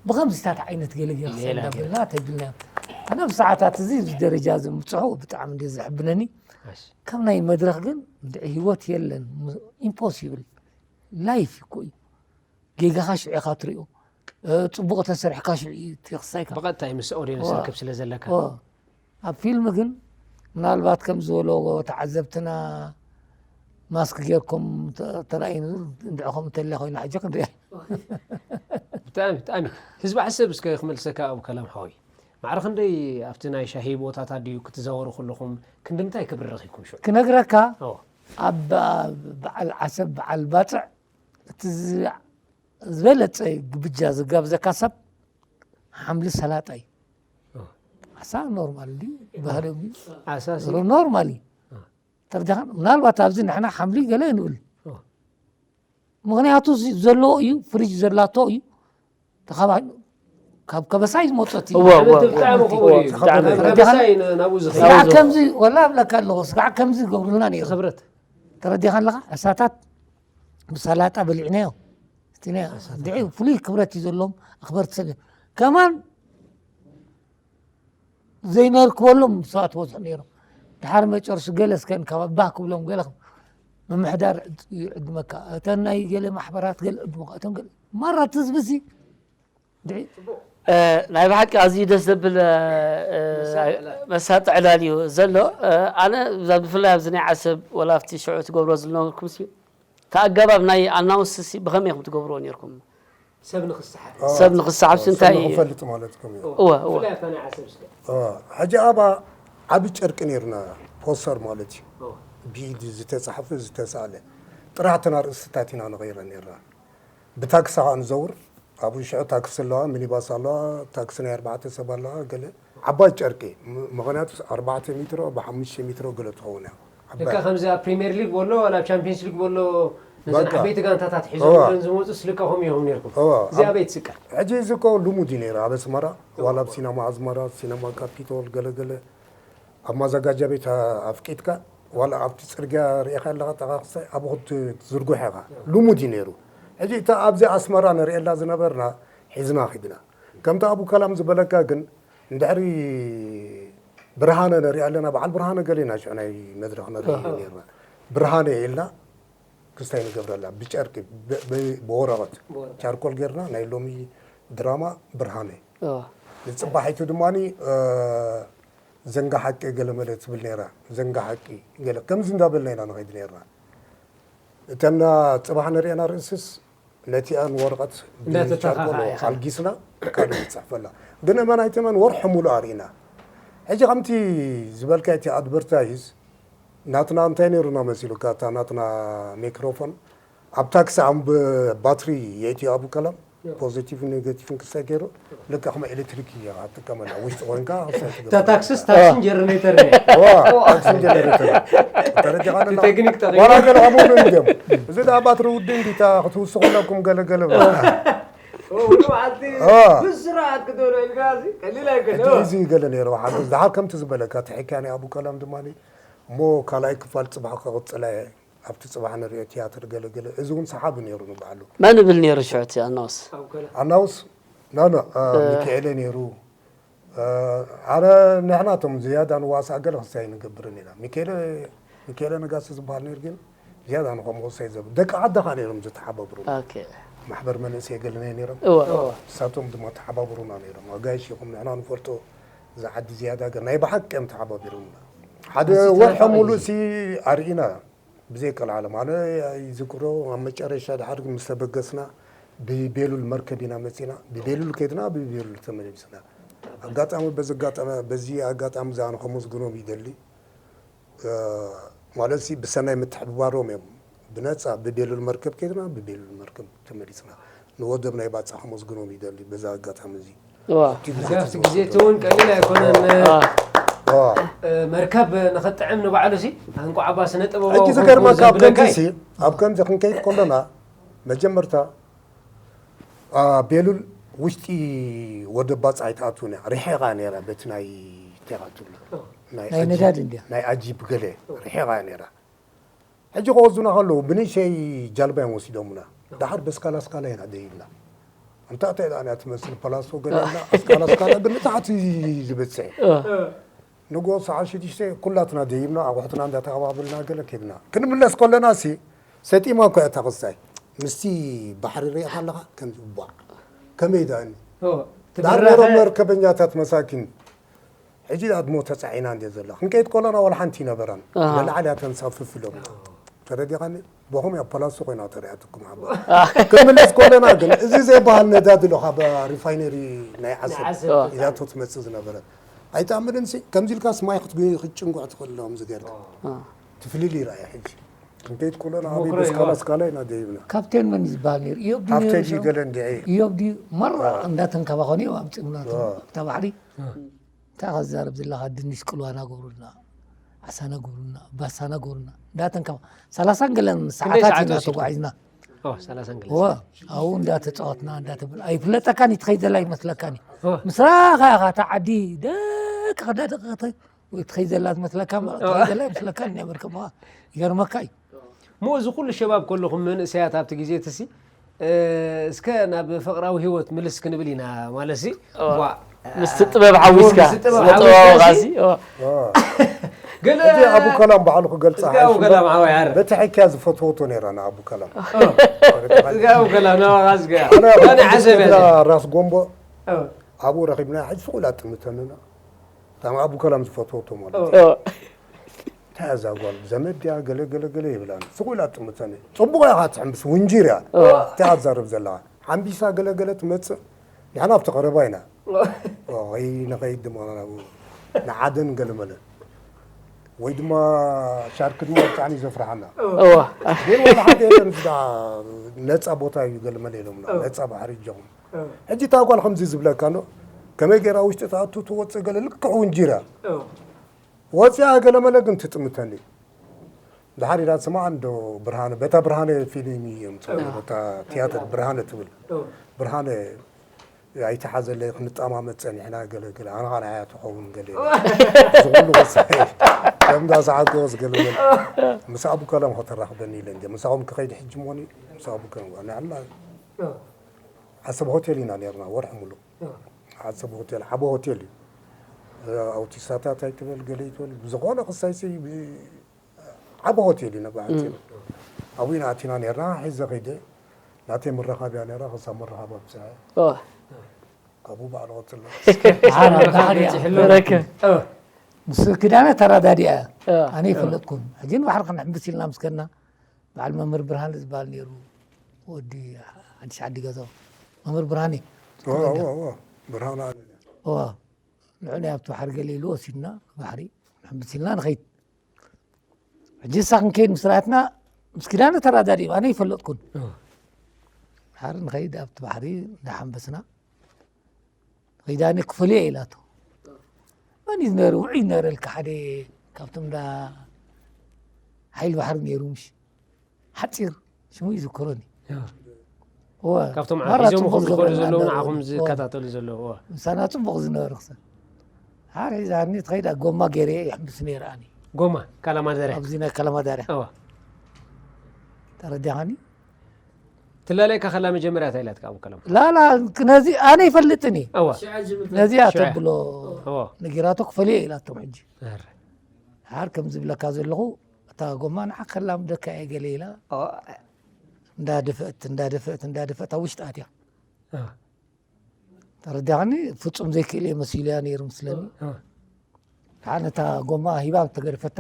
ብኸምዚታት ዓይነት ገለ ገይርካ ሌላ እንዳበልና ተቢልና ኣነ ኣብ ሰዓታት እዚ እዚ ደረጃ እዚ ምብፅሑ ብጣዕሚ እንደ ዘሕብነኒ። እሺ። ካብ ናይ መድረኽ ግን እንድዒ ህይወት የለን። ኢምፖሲብል ላይፍ እኮ እዩ። ጌጋኻ ሽዑ ኢኻ ትሪኦ። እ፣ ፅቡቕ ተሰሪሕካ ሽዑ እዩ ትኽሳይካ። ብቐጥታ ምስ ኦዲየንስ ዋ። ርክብ ስለ ዘለካ ኦ፣ ኣብ ፊልም ግን ምናልባት ከም ዝበልዎ ተዓዘብትና ማስክ ጌርኩም ተ- ተራእዩኒ። እንድዕኹም እንተልያ ኮይና ሕጂ ክንሪኣ። ብጣዕሚ ብጣዕሚ ህዝቢ ዓሰብ እስከ ክመልሰካ ኣብ ከላም ሓወይ ማዕረ ክንደይ ኣብቲ ናይ ሻሂ ቦታታት ድዩ ክትዛወሩ ከለኹም ክንዲ ምንታይ ክብሪ ረኺብኩም ሽዑ ክነግረካ ኦ፣ ኣብ በዓል ዓሰብ በዓል ባፅዕ እቲ ዝ- ዝበለፀ ግብጃ ዝጋብዘካ ሰብ ሓምሊ ሰላጣ እዩ። ኦ። ዓሳ ኖርማል ድዩ ባህላዊ ድዩ? ዓሳሲ ኖርማል እዩ። ተረዲኻ? ምናልባት ኣብዚ ንሕና ሓምሊ ገለ ንብል ኦ። ምኽንያቱ እዚ ዘለዎ እዩ ፍሪጅ ዘላቶ እዩ ተኻባሂሉ ካብ ከበሳ እዩ ዝመፀት እዩ። እዋ እዋ ብጣዕሚ ክቡር እዩ ብጣዕሚ ከበሳይ ናብኡ ዝኸ ስጋዕ ከምዚ ወላ እብለካ ኣለኹ ስጋዕ ከምዚ ይገብሩልና ነይሩ። ክብረት ተረዲኻ ኣለኻ? ዕሳታት ብሰላጣ በሊዕናዮ ስቲናዮ። እንድዒ ፍሉይ ክብረት እዩ ዘለዎም ኣኽበርቲ ሰብ እዮም። ከማን ዘይነርክበሎም ሰባት በዝሑ ነይሮም። ድሓር መጨረሹ ገለ እስከ እንካባ ባህ ክብሎም ገለ ምምሕዳር እዩ ዕድመካ እተን ናይ ገለ ማሕበራት ገለ ዕድመካ እቶም ገለ ማራ እቲ ህዝቢ ሲ ድዒ እ፣ ናይ ብሓቂ ኣዝዩ ደስ ዘብል እ፣ እ፣ መሳጢ ዕላል እዩ ዘሎ። እ፣ ኣነ እዛ ብፍላይ ኣብዚ ናይ ዓሰብ ወላ ኣብቲ ሽዑ ትገብሮ ዝነበርኩም ሲ እቲ ኣገባብ ናይ ኣናውንስ ሲ ብኸመይ ኢኹም ትገብርዎ ነርኩም? ሰብ ንክስሓብ ሰብ ንክሰሓብ ሲ እንታይ እዩ? ንክፈልጥ ማለት ከም እዩ እወ እወ ብፍላይ ኣብታ ናይ ዓሰብ ስለ ሕጂ ኣባ ዓብ ጨርቂ ነርና ፖስተር ማለት እዩ ብኢድ ዝተፃሓፈ ዝተሳለ ጥራሕትና ርእስታት ኢና ንቐይረ ነርና ብታክሲ ከዓ ንዘውር ኣብኡ ሽዑ ታክሲ ኣለዋ ሚኒባስ ኣለዋ ታክሲ ናይ ኣርባዕተ ሰብ ኣለዋ ገለ ዓባይ ጨርቂ ም- ምክንያቱ ኣርባዕተ ሜትሮ ብሓሙሽተ ሜትሮ ገለ ትኸውን እያ ዓባይ ልካ ከምዚ ኣብ ፕሪምየር ሊግ በሎ ዋላ ኣብ ቻምፒየንስ ሊግ በሎ ነዘን በቃ። ዓበይቲ ጋንታታት ሒዞ እዋ። ዝመፁ ስልካኹም እዮም ነርኩም እዋ፣ እዚኣ ኣብ- ቤት ስቀል ሕጂ እዚ እኮ ልሙድ እዩ ነይሩ ኣብ ኣስመራ ዋላ ኣብ ሲነማ ኣዝመራ ሲነማ ካፒቶል ገለገለ ኣብ ማዘጋጃ ቤት ኣፍቂድካ ዋላ ኣብቲ ፅርግያ ርኢኻ ኣለካ ጠቃቅሰ ኣብኡ ክትዝርጉሕ ኢኻ ልሙድ እዩ ነይሩ ሕጂ እታ ኣብዚ ኣስመራ ንርእየላ ዝነበርና ሒዝና ኪድና ከምቲ ኣቡ ከላም ዝበለካ ግን እንድሕሪ ብርሃነ ንርኢ ኣለና በዓል ብርሃነ ገሌና ሽዑ ናይ መድረክ ንርኢ ነርና ብርሃነ ኢልና ክስታይ ንገብረላ ብጨርቂ ብወረቐት ቻርኮል ጌርና ናይ ሎሚ ድራማ ብርሃነ ንፅባሒቱ ድማ ዘንጋ ሓቂ ገለ መለ ትብል ነራ ዘንጋ ሓቂ ገለ ከምዚ እንዳበልና ኢና ንኸይድ ነርና እተና ፅባሕ ንሪአና ርእስስ ነቲኣን ወረቐት እንዳተተኻኸኣ ብቻርኮል ኢኻ። ኣልጊስና ካልእ ትፅሕፈላ ግን እመን ኣይትመን ወርሒ ሙሉእ ኣርኢና ሕጂ ከምቲ ዝበልካ እቲ ኣድቨርታይዝ ናትና እንታይ ነይሩና መሲሉካ እታ ናትና ሚክሮፎን ኣብ ታክሲ ኣም ባትሪ የእትዮ ኣቡ ከላም ፖዚቲቭ ኔጋቲቭ ክስታይ ገይሩ ልክዕ ከመ ኤሌክትሪክ እያ ትጥቀመላ ውሽጢ ኮንካ ክስታይ ትገብር። እታ ታክስስ ታክስን ጀነሬተር ዋ፣ ታክስን ጀነሬተር ተረዲኻ ኣለና? ቴክኒክ ጠቒሙ። ዋላ ገለ ከምኡ እውን እንዲዮም እዚ ደኣ ባትሪ ውዲ እንዲታ ክትውስኹለኩም ገለገለ ውሉ መዓልቲ ኦ። ብስርዓት ክትበሎ ኢልካ እዚ ቀሊል ኣይኮነ እዚ ገለ ነይሩ ሓደ ዝሓር ከምቲ ዝበለካ እቲ ሕካኒ ኣቡ ከላም ድማ እሞ ካልኣይ ክፋል ፅባሕ ክቕፅላ እየ ኣብቲ ጽባሕ ንሪኦ ቲያትር ገለገለ፣ እዚ እውን ሰሓቢ ነይሩ ንባዕሉ። መን ይብል ነይሩ ሽዑ እቲ ኣናውስ? ኣናውስ ኖ ኖ እ፣ ሚካኤለ ነይሩ። እ፣ ኣነ ንሕና እቶም ዝያዳ ንዋሳእ ገለ ክሳይ ንገብርን ኢና። ሚካኤለ ሚካኤለ ነጋሲ ዝበሃል ነይሩ ግን ዝያዳ ንኸምኡ ክሳይ ዘብ ደቂ ዓዲ ኸዓ ነይሮም ዝተሓባብሩ። ኦኬ። ማሕበር መንእሰይ ገለ ናይ ነይሮም። እወ እወ። ንሳቶም ድማ ተሓባብሩና ነይሮም። ኣጋይሽ ኢኹም ንሕና ንፈልጦ እዛ ዓዲ ዝያዳ ገ ናይ ብሓቂ እዮም ተሓባቢሮምና። ሓደ እዚ ወርሒ ተረፋ ሙሉእ እዩ። ሲ ኣርኢና ብዘይ ቀልዓለም ኣነ ይዝክሮ። ኣብ መጨረሻ ድሓር ግን ምስ ተበገስና ብቤሉል መርከብ ኢና መፂና። ብቤሉል ከይድና ብቤሉል ተመሊስና። ኣጋጣሚ በዚ ኣጋጣሚ በዚ ኣጋጣሚ እዛ ኣነ ከመስግኖም ይደሊ። እ፣ ማለት ሲ ብሰናይ ምትሕብባሮም እዮም ብነፃ ብቤሉል መርከብ ከይድና ብቤሉል መርከብ ተመሊስና። ንወደብ ናይ ባፃ ከመስግኖም ይደሊ በዛ ኣጋጣሚ እዚ። እዋ። እቲ ግዜ ኣብቲ ግዜ እቲ እውን ቀሊል ኣይኮነን። እዋ። እዋ። እ፣ መርከብ ንኽጥዕም ንባዕሉ ሲ እንቋዕ ባ ስነ ጥበባዊ ሕጂ ኮንኩ ዝገርመካ ኣብ ከምዚ ዘብለካ እዩ። ሲ ኣብ ከምዚ ክንከይድ ከለና መጀመርታ ኣ፣ ቤሉል ውሽጢ ወደብ ባፃ ኣይትኣትውን እያ። ርሒቓ ነይራ በቲ ናይ እንታይ ኢኻ ትብሎ? ናይ ናይ ኣጂፕ- ነዳዲ እንድያ። ናይ ኣጂፕ ገለ ርሒቓ እያ ነይራ። ሕጂ ከወዙና ከለዉ ብንእሸይ ጃልባ እዮም ወሲዶምና። ድሓር በስካላ ስካላ ኢና ደይብና። ኣንታ እንታይ ደኣ እያ ትመስል ፓላሶ ገለ ኣላ ኣስካላ ስካላ ግን ንታሕቲ ዝበፅሕ። ንጎ ሰዓት ሽዱሽተ ኩላትና ደይብና ኣቑሑትና እንዳተቐባበልና ገለ ከይድና ክንምለስ ከለና ሲ ሰጢማ እኮ እያ እታ ክስታይ ምስቲ ባሕሪ ሪኢኻ ኣለኻ ከምዚ ቧዕ ከመይ ደኣኒ ኦ፣ ዳር ትብራኸ- ነሮም መርከበኛታት መሳኪን ሕጂ ኣድሞ ተፃዒና እንደ ዘላ ክንከይድ ከለና ዋላ ሓንቲ ይነበረን ኣሃ። ንላዕሊ እያ ተንሳፍፍ ኢሎም ተረዲኻኒ ቦኹም እያ ፓላሶ ኮይና ተሪኣትኩም ሓባ ክንምለስ ከለና ግን እዚ ዘይበሃል ነዳዲ ሎ ካብ ሪፋይነሪ ናይ ዓሰብ ዓሰብ። እያቶ ትመፅእ ዝነበረት ኣይትኣምንን ሲ ከምዚ ኢልካስ ማይ ክትጉ ክትጭንጉዕ ትኽእል ሎም ዝገርካ እ። ትፍልል ይረኣየ ሕጂ ክንከይድ ከለና ኣበይ ምኩረ በስካላ ይዋ። ስካላ ኢና ደይብና ካፕቴን መን ዝበሃል ነይሩ? ኢዮብ ድዩ ነይሩ ሃብተይ ሽም? ገለ እንድዒ ኢዮብ ድዩ? መራ እንዳተንከባኸኑ እዮም ኣምፂኡና እቶም ዋ። ኣብታ ባሕሪ። እንታይ ከዛርብ ዘለኻ ድንሽ ቅልዋ ናገብሩልና፣ ዓሳ ናገብሩልና፣ ባሳ ናገብሩልና እንዳተንከባ ሰላሳን ገለን ክንደይ ሰዓታት ሰዓት ኢና ወሲድኩም? ተጓዒዝና። ኦ፣ ሰላሳን ገለ ዋ ሰዓት። ኣብኡ እንዳተፃወትና እንዳተብል ኣይፍለጠካን እዩ ትኸይድ ዘላ ይመስለካን እዩ ኦ፣ ምስ ረኣኻ ኢኻ እታ ዓዲ ደቂቕ እንዳደቂቐት ወይ ትኸይድ ዘላ ትመስለካ እምበር ትኸይድ ዘላ ይመስለካን ናይ መርከብ ይገርመካ እዩ። እሞ እዚ ኩሉ ሸባብ ከለኹም መንእሰያት ኣብቲ ግዜ እቲ ሲ እ፣ እስከ ናብ ፍቕራዊ ህይወት ምልስ ክንብል ኢና ማለት ሲ ኦ፣ ዋ፣ ምስቲ ጥበብ ሓዊስካ ምስቲ ጥበብ ስነ ሓዊስካ ጥበባዊ ሲ ቃዚ ኦ። ገለ እዚ ኣቡ ከላም ባዕሉ ክገልፃ እዚ ኣቡ ከላም ሓወይ ዓረ በቲ ሕክያ ዝፈትወቶ ነይራ ንኣቡ ከላም እዚ ኣቡ ከላም ናባኻ ዝገ ኣነ ኣብ ኣነ ከምዚ ዓሰብ ከይድና ያዘ ራስ ጎንቦ ኦ፣ ኣብኡ ረኺብና ሕጂ ስቕ ኢላ ጥምተንና እታ ኣቡ ከላም ዝፈትወቶ ማለት እዩ ኦ። እንታይ እዛ ጓል ዘመድ ድያ ገለ ገለ ገለ ይብላኒ ስቕ ኢላ ጥምተኒ ፅቡቕ ኢኻ ትሕምብስ ውንጂር እያ እንታይ ኣዛርብ ዘለኻ ሓምቢሳ ገለ ገለ ትመፅእ ንሕና ኣብቲ ቀረባ ኢና ወይ ንኸይድ ድማ ናብኡ ንዓደን ገለመለ ወይ ድማ ሻርክ ድማ ብጣዕሚ ዘፍርሓና እዋ። ግን ዋላ ሓደ የለን እዛ ነፃ ቦታ እዩ ገለመለ ኢሎምና ነፃ ባሕሪ እጆኹም ሕጂ እታ ጓል ከምዚ ዝብለካ ኖ ከመይ ገይራ ውሽጢ ትኣቱ ትወፅእ ገለ ልክዕ ውንጂራ ወፂኣ ገለመለ ግን ትጥምተኒ ድሓር ኢላ ስማዕ እንዶ ብርሃነ በታ ብርሃነ ፊልም እዮም በታ ቲያትር ብርሃነ ትብል ብርሃነ ኣይተሓዘለይ ክንጠማመፅ ፀኒሕና ገለ ገለ ኣነ ኸዓ ንዓያ ትኸውን ገለ ዝኹሉ ወሳኢ ከምዳ ሰዓት ወስ ገለ ገለ ምስ ኣቡ ከለም ከተራኽበኒ ኢለ እንደ ምሳኹም ክኸይድ ሕጂ ሞኒ ምስ ኣቡ ከለም ንዕና ዓሰብ ሆቴል ኢና ነርና ወርሒ ሙሉእ ዓሰብ ሆቴል ዓቢ ሆቴል እዩ ኣውቲስታታት ኣይትበል ገለ ይትበል ብዝኾነ ክሳይሲ ዓቢ ሆቴል እዩ ነባ ሆቴል ኣብኡ ኢና ኣቲና ነርና ሒዘ ከይደ ናተይ መራኻብያ ነራ ክሳብ መራኻብ ኣብፅሐ ኦ፣ ካብኡ ባዕሉ ቀፅሎ ዓራ ባሕሪ እያ። ረክብ እ፣ ምስ ክዳነ ተራዳዲኣ እያ እ። ኣነ ይፈለጥኩም ሕጂ ንባሕሪ ክንሕምብስ ኢልና ምስ ከድና በዓል መምህር ብርሃነ ዝበሃል ነይሩ ወዲ ሓድሽ ዓዲ ገዛው መምህር ብርሃነ ብርሃን ኣለ እዋ ንዑ ናይ ኣብቲ ባሕሪ ገለ ኢሉ ወሲድና ባሕሪ ክንሕምብስ ኢልና ንኸይድ ሕጂ እሳ ክንከይድ ምስ ረኣትና ምስ ክዳነ ተራዳዲኡ ኣነ ይፈለጥኩን ድሓር ንኸይድ ኣብቲ ባሕሪ እንዳሓንበስና ኺዳኒ ክፍልዮ ኢላቶ መን እዩ ዝነበረ ውዑይ ዝነበረልካ ሓደ ካብቶም እንዳ ሓይል ባሕሪ ነይሩ ምሽ ሓፂር ሽሙ ይዝክሮኒ እወ ካብቶም ማራ ሒዞም ፅቡቕ ኹም ዝኸዱ ዝገበረና ዘለዉ ኣለዉ። ንዓኹም እወ። ዝከታተሉ ዘለዉ እወ። ምሳና ፅቡቕ ዝነበረ ክሰ ሓር ሒዛኒ ትኸይድ ኣብ ጎማ ገይረ ይሕምብስ ነይረ ኣነ ጎማ ካላማደርያ ኣብዚ ናይ ካላማዳርያ እወ። ተረዲኻኒ? ትላለይ ከኸላ መጀመርያ እንታይ ኢላትካ ኣብ ከላም ላላ ነዚ ኣነ ይፈልጥን እየ። እዋ ነዚኣ ሽዑ። ተብሎ እዎ ነጊራቶ ክፈልዮ ኢላቶም ሕጂ። ኧረ ሓር ከም ዝብለካ ዘለኹ እታ ጎማ ንዓ ከላም ደካ እየ ገለ ኢላ እንዳደፈእት እንዳደፈእት እንዳደፈእት ኣብ ውሽጢ ኣትያ። እዋ ተረዲኻኒ? ፍጹም ዘይክእል እየ መሲሉ እያ ነይሩ ምስለኒ። እዋ ከዓ ነታ ጎማ ሂባ ተገደፈታ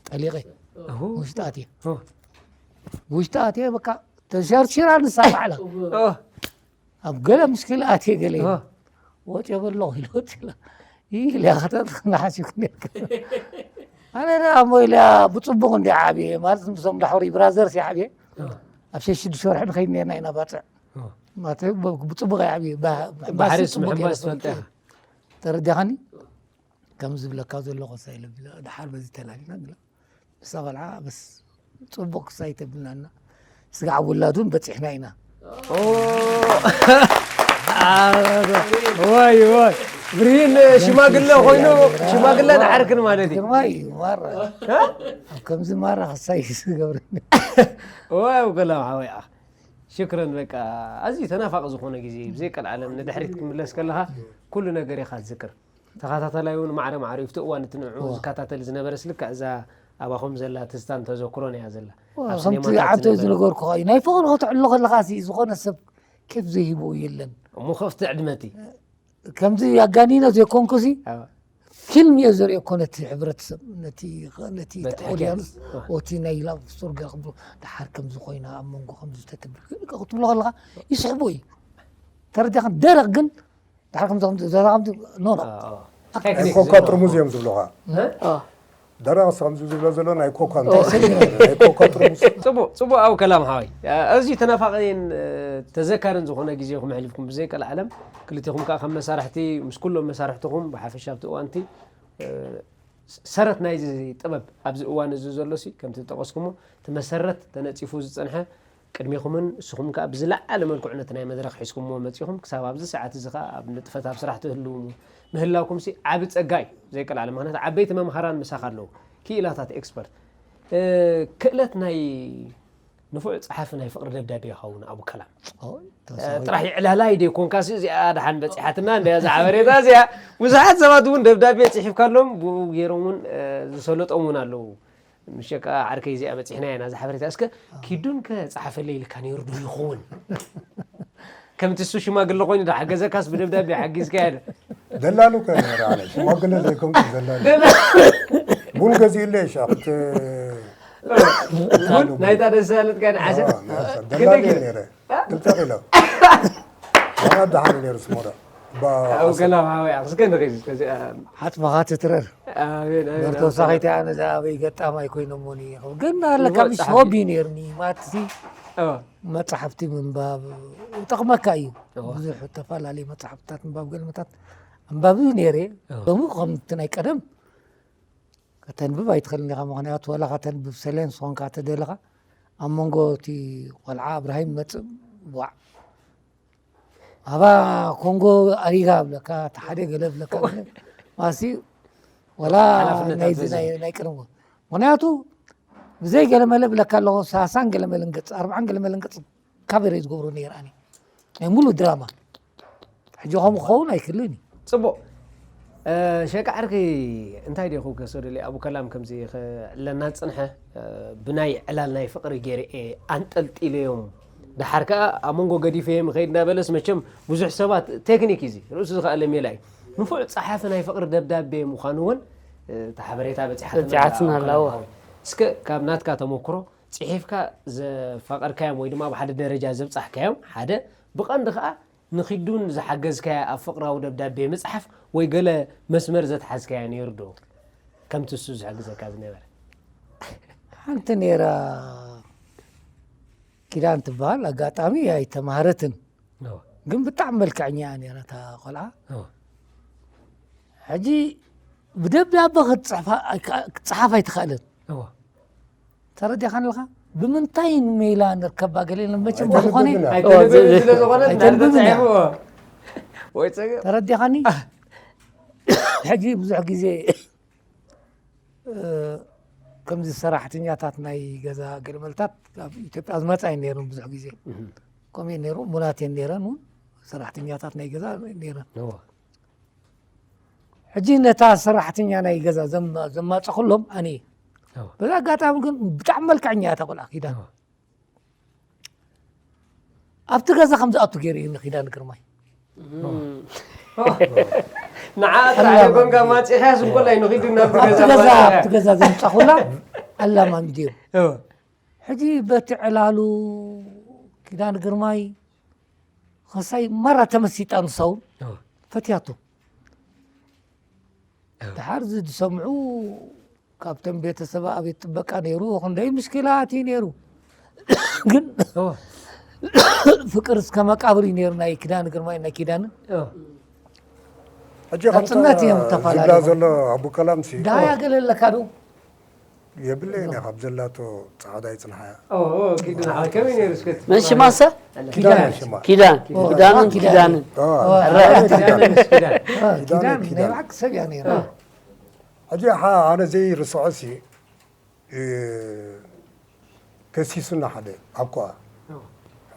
ጠሊቐ እሁ ውሽጢ ኣትየ። እዎ ውሽጢ ኣትየ በቃ ተሸርሺራ ንሳ ባዕላ እዎ ኣብ ገለ ምሽክል ኣትየ ገለ እዎ ወፂኦ በለኹ ኢለ ወፂላ ይልያ ከተትኽና ሓሲብኩ ነርካ። ኣነ ደኣ እሞ ኢልያ ብፅቡቕ እንዲ ዓብየ ማለት ምስቶም ዳሕሪ ብራዘርስ ይዓብየ እዎ ኣብ ሸሽ ሽዱሽተ ወርሒ ንኸይድ ነርና ኢና ባፅዕ እዎ ማለት ብፅቡቕ ይዓብየ ባሕሪስ ምሕባስ ትፈልጥ ኢኻ ተረዲኻኒ? ከም ዝብለካ ዘለኹ ሳይ ለብለ ድሓር በዚ ተላሊና ንብላ ንሳ ቆልዓ በስ ፅቡቅ ክሳይ ተብልናና ስጋዕ ውላድ እውን በፂሕና ኢና። ወይ ወይ ብርሂን ሽማግለ ኮይኑ ሽማግለ ንዓርክን ማለት እዩ ግርማ እዩ ማራ ኣብ ከምዚ ማራ ክሳይ ዝገብረኒ ወይ ገላም ሓወይ ኣኽ ሽክረን በቃ ኣዝዩ ተናፋቂ ዝኾነ ግዜ ብዘይ ቀልዓለም ንድሕሪት ክትምለስ ከለኻ ኩሉ ነገር ኢኻ ትዝክር ተኸታታላይ እውን ማዕረ ማዕረ ይፍቱ እዋን እቲ ንዑ ዝከታተል ዝነበረ ስልካ እዛ ኣባኹም ዘላ ትዝታን ተዘክሮን እያ ዘላ ኣብ ከምቲ ሲኔማታት ዓንተ ዝነበረ ዝነገርኩ እዩ ናይ ፍቅሪ ክትዕሎ ከለኻ ሲ ዝኾነ ሰብ ኬፍ ዘይሂቦ የለን እሞ ከፍቲ ዕድመቲ ከምዚ ኣጋኒነ ዘይኮንኩ ሲ ፊልም እየ ዘርእዮ እኮ ነቲ ሕብረተሰብ ነቲ ነቲ በቲ ኦድያንስ ሕክያት። ኦቲ ናይ ላቭ ስቶሪ ገለ ክብሎ ድሓር ከምዚ ኮይና ኣብ መንጎ ከምዚ ተትብል ክትብሎ ከለኻ ይስሕቦ እዩ ተረዲኻ ደረቕ ግን ድሓር ከምዚ ከምዚ ዘዛ ከምዚ ኖ ኖ ናይ ኮካ ጥርሙዝ እዮም ዝብሉኻ ደረቕ ከምዚ ዝብሎ ዘሎ ናይ ኮካ እንታይ ስም እዩ? ናይ ኮካ ጥርሙዝ ፅቡቅ ፅቡቅ ኣብ ከላም ሓወይ ኣዝዩ ተናፋቂን ተዘካርን ዝኾነ ግዜ ኹም ኣሕሊፍኩም ብዘይ ቀልዓለም ክልቴኹም ከዓ ከም መሳርሕቲ ምስ ኩሎም መሳርሕትኹም ብሓፈሻ ኣብቲ እዋንቲ ሰረት ናይዚ ጥበብ ኣብዚ እዋን እዚ ዘሎ ሲ ከምቲ ዝጠቀስኩሞ እቲ መሰረት ተነፂፉ ዝፀንሐ ቅድሜኹምን እስኹም ከዓ ብዝለዓለ መልክዑ ነቲ ናይ መድረክ ሒዝኩምዎ መፂኹም ክሳብ ኣብዚ ሰዓት እዚ ከዓ ኣብ ንጥፈት ኣብ ስራሕ ትህልው ምህላውኩም ሲ ዓቢ ፀጋ እዩ ዘይቀላለ ምክንያቱ ዓበይቲ መምሃራን ምሳኻ ኣለዉ ክኢላታት ኤክስፐርት ክእለት ናይ ንፉዕ ፀሓፊ ናይ ፍቅሪ ደብዳቤ ይኸውን ኣቡ ከላም ጥራሕ ይዕላላይ ደ ኮንካ ሲ እዚኣ ደሓን በፂሓትና እንደ ዝሓበሬታ እዚኣ ብዙሓት ሰባት እውን ደብዳቤ ፅሒፍካሎም ብኡ ገይሮም እውን ዝሰለጦም እውን ኣለዉ ምሸቃ ዓርከይ እዚኣ በፂሕና ኢና ዝሓበሬታ እስከ ኪዱን ከ ፀሓፈለይ ኢልካ ነይሩ ዶ ይኸውን ከምቲ እሱ ሽማግለ ኮይኑ ዳሓገዘካስ ብደብዳቤ ሓጊዝካ ያለ ደላሉ ከ ነረ ኣነ ሽማግለ ዘይኮንኩ ደላሉ ቡን ገዚእለ ሻ ክት ናይታ ደስ ያለት ጋር ዓሰብ ደላሉ ነረ ክልተ ኪሎ ዋና ደሓን ነሩ ስሞራ ገላ ማወያ እስከ ንኺድ እስከ ሓጥመኻ ትትረር ኣሜን ኣሜን ተወሳኺቲ ኣነ ዝኣበይ ገጣም ኣይኮይኖሞኒ ግን ኣለካ ምስ ሆቢ ነርኒ ማለት መፅሓፍቲ ምንባብ ይጠቕመካ እዩ ብዙሕ ዝተፈላለዩ መፅሓፍትታት ምንባብ ገልመታት ኣንባቢ ነይረ ሎሚ ከምቲ ናይ ቀደም ከተንብብ ኣይትኽእልን ኢኻ ምክንያቱ ወላ ከተንብብ ሰሌንስ ኾንካ ተደለኻ ኣብ መንጎ እቲ ቆልዓ እብራሂም መፅእ ዋዕ ኣባ ኮንጎ ኣሪጋ ብለካ እቲ ሓደ ገለ ብለካ ማሲ ወላ ናይ ቅድም ምክንያቱ ብዘይ ገለመለ ብለካ ኣለኹ ሳሳን ገለመልን ገፅ ኣርባዓን ገለመልን ገፅ ካበረ ዝገብሮ ነይር ኣነ ናይ ሙሉ ድራማ ሕጂ ከምኡ ክኸውን ኣይክልን እዩ ፅቡቅ ሸቃ ዓርኪ እንታይ ዲኹ ከሰዱለይ ኣቡ ከላም ከምዚ ክዕለና ዝፅንሐ ብናይ ዕላል ናይ ፍቅሪ ገይረ ኣንጠልጢለዮም ድሓር ከዓ ኣብ መንጎ ገዲፈ ምኸይድ እናበለስ መቸም ብዙሕ ሰባት ቴክኒክ እዩ ርእሱ ዝኸኣለ ሜላ እዩ ንፉዕ ፀሓፊ ናይ ፍቅሪ ደብዳቤ ምዃኑ እውን እቲ ሓበሬታ በፂሓትና ኣለዎ እስከ ካብ ናትካ ተመክሮ ፅሒፍካ ዘፋቀርካዮም ወይ ድማ ኣብ ሓደ ደረጃ ዘብፃሕካዮም ሓደ ብቐንዲ ከዓ ንኺዱን ዝሓገዝካያ ኣብ ፍቕራዊ ደብዳቤ ምጽሓፍ ወይ ገለ መስመር ዘትሓዝካያ ነይሩ ዶ? ከምቲ እሱ ዝሕግዘካ ዝነበረ። ሓንቲ ነይራ ኪዳን ትበሃል ኣጋጣሚ ኣይተማህረትን ግን ብጣዕሚ መልክዐኛ እያ ነይራ እታ ቆልዓ ሕጂ ብደብዳበ ክትፅሓፍ ኣይትኽእልን ተረዲኻኒ ኣለኻ ብምንታይ ሜላ ንርከባ ገለ ኢለን መቸም ብዝኾነ ኣይተንብብን ተረዲኻኒ ሕጂ ብዙሕ ግዜ ከምዚ ሰራሕተኛታት ናይ ገዛ ገለመልታት ኣብ ኢትዮጵያ ዝመጻ እዩ ነይሩ ብዙሕ ግዜ። ከምኡ እዩ ነይሩ፣ ሙላት እየን ነይረን እውን ሰራሕተኛታት ናይ ገዛ ነይረን። ሕጂ ነታ ሰራሕተኛ ናይ ገዛ ዘማፀኹሎም ኣነ እየ። በዛ ኣጋጣሚ ግን ብጣዕሚ መልክዐኛ እያ እታ ቆልዓ ኪዳን። ኣብቲ ገዛ ከም ዝኣቱ ገይሩ እዩ ንኪዳን ግርማይ። ንዓ ጥራሕ ዮጎንጋ ማፂኻያ ስንኮላይ ንኺዱ ናብቲ ገዛ ኣብቲ ገዛ ዘምፃኹላ ኣላማሚድዮም። ሕጂ በቲ ዕላሉ ኪዳን ግርማይ ኸሳይ ማራ ተመሲጣ ንሳ እውን ፈትያቶ። ድሓር እዚ ዝሰምዑ ካብቶም ቤተሰብ ኣቤት ጥበቃ ነይሩ ክንደይ ምሽኪላ ኣትዩ ነይሩ። ግን ፍቅር እስከ መቃብር እዩ ነይሩ ናይ ኪዳን ግርማይ ናይ ኪዳንን። ሕጂ ናጽነት እዮም ተፈላለዩ። ዝብላ ዘሎ ኣቡ ከላምሲ ዳያ ገለ ኣለካ ዶ? የብለይን እያ ካብ ዘላቶ ጻዕዳ ይጽንሓያ። ኪዱ ንዓል ከመይ ነይሩ እስከ መን ሽማሰ? ኪዳን ሽማ ኪዳን ኪዳንን ኪዳንን። ኪዳን ኪዳን ኪዳን ናይ ብሓቂ ሰብ እያ ነይራ። ሕጂ ሓ ኣነ ዘይርስዖ ሲ ከሲሱና ሓደ ኣኳ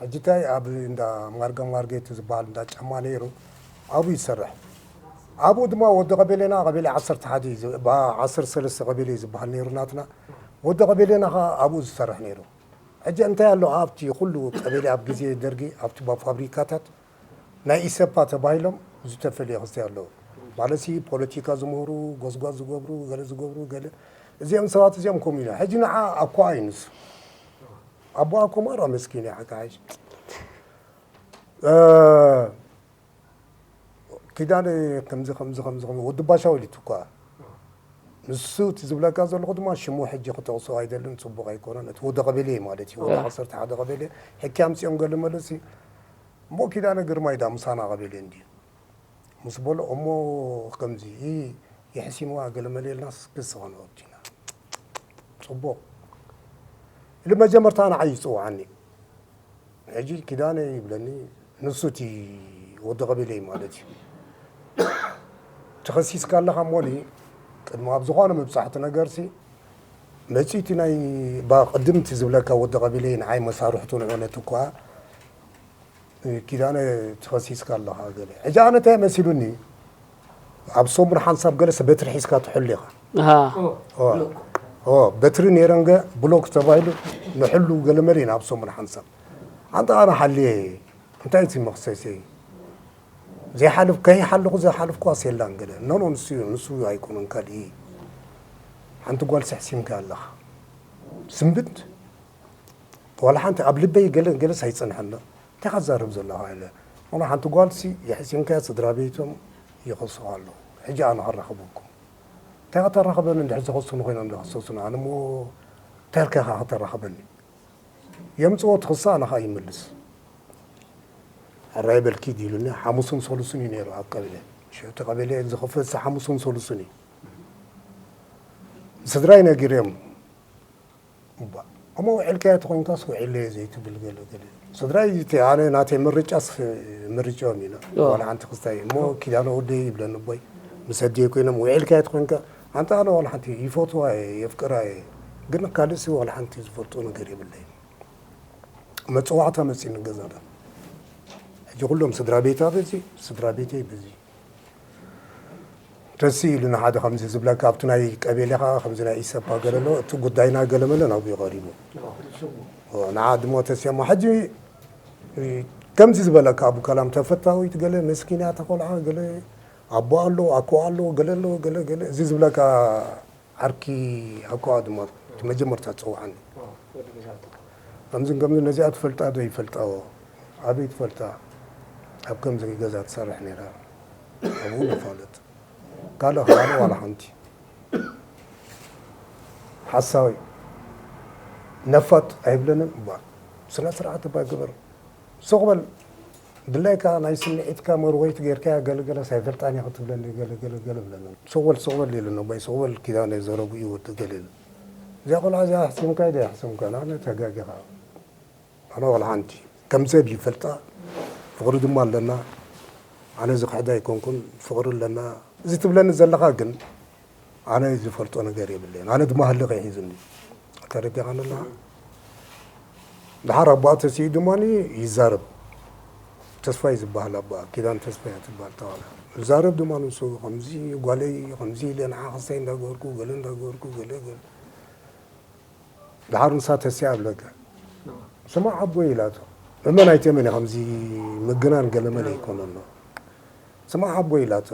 ሕጂ እንታይ ኣብ እንዳ ማርጋ ማርጌት ዝበሃል እንዳ ጫማ ነይሩ ኣብኡ ይሰርሕ። ኣብኡ ድማ ወዲ ቀበሌና ቀበሌ ዓሰርተ ሓደ ዓሰርተ ሰለስተ ቀበሌ ዝበሃል ነይሩ ናትና። ወዲ ቀበሌና ከዓ ኣብኡ ዝሰርሕ ነይሩ። ሕጂ እንታይ ኣሎ ኣብቲ ኩሉ ቀበሌ ኣብ ግዜ ደርጊ ኣብቲ ፋብሪካታት ናይ ኢሰፓ ተባሂሎም ዝተፈለየ ክስተ ኣለዉ። ማለት ፖለቲካ ዝምህሩ፣ ጎዝጓዝ ዝገብሩ፣ ገለ ዝገብሩ፣ ገለ እዚኦም ሰባት እዚኦም ከምኡ ኢና። ሕጂ ንዓ ኣኳ እዩ ንሱ። ኣቦ ኣኮ ማራ መስኪን እዩ ሓካይሽ። ኪዳነ ከምዚ ከምዚ ከምዚ ከምዚ ወዲ ባሻው ኢሉ እኳ ንሱ እቲ ዝብለካ ዘለኹ ድማ ሽሙ ሕጂ ክጠቕሶ ኣይደልን፣ ጽቡቕ ኣይኮነን። እቲ ወዲ ቀበሌ ማለት እዩ፣ ወዲ ዓሰርተ ሓደ ቀበሌ ሕኪ ኣምጺኦም ገለ መለሲ እሞ ኪዳነ ግርማይ ዳ ምሳና ቀበሌ እንድዩ ምስ በሎ እሞ ከምዚ የሕሲምዋ ገለ መለ ኢልና ክስኸነ ወዲና ጽቡቕ ኢሉ መጀመርታ ንዓይ ይጽውዓኒ። ሕጂ ኪዳነ ይብለኒ ንሱ እቲ ወዲ ቀቢለይ ማለት እዩ። ተኸሲስካ ኣለኻ እሞኒ ቅድሚ ኣብ ዝኾነ መብጻሕቲ ነገርሲ መጺኡ እቲ ናይ ባ ቅድም እቲ ዝብለካ ወዲ ቀቢለይ ንዓይ መሳርሕቱ ንዕነት እኳ ኪዳነ ተኸሲስካ ኣለኻ ገለ። ሕጂ ኣነ እንታይ መሲሉኒ ኣብ ሰሙን ሓንሳብ ገለሰ በትሪ ሒዝካ ትሕሉ ኢኻ። በትሪ ነይረንገ ብሎክ ተባሂሉ ንሕሉ ገለመለ ኢና ኣብ ሰሙን ሓንሳብ ኣንተ ኣነ ሓልየ እንታይ እቲ መኽሰሰይ ዘይሓልፍ ከይሓልኹ ዘይሓልፍኳስ የላን ገለ ኖኖ ንሱ እዩ ንሱ ኣይኮነን ካልእ ሓንቲ ጓል ስሕሲምካ ኣለኻ ስንብድ ዋላ ሓንቲ ኣብ ልበይ ገለ ገለስ ኣይጸንሐን እንታይ ኻዛረብ ዘለኻ ኢለ ኣነ ሓንቲ ጓልሲ የሕሲምካያ ስድራ ቤቶም ይኸሱኻ ኣለዉ ሕጂ ኣነ ኸራኸበኩም እንታይ ከተራኸበኒ እንድሕር ዝኸሱኒ ኮይኖም ዝኸሰሱኒ ኣነ እሞ እንታይ ኢልካ ኢኻ ከተራኸበኒ የምጽኦ ትኽሳ ኣነ ኸኣ ይምልስ ሕራይ በል ኪድ ኢሉኒ ሓሙስን ሰሉስን እዩ ነይሩ ኣብ ቀበሌ ሽዑ እቲ ቀበሌ ዝኽፈት ሓሙስን ሰሉስን እዩ ንስድራይ ነጊረዮም እሞ ውዒልካዮ ተኾይንካስ ውዒለዮ ዘይትብል ገለ ገለ ስድራይ እቲ ኣነ ናተይ ምርጫስ ምርጫኦም ኢና ዋላ ሓንቲ ክስታይ እሞ ኪዳነ ወደይ ይብለኒ ኣቦይ ምስ ኣዲየ ኮይኖም ውዒልካዮ ተኾይንካ ኣንታ ኣነ ዋላ ሓንቲ ይፈትዋ እየ የፍቅራ እየ ግን ካልእሲ ዋላ ሓንቲ ዝፈልጦ ነገር የብለይ መፅዋዕታ መፂኒ ገዛና ሕጂ ኩሎም ስድራ ቤታ በዚ ስድራ ቤተይ በዚ ደስ ኢሉ ንሓደ ከምዚ ዝብለካ ኣብቲ ናይ ቀቤሌኻ ከምዚ ናይ ኢሰፓ ገለ ኣሎ እቲ ጉዳይና ገለ መለ ናብኡ ቀሪቡ ንዓ ድሞ ተስያማ ሕጂ ከምዚ ዝበለካ ኣቡ ከላም ተፈታዊት ገለ መስኪና ተቆልዓ ገለ ኣቦ ኣሎ ኣኮ ኣሎ ገለ ኣሎ ገለ ገለ እዚ ዝብለካ ዓርኪ ኣኮ ድማ እቲ መጀመርታ ዝፀውዓኒ ከምዝን ከምዝን ነዚኣ ትፈልጣ ዶ ይፈልጣዎ ኣበይ ትፈልጣ ኣብ ከምዚ ገዛ ትሰርሕ ነይራ ኣብኡ ነፋልጥ ካልእ ኸዓ ዋላ ሓንቲ ሓሳዊ ነፋጥ ኣይብለንን እባ ስነ ስርዓት እባ ግበር ስቕ በል ድላይካ ናይ ስምዒትካ መርወይቲ ጌርካያ ገለገለስ ኣይፈልጣን እየ ክትብለኒ ገለገለገለ ብለኒ ስቕ በል ስቕ በል ኢሉ ነባይ ስቕ በል ኪዳነ ዘረቡ እዩ ወዲ ገለ ኢሉ እዚኣ ቆልዓ እዚኣ ኣሕሲምካ ዶ ኣሕሲምካ ንዓነ ተጋጊኻ ኣነ ዋላ ሓንቲ ከም ሰብ ይፈልጣ ፍቕሪ ድማ ኣለና ኣነ ዝኽሕዳ ኣይኮንኩን ፍቕሪ ኣለና እዚ ትብለኒ ዘለኻ ግን ኣነ ዝፈልጦ ነገር የብለይን። ኣነ ድማ ህልኽ ይሒዝኒ። ተረዲኻኒ ኣለኻ? ድሓር ኣቦኣ ተሲኡ ድማ ይዛረብ። ተስፋይ ዝበሃል ኣቦኣ፣ ኪዳን ተስፋይ እያ ትበሃል ተባለ። ይዛረብ ድማ ንሱ፣ ከምዚ ጓለይ፣ ከምዚ ኢለ ንዓ ክሳይ እንዳገበርኩ፣ ገለ እንዳገበርኩ፣ ገለ፣ ገለ። ድሓር ንሳ ተሲኣ ኣብለካ። ስማዕ ኣቦይ ኢላቶ። እመን ኣይትእመን እየ፣ ከምዚ ምግናን ገለመለ ይኮነ ኣሎ። ስማዕ ኣቦይ ኢላቶ።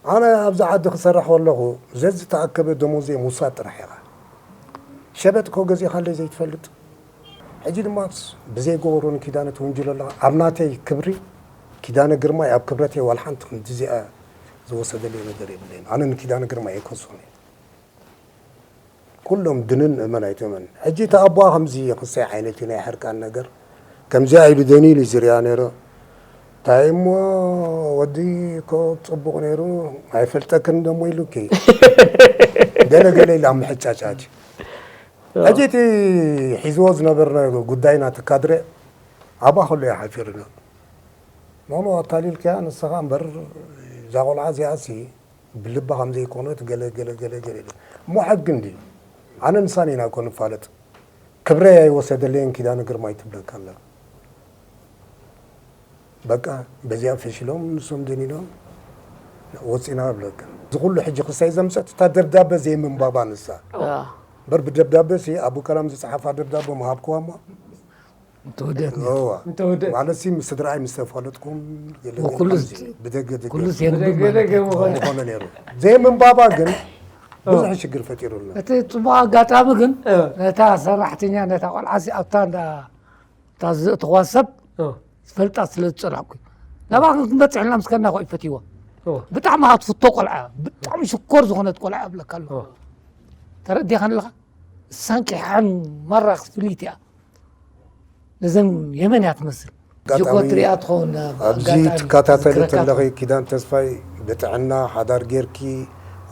ኣነ ኣብዚ ዓዲ ክሰርሕ ከለኹ ዘዝተኣከበ ደሞዘይ ምውሳድ ጥራሕ ኢኻ። ሸበጥ እኮ ገዚእኻለይ ዘይትፈልጥ። ሕጂ ድማ ብዘይገበሮ ንኪዳነ ትውንጅሎ ኣለኻ። ኣብ ናተይ ክብሪ ኪዳነ ግርማይ ኣብ ክብረተይ ዋላ ሓንቲ ክንድዚኣ ዝወሰደለይ ነገር የብለይን። ኣነ ንኪዳነ ግርማይ ኣይከሶን እየ። ኩሎም ድንን እመን ኣይትእመን። ሕጂ እቲ ኣቦኣ ከምዚ ክሳይ ዓይነት እዩ ናይ ሕርቃን ነገር። ከምዚኣ ኢሉ ደኒ ኢሉ ዝሪኣ ነይሩ። እንታይ እሞ ወዲ እኮ ጽቡቕ ነይሩ፣ ኣይፈልጠክን ደሞ ኢሉኪ። ገለ ገለ ኢላ ምሕጫጫት እዩ። ሕጂ እቲ ሒዝዎ ዝነበረ ጉዳይ ናቲ ካድረ ኣብኣ ከሎ እያ ሓፊርና። ኖኖ ኣታሊልካያ ንስኻ እምበር እዛ ቆልዓ እዚኣሲ ብልባ ከም ዘይኮነት ገለ ገለ ገለ ገለ ኢሉ። እሞ ሕጊ እንድዩ። ኣነ ንሳን ኢና እኮ ንፋለጥ። ክብረይ ኣይወሰደለይን ኪዳነ ግርማይ ትብለካ ኣላ። በቃ በዚኣ ፈሽሎም ንሶም ደኒኖም ወፂና እብለካ። እዚ ኩሉ ሕጂ ክሳይ ዘምፀት እታ ደብዳበ ዘይምንባባ ንሳ። አ። እምበር ብደብዳበ ሲ ኣቡ ከላም ዝፀሓፋ ደብዳበ ምሃብክዋ እሞ እንተወደት ነይሩ። እዋ። እንተወደት። ማለት ሲ ምስ ስድራይ ምስ ተፋለጥኩም ገለ ገለ ኩሉ ከምዚ ዝ-፣ ብደገ ደገ ኩሉ ዘንብብ ብደገ ማለት ደገ እዩ። ምኾነ። ምኾነ ነይሩ። ዘይምንባባ ግን ብዙሕ ሽግር ፈጢሩልና። እቲ ጽቡቕ ኣጋጣሚ ግን እ። ነታ ሰራሕተኛ፣ ነታ ቆልዓ ሲ ኣብታ እንዳ፣ እታ ዘእተኽዋ ሰብ እ። ዝፈልጣ ስለ ዝጸላእኩ። ናብኣ ክንበጽሕ ኢልና ምስ ከድና ኮ ይፈትይዋ። እ። ብጣዕሚ እያ ትፍቶ ቆልዓ፣ ብጣዕሚ ሽኮር ዝኾነት ቆልዓ እብለካ ኣለኹ። እ። ተረዲኻኒ ኣለኻ? ሳንቂሓን ማራ ክትፍልይት እያ። ነዘን የመን እያ ትመስል። ኣጋጣሚ ጅጎ ትሪኣ ትኸውን፣ ኣብዚ ኣጋጣሚ ትከታተሊ ዝዝክረካ ተለኺ ትኸውን። ኪዳን ተስፋይ ብጥዕና ሓዳር ጌርኪ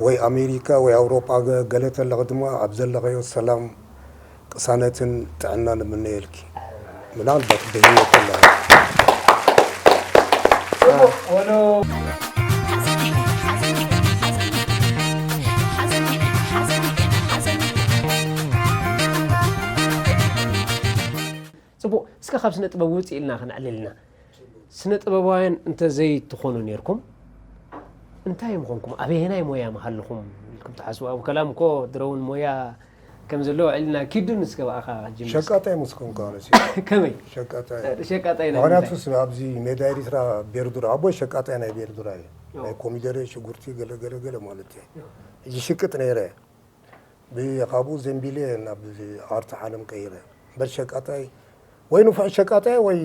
ወይ ኣሜሪካ ወይ ኣውሮጳ ገ-፣ ገለ ተለኺ ድማ ኣብ ዘለኸዮ ሰላም ቅሳነትን ጥዕና ንምነየልኪ። ምናልባት ብህይወት ኣለኻ። ጽቡቕ፣ እስከ ካብ ስነ ጥበብ ውጽእ ኢልና ክንዕልል ኢና። ስነ ጥበባውያን እንተ ዘይትኾኑ ነይርኩም፣ እንታይ ምኾንኩም? ኣበየናይ ሞያ ምሃልኹም ኢልኩም ትሓስቡ? ኣብ ከላም እኮ ድሮ እውን ሞያ ከም ዘለዎ ኣዕሊልና። ኪዱ፣ ንስከ ብኣኻ ጅምር። ሸቃጣይ ምስ ኮንኩ ኣነሲ። ከመይ? ሸቃጣይ። ሸቃጣይ ናይ ምንታይ? ምኽንያቱስ ኣብዚ ሜዳ ኤሪትራ ቤርዱራ፣ ኣቦይ ሸቃጣይ ናይ ቤርዱራ እዩ። ኦ። ናይ ኮሚደረ፣ ሽጉርቲ፣ ገለ ገለ ገለ ማለት እዩ። ኦ። ሕጂ ሽቅጥ ነይረ። ብ-፣ ካብኡ ዘንቢለ ናብ ኣርት ዓለም ቀይረ። እምበር ሸቃጣይ ወይ ንፉዕ ሸቃጣይ ወይ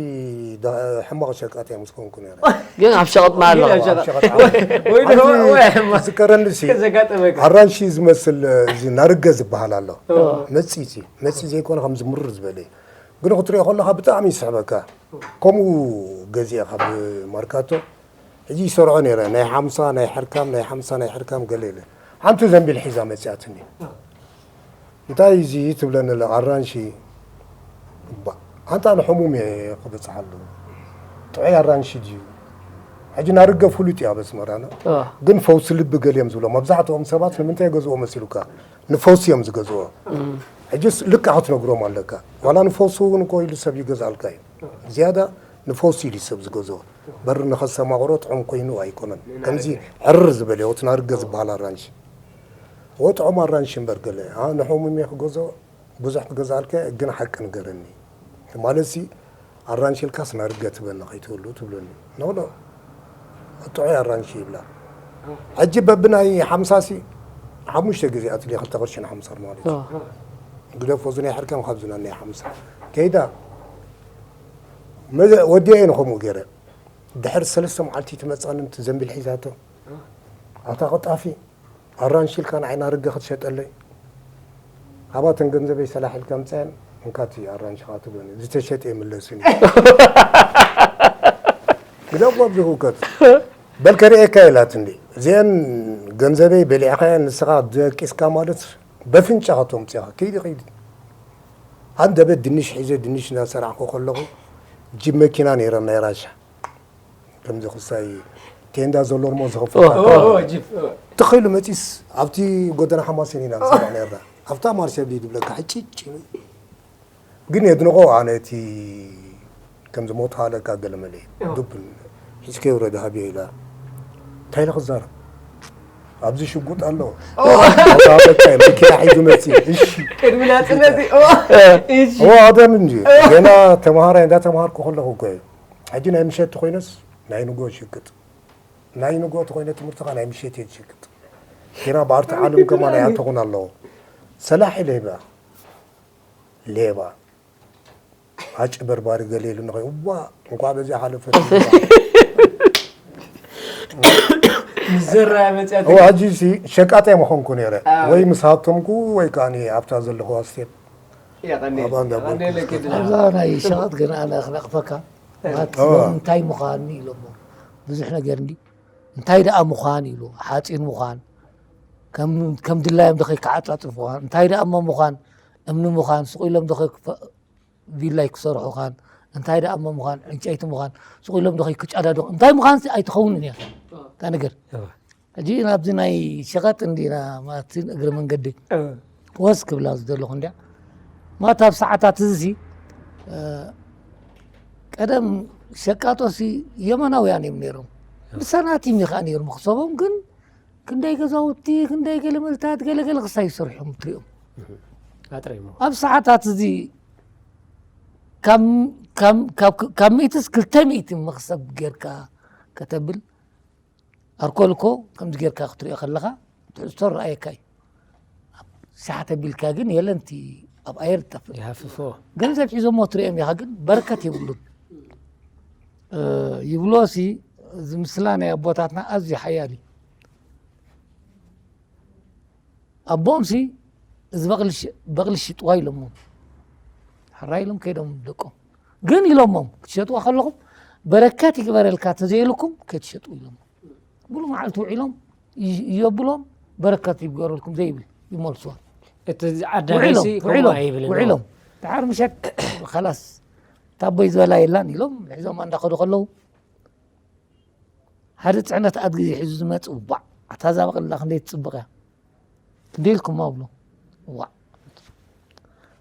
ደ-፣ ሕማቕ ሸቃጣይ ምስ ኮንኩ ነይረ። ግን ኣብ ሸቐጥ ማይ ኣለኹ። ኣብ ሸቐጥ ወይ ዓለም። ንፉዕ ወይ ሕማቕ። ዝከረኒ ሲ፣ ከዘጋጠመካ። ኣራንሺ ዝመስል፣ እዚ ናርገ ዝበሃል ኣሎ። ኦ። መጺ ሲ፣ መጺ ዘይኮነ ከምዚ ምርር ዝበለ እዩ። ግን ክትሪኦ ከለኻ ብጣዕሚ ይስሕበካ። ከምኡ ገዚአ ካብ ማርካቶ። ሕጂ ይሰርዖ ነይረ፣ ናይ ሓምሳ ናይ ሕርካም፣ ናይ ሓምሳ ናይ ሕርካም ገለ ኢለ። ሓንቲ ዘንቢል ሒዛ መጺኣትኒ። እንታይ እዚ ትብለኒ ኣላ፣ ኣራንሺ። እባ፣ ኣንታ ንሕሙም እየ ክበጽሓሉ። ጥዑይ ኣራንሺ ድዩ? ሕጂ ናርገ ፍሉጥ እዩ ኣብ ኣስመራና። አ። ግን ፈውሲ ልቢ ገሊኦም ዝብሎ፣ መብዛሕትኦም ሰባት ንምንታይ ይገዝኦ መሲሉካ? ንፈውሲ እዮም ዝገዝኦ። እም። ሕጂስ ልክዕ ክትነግሮም ኣለካ። ዋላ ንፈውሲ እውን እኮ ኢሉ ሰብ ይገዝኣልካ እዩ። ዝያዳ ንፈውሲ ኢሉ ሰብ ዝገዝኦ። በሪ ንኸሰማቕሮ ጥዑም ኮይኑ ኣይኮነን። ከምዚ ዕርር ዝበለ፣ ወቲ ናርገ ዝበሃል ኣራንሺ። ወ ጥዑም ኣራንሺ እምበር ገለ፣ ኣ፣ ንሕሙም እየ ክገዝኦ፣ ብዙሕ ክገዝኣልካ እየ፣ ግን ሓቂ ንገረኒ። ማለትሲ፣ ኣራንሺ ኢልካስ ናርገ ትበኒ ከይትህሉ ትብለኒ። ኖ፣ ኖ፣ ጥዑይ ኣራንሺ ይብላ። ሕጂ በብናይ ሓምሳ ሲ፣ ሓሙሽተ ግዜ ኣትልየ ክልተ ቅርሺ ንሓምሳ ማለት እዩ። አ። ግደፎ፣ እዚ ናይ ሕርካም ካብዚ ናይ ሓምሳ። ከይዳ፣ መዘ-፣ ወዲአ እየ ንኸምኡ ገይረ። ድሕሪ ሰለስተ መዓልቲ ትመጽኣኒ፣ እቲ ዘንቢል ሒዛቶ። ኣታ ቀጣፊ፣ ኣራንሺ ኢልካ ንዓይ ናርገ ክትሸጠለይ? ሃባተን ገንዘበይ ሰላሕ ኢልካ ኣምጽኣየን፣ እንካ እቲ ኣራንሽኻ ትብለኒ። ዝተሸጠ ይምለስን እዩ። ግደፎ ኣብዚ ህውከት። በል ከርእየካ ኢላትኒ። እዚአን ገንዘበይ በሊዕኻየን፣ ንስኻ ደቂስካ ማለት በፍንጫኻ ተምጽኻ። ከይዲ፣ ከይዲ። ሃንደበት ድንሽ ሒዘ፣ ድንሽ እናሰራሕኩ ከለኹ፣ ጂፕ መኪና ነይረን ናይ ራሻ። ከምዚ ክሳይ ቴንዳ ዘሎ እሞ ዝኸፍታ። ኦ፣ ኦ፣ ኦ፣ ጂፕ፣ ኦ። ትኽ ኢሉ መጺስ ኣብቲ ጎደና ሓማሴን ኢና ንሰርሕ ነርና። ኣብታ ማርሸ ብሊድ ይብለካ ሕጭጭ ኢሉ። ግን የድንቖ ኣነ እቲ ከምዚ ሞት ሃለካ ገለ መለ እዮ። ዱብ ሒዝከ ውረድ ሃብዮ ኢላ። እንታይ ኢለ ክዛረብ? ኣብዚ ሽጉጥ ኣሎ። ኣብታ በቃ መኪና ሒዙ መጺ። እሺ። ቅድሚ ናጽነት እዩ። እሺ። ኦ፣ ኣደም እንጂ። ገና ተማሃራይ እንዳተማሃርኩ ከለኹ እኮ እዩ። ሕጂ ናይ ምሸት ኮይነስ ናይ ንጎ ሽግጥ። ናይ ንጎ ተኮይነ ትምህርትኻ ናይ ምሸት እየ ዝሽግጥ። ገና ብኣርቲ ዓለም ከማን ኣይኣተኹን ኣለኹ። ሰላሒ ሌባ። ሌባ። ኣጭበርባሪ ገለ ኢሉ ንኸ-፣ እዋ፣ እንኳዕ በዚኣ ሓለፈት። ምስ ዘራ መጽያት እዋ፣ ሕጂ ሲ ሸቃጣይ ምኾንኩ ነይረ። ኣዎ። ወይ ምስ ሃብቶምኩ ወይ ከኣኒ ኣብታ ዘለኹዋ ስቴፕ። የቐንየ-፣ ኣብኣ እንዳ የቐንየለኪ ቦርኩ። ድና። ኣብዛ ናይ ሸቐጥ ግን ኣነ ክነቕፈካ። እ። ማለት ኣዎ። ሎም እንታይ ምዃን ኢሎሞ። ብዙሕ ነገር እንዲ እንታይ ደኣ ምዃን ኢሉ፣ ሓጺን ምዃን፣ ከም፣ ከም ድላዮም ዶ ከይከዓጻጽፉኻን፣ እንታይ ደኣ እሞ ምዃን፣ እምኒ ምዃን፣ ስቕ ኢሎም ዶ ከይክፈ-፣ ቪላይ ክሰርሑኻን፣ እንታይ ደኣ እሞ ምዃን፣ ዕንጨይቲ ምዃን፣ ስቕ ኢሎም ዶ ከይክጨዳደቑ፣ እንታይ ምዃንሲ ኣይትኸውንን እያ። እታ ነገር። እወ። ሕጂ ናብዚ ናይ ሸቐጥ እንዲና፣ ማለት እግሪ መንገዲ እወ። ወስ ክብላ ዝደለኹ እንድያ። ማለት ኣብ ሰዓታት እዚሲ፣ እ፣ ቀደም ሸቃጦሲ የመናውያን እዮም ነይሮም። እወ። ብሰናቲም እዩ ኸዓ ነይሩ መኽሰቦም፣ ግን ክንደይ ገዛውቲ፣ ክንደይ ገለ መልታት፣ ገለ ገለ ክሳይ ይሰርሑ እዮም ትሪኦም። እህ፣ ኣጥረይሞ። ኣብ ሰዓታት እዚ ካብ፣ ካብ፣ ካብ፣ ካብ ሚእትስ ክልተ ሚእቲ መኽሰብ ጌርካ ከተብል፣ ኣርኮል እኮ ከምዚ ጌርካ ክትሪኦ ከለኻ ትሕዝቶ ረኣየካ እዩ። ሻሕ ተቢልካ ግን የለን፣ እቲ ኣብ ኣየር ይጠፍእ። ይሃፍፎ። ገንዘብ ሒዞሞ ትሪኦም ኢኻ፣ ግን በረከት የብሉን። እ፣ ይብሎሲ፣ እዚ ምስላ ናይ ኣቦታትና ኣዝዩ ሓያል እዩ። ኣቦኦምሲ፣ እዚ በቕሊ ሽ-፣ በቕሊ ሽጥዋ ኢሎሞም። ሕራይ ኢሎም ከይዶም ደቆም። ግን ኢሎሞም፣ ክትሸጥዋ ከለኹም፣ በረከት ይግበረልካ፣ ተዘይኢልኩም ከይትሸጡ ኢሎሞም። ሙሉ መዓልቲ ውዒሎም፣ ይ-፣ የብሎም፣ በረከት ይግበረልኩም ዘይብል ይመልስዋ። እቲ ዓዳጊ ውዒሎም፣ ሲ ከምኡ ውዒሎም፣ ኣይብልን። ውዒሎም። ድሓር ምሸት፣ ከላስ፣ እታ ኣቦይ ዝበላ የላን ኢሎም፣ ሒዞም እንዳኸዱ ከለዉ፣ ሓደ ጽዕነት ኣድጊ ሒዙ ዝመጽእ፣ ዋዕ፣ ኣታ እዛ በቕሊ ክንደይ ትጽብቕ እያ። ክንደይ ኢልኩማ ብሎ። ዋዕ።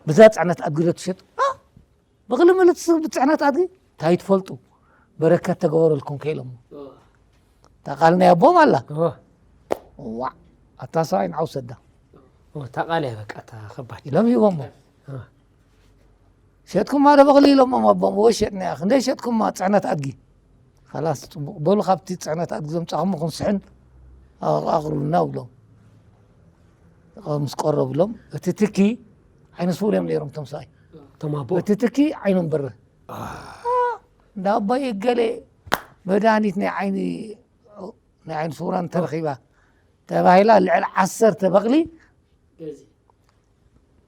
ብዛ ጽዕነት ኣድጊ ዶ ትሸጡ? ኣ! በቕሊ ምልትስ ብጽዕነት ኣድጊ? እንታይ ትፈልጡ? በረከት ተገበረልኩም ከኢሎሞ። እታ ቃል ናይ ኣቦም ኣላ። እወ። ዋዕ። ኣታ ሰብኣይ ንዓ ውሰዳ። እወ፣ እታ ቃል እያ በቃ እታ ከባድ። ኢሎም ሂቦሞ። እወ። ሸጥኩማ ዶ በቕሊ ኢሎሞም ኣቦም። እወ ሸጥናያ። ክንደይ ሸጥኩማ ጽዕነት ኣድጊ? ኸላስ ጽቡቕ። በሉ ካብቲ ጽዕነት ኣድጊ ዘምጻኹሞ ክንስሕን ኣቕርቡልና ብሎም። ምስ ቀረብሎም፣ እቲ ትኪ ዓይነ ስውር እዮም ነይሮም እቶም ሰብኣይ። እቶም ኣቦ? እቲ ትኪ ዓይኖም በርህ። አ። እንዳ ኣቦይ እገሌ መድሃኒት ናይ ዓይኒ፣ ናይ ዓይኒ ስውራን ተረኺባ ተባሂላ ልዕሊ ዓሰርተ በቕሊ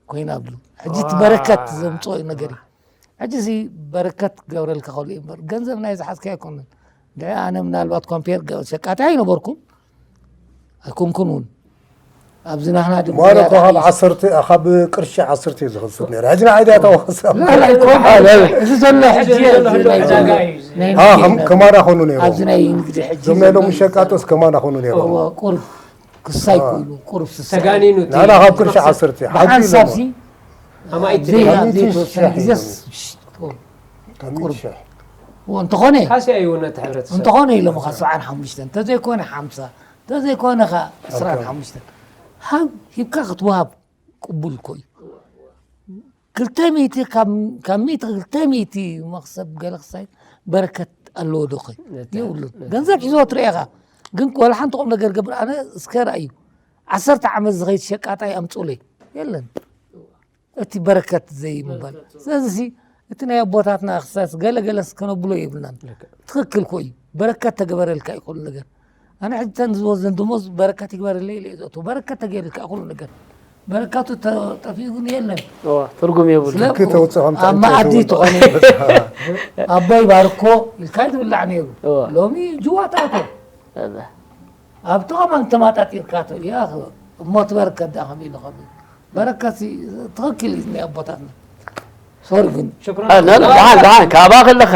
ኮይና ብሉ። ሕጂ እቲ ዋ። በረከት ዘምጽኦ እዩ ነገር እዩ። ሕጂ እዚ በረከት ክገብረልካ ከሎ እዩ እምበር፣ ገንዘብ ናይ ዝሓዝካዮ ኣይኮነን። ድሕሪ ኣነ ምናልባት ኮምፔር ገ-፣ ሸቃጣይ ኣይነበርኩን፣ ኣይኮንኩን እውን። ኣብዚ ናህና ድማ ማለ እኮ ካብ ዓሰርተ፣ ካብ ቅርሺ ዓሰርተ እዩ ዝኸስብ ነይሩ። ሕጂ ንዓይ ድያ ተዋሳ? ላ፣ ላ፣ ኣይኮን። አ፣ ላ፣ ላ። እዚ ዘሎ ሕጂ እዚ ናይ ዕዳጋ እዩ። ናይ አ፣ ንግዲ ከም-፣ የለን። ከማና ኾኑ ነይሩ። ኣብዚ ናይ ንግዲ ሕጂ እዞም ናይ ሎሚ ዘሎ ሸቃጦስ ከማና ኾኑ ነይሩ። እዎ፣ ቁሩብ ክሳይ አ። ኮይኑ፣ ቁሩብ ስሳ። ተጋኒኑ እቲ ናና ካብ ቅርሺ ዓሰርተ፣ ሓንቲ ብሓንሳብ ኢሎሞ። ሲ፣ ኣማኢት ዘይና-፣ ኣማኢት ዘይተወሰነ ሸሕ ግዜ ኢሎሞ። ስ-፣ ሽ-፣ ቁሩብ። ኣማኢት ቁሩብ። ሸሕ። እዎ፣ እንተኾነ፣ ካስያ እዩ ነቲ ሕብረተሰብ። እንተኾነ ኢሎሞ ኸ ሰብዓን ሓሙሽተን፣ እንተዘይኮነ ሓምሳ፣ እንተዘይኮነ ኸ ዕስራን ሓሙሽተን። ሃብ ሂብካ ክትወሃብ ቅቡል እኮ እዩ። ክልተ ሚእቲ ካብ፣ ካብ ሚእቲ ክልተ ሚእቲ መኽሰብ ገለ ክሳይ በረከት ኣለዎ ዶ ኸ? ነታ፣ የብሉን። ነታ። ገንዘብ ሒዝዎ ትርኢ ኢኻ። ግን ወላ ሓንቲ ቁም ነገር ገብር ኣነ እስከ ርኣዩ። ዓሰርተ ዓመት ዝኸይድ ሸቃጣይ ኣምጹለይ። የለን። እቲ በረከት ዘይምባል። በረከት። ስለዚ እቲ ናይ ኣቦታትና ክሳስ ገለ ገለስ ከነብሎ የብልናን። ልክዕ። ትኽክል እኮ እዩ። በረከት ተገበረልካ እዩ ኩሉ ነገር። ኣነ ሕጂ ተን ዝወዘን ደሞዝ በረከት ይግበረለይ ኢለ እየ ዘእትዎ። በረከት ተገይሩልካ ኩሉ ነገር። በረከቱ ተ-፣ ጠፊኡ ግን የለን። እዋ፣ ትርጉም የብሉን። ስለ ትኪ ተውፅእ ከም ኣብ መኣዲ ትዕንጨይቲ ተኾነ እውን። ኣቦይ ባርኮ ኢልካ እዩ ዝብላዕ ነይሩ። እዋ። ሎሚ ጅዋታት እዮም። እዛ። ኣብቲ ኸማን ተማጣጢርካቶ። ያ፣ እሞ እቲ በረከት ደኣ ከመይ ኢሉ ከመይ? በረከት ሲ-፣ ትኽክል እዩ ናይ ኣቦታትና። ሶሪ ግን። ሽክራን። አ፣ ላ፣ ላ፣ ደሓን፣ ደሓን፣ ካባ ከለኻ።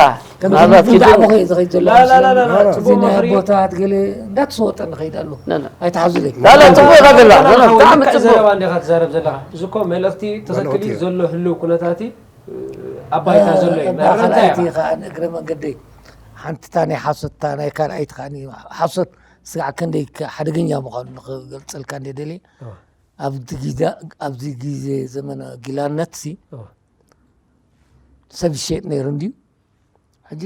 ምናልባት ብዛዕባ ኪዱ- ከ ዝኸይድ ዘሎ ላ፣ ላ፣ ላ፣ ላ፣ ላ፣ እዚ ጽቡቕ ናይ ምኽሪ። ኣቦታት ገለ እንዳተሰወጠ ንኸይድ ኣሎ። ላ፣ ላ። ኣይትሓዙለይ። ላ፣ ላ፣ ጽቡቕ ኢኻ ዘላ። ላ፣ ላ፣ ላ፣ ብጣዕሚ ልክዕ ጽቡቕ። ዘረባ እንዲኻ ትዛረብ ዘለኻ። እዚ እኮ መልእኽቲ ትኽክል እዩ፣ ኦኬ። ዘሎ ህልው ኩነታት እዩ፣ ኣብ ባይታ ዘሎ እዩ። እባ ናይ ካልኣይቲ እንታይ ከዓ ንእግረ መንገደይ ሓንቲ እታ ናይ ሓሶት፣ እታ ናይ ካልኣይቲ ከዓ ሓሶት ስጋዕ ክንደይ ሓደገኛ ምዃኑ ንኽገልጸልካ እንደ ደልየ። ኦ። ኣብዚ ግዜ፣ ኣብዚ ግዜ ዘመነ ጊላነት ሲ ኦ። ሰብ ይሸጥ ነይሩ እንድዩ። ሕጂ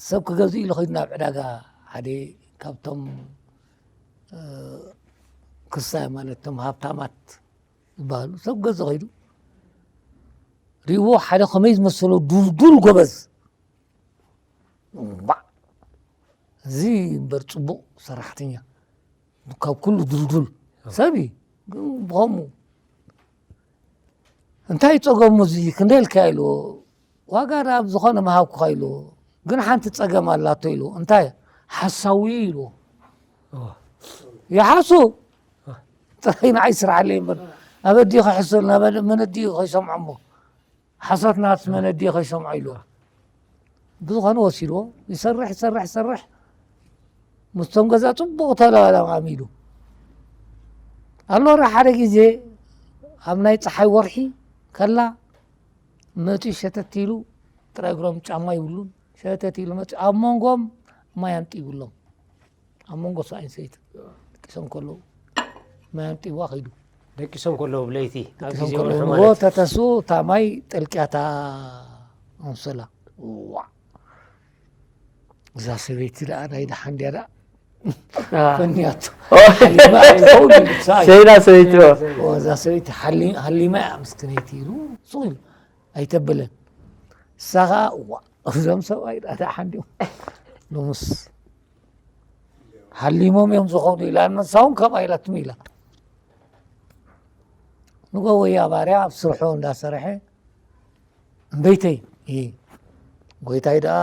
ሰብ ክገዝእ ኢሉ ኸይዱ ናብ ዕዳጋ፣ ሓደ ካብቶም፣ እ፣ ክስታይ ማለት እቶም ሃብታማት ዝበሃሉ ሰብ ክገዝእ ኸይዱ። ሪእዎ ሓደ ኸመይ ዝመሰሎ ዱልዱል ጎበዝ። ዋዕ! እዚ እምበር ጽቡቕ ሰራሕተኛ። ካብ ኩሉ ድልዱል ሰብ እዩ። ግን ብኸምኡ እንታይ ጸገሙ እዚ ክንደይ ኢልካ ኢልዎ፣ ዋጋ ደኣ ኣብ ዝኾነ ምሃብኩኻ ኢልዎ፣ ግን ሓንቲ ጸገም ኣላቶ ኢልዎ። እንታይ? ሓሳዊ እዩ ኢልዎ። ኦ። ይሓሱ። ጥራይ ንዓይ ስራሕለይ እምበር፣ ኣብ ኣዲኡ ከይሕሰሉ፣ ናብ ኣደ-፣ መን ኣዲኡ ከይሰምዖ እሞ፣ ሓሶት ናትስ መን ኣዲኡ ከይሰምዖ ኢልዎ። ብዝኾነ ወሲድዎ፣ ይሰርሕ፣ ይሰርሕ፣ ይሰርሕ። ምስቶም ገዛ ጽቡቕ ተለማላሚዱ። ኣሎ ረ ሓደ ግዜ ኣብ ናይ ጸሓይ ወርሒ ከላ መጺኡ ሸተት ኢሉ፣ ጥራይ እግሮም ጫማ ይብሉን፣ ሸተት ኢሉ መጺኡ ኣብ መንጎም ማይ ኣንጢቡሎም። ኣብ መንጎ ሰብኣይን ሰበይትን ደቂሶም ከለዉ ማይ ኣንጢብዋ ከይዱ። ደቂሶም ከለዉ ብለይቲ፣ ኣብ ደቂሶም ግዜ ከለዉ ወርሒ ንጎ ማለት። ተተስኡ፣ እታ ማይ ጠልቅያታ ኣንሶላ። ዋዕ! እዛ ሰበይቲ ደኣ ናይ ደሓን ድያ ደኣ? አ። ፈንያቶ። ኦ። ሓሊማ ኣይትኸውን ኢሉ ሰብኣይ። ሰይና ሰበይቲ፣ ኦ። ኦ፣ እዛ ሰበይቲ ሓሊ-፣ ሃሊማ እያ ምስክነይቲ ኢሉ ሱቕ ኢሉ ኣይተብለን። እሳ ኸኣ፣ ዋዕ! እዞም ሰብኣይ ደኣ ደሓን ድዮም? ሎምስ ሃሊሞም እዮም ዝኾኑ ኢላ፣ ንሳ እውን ከምኣ ኢላትም ኢላ። ንጎ ወያ ባርያ ኣብ ስርሑ እንዳሰርሐ፣ እምበይተይ፣ እ፣ ጎይታይ ደኣ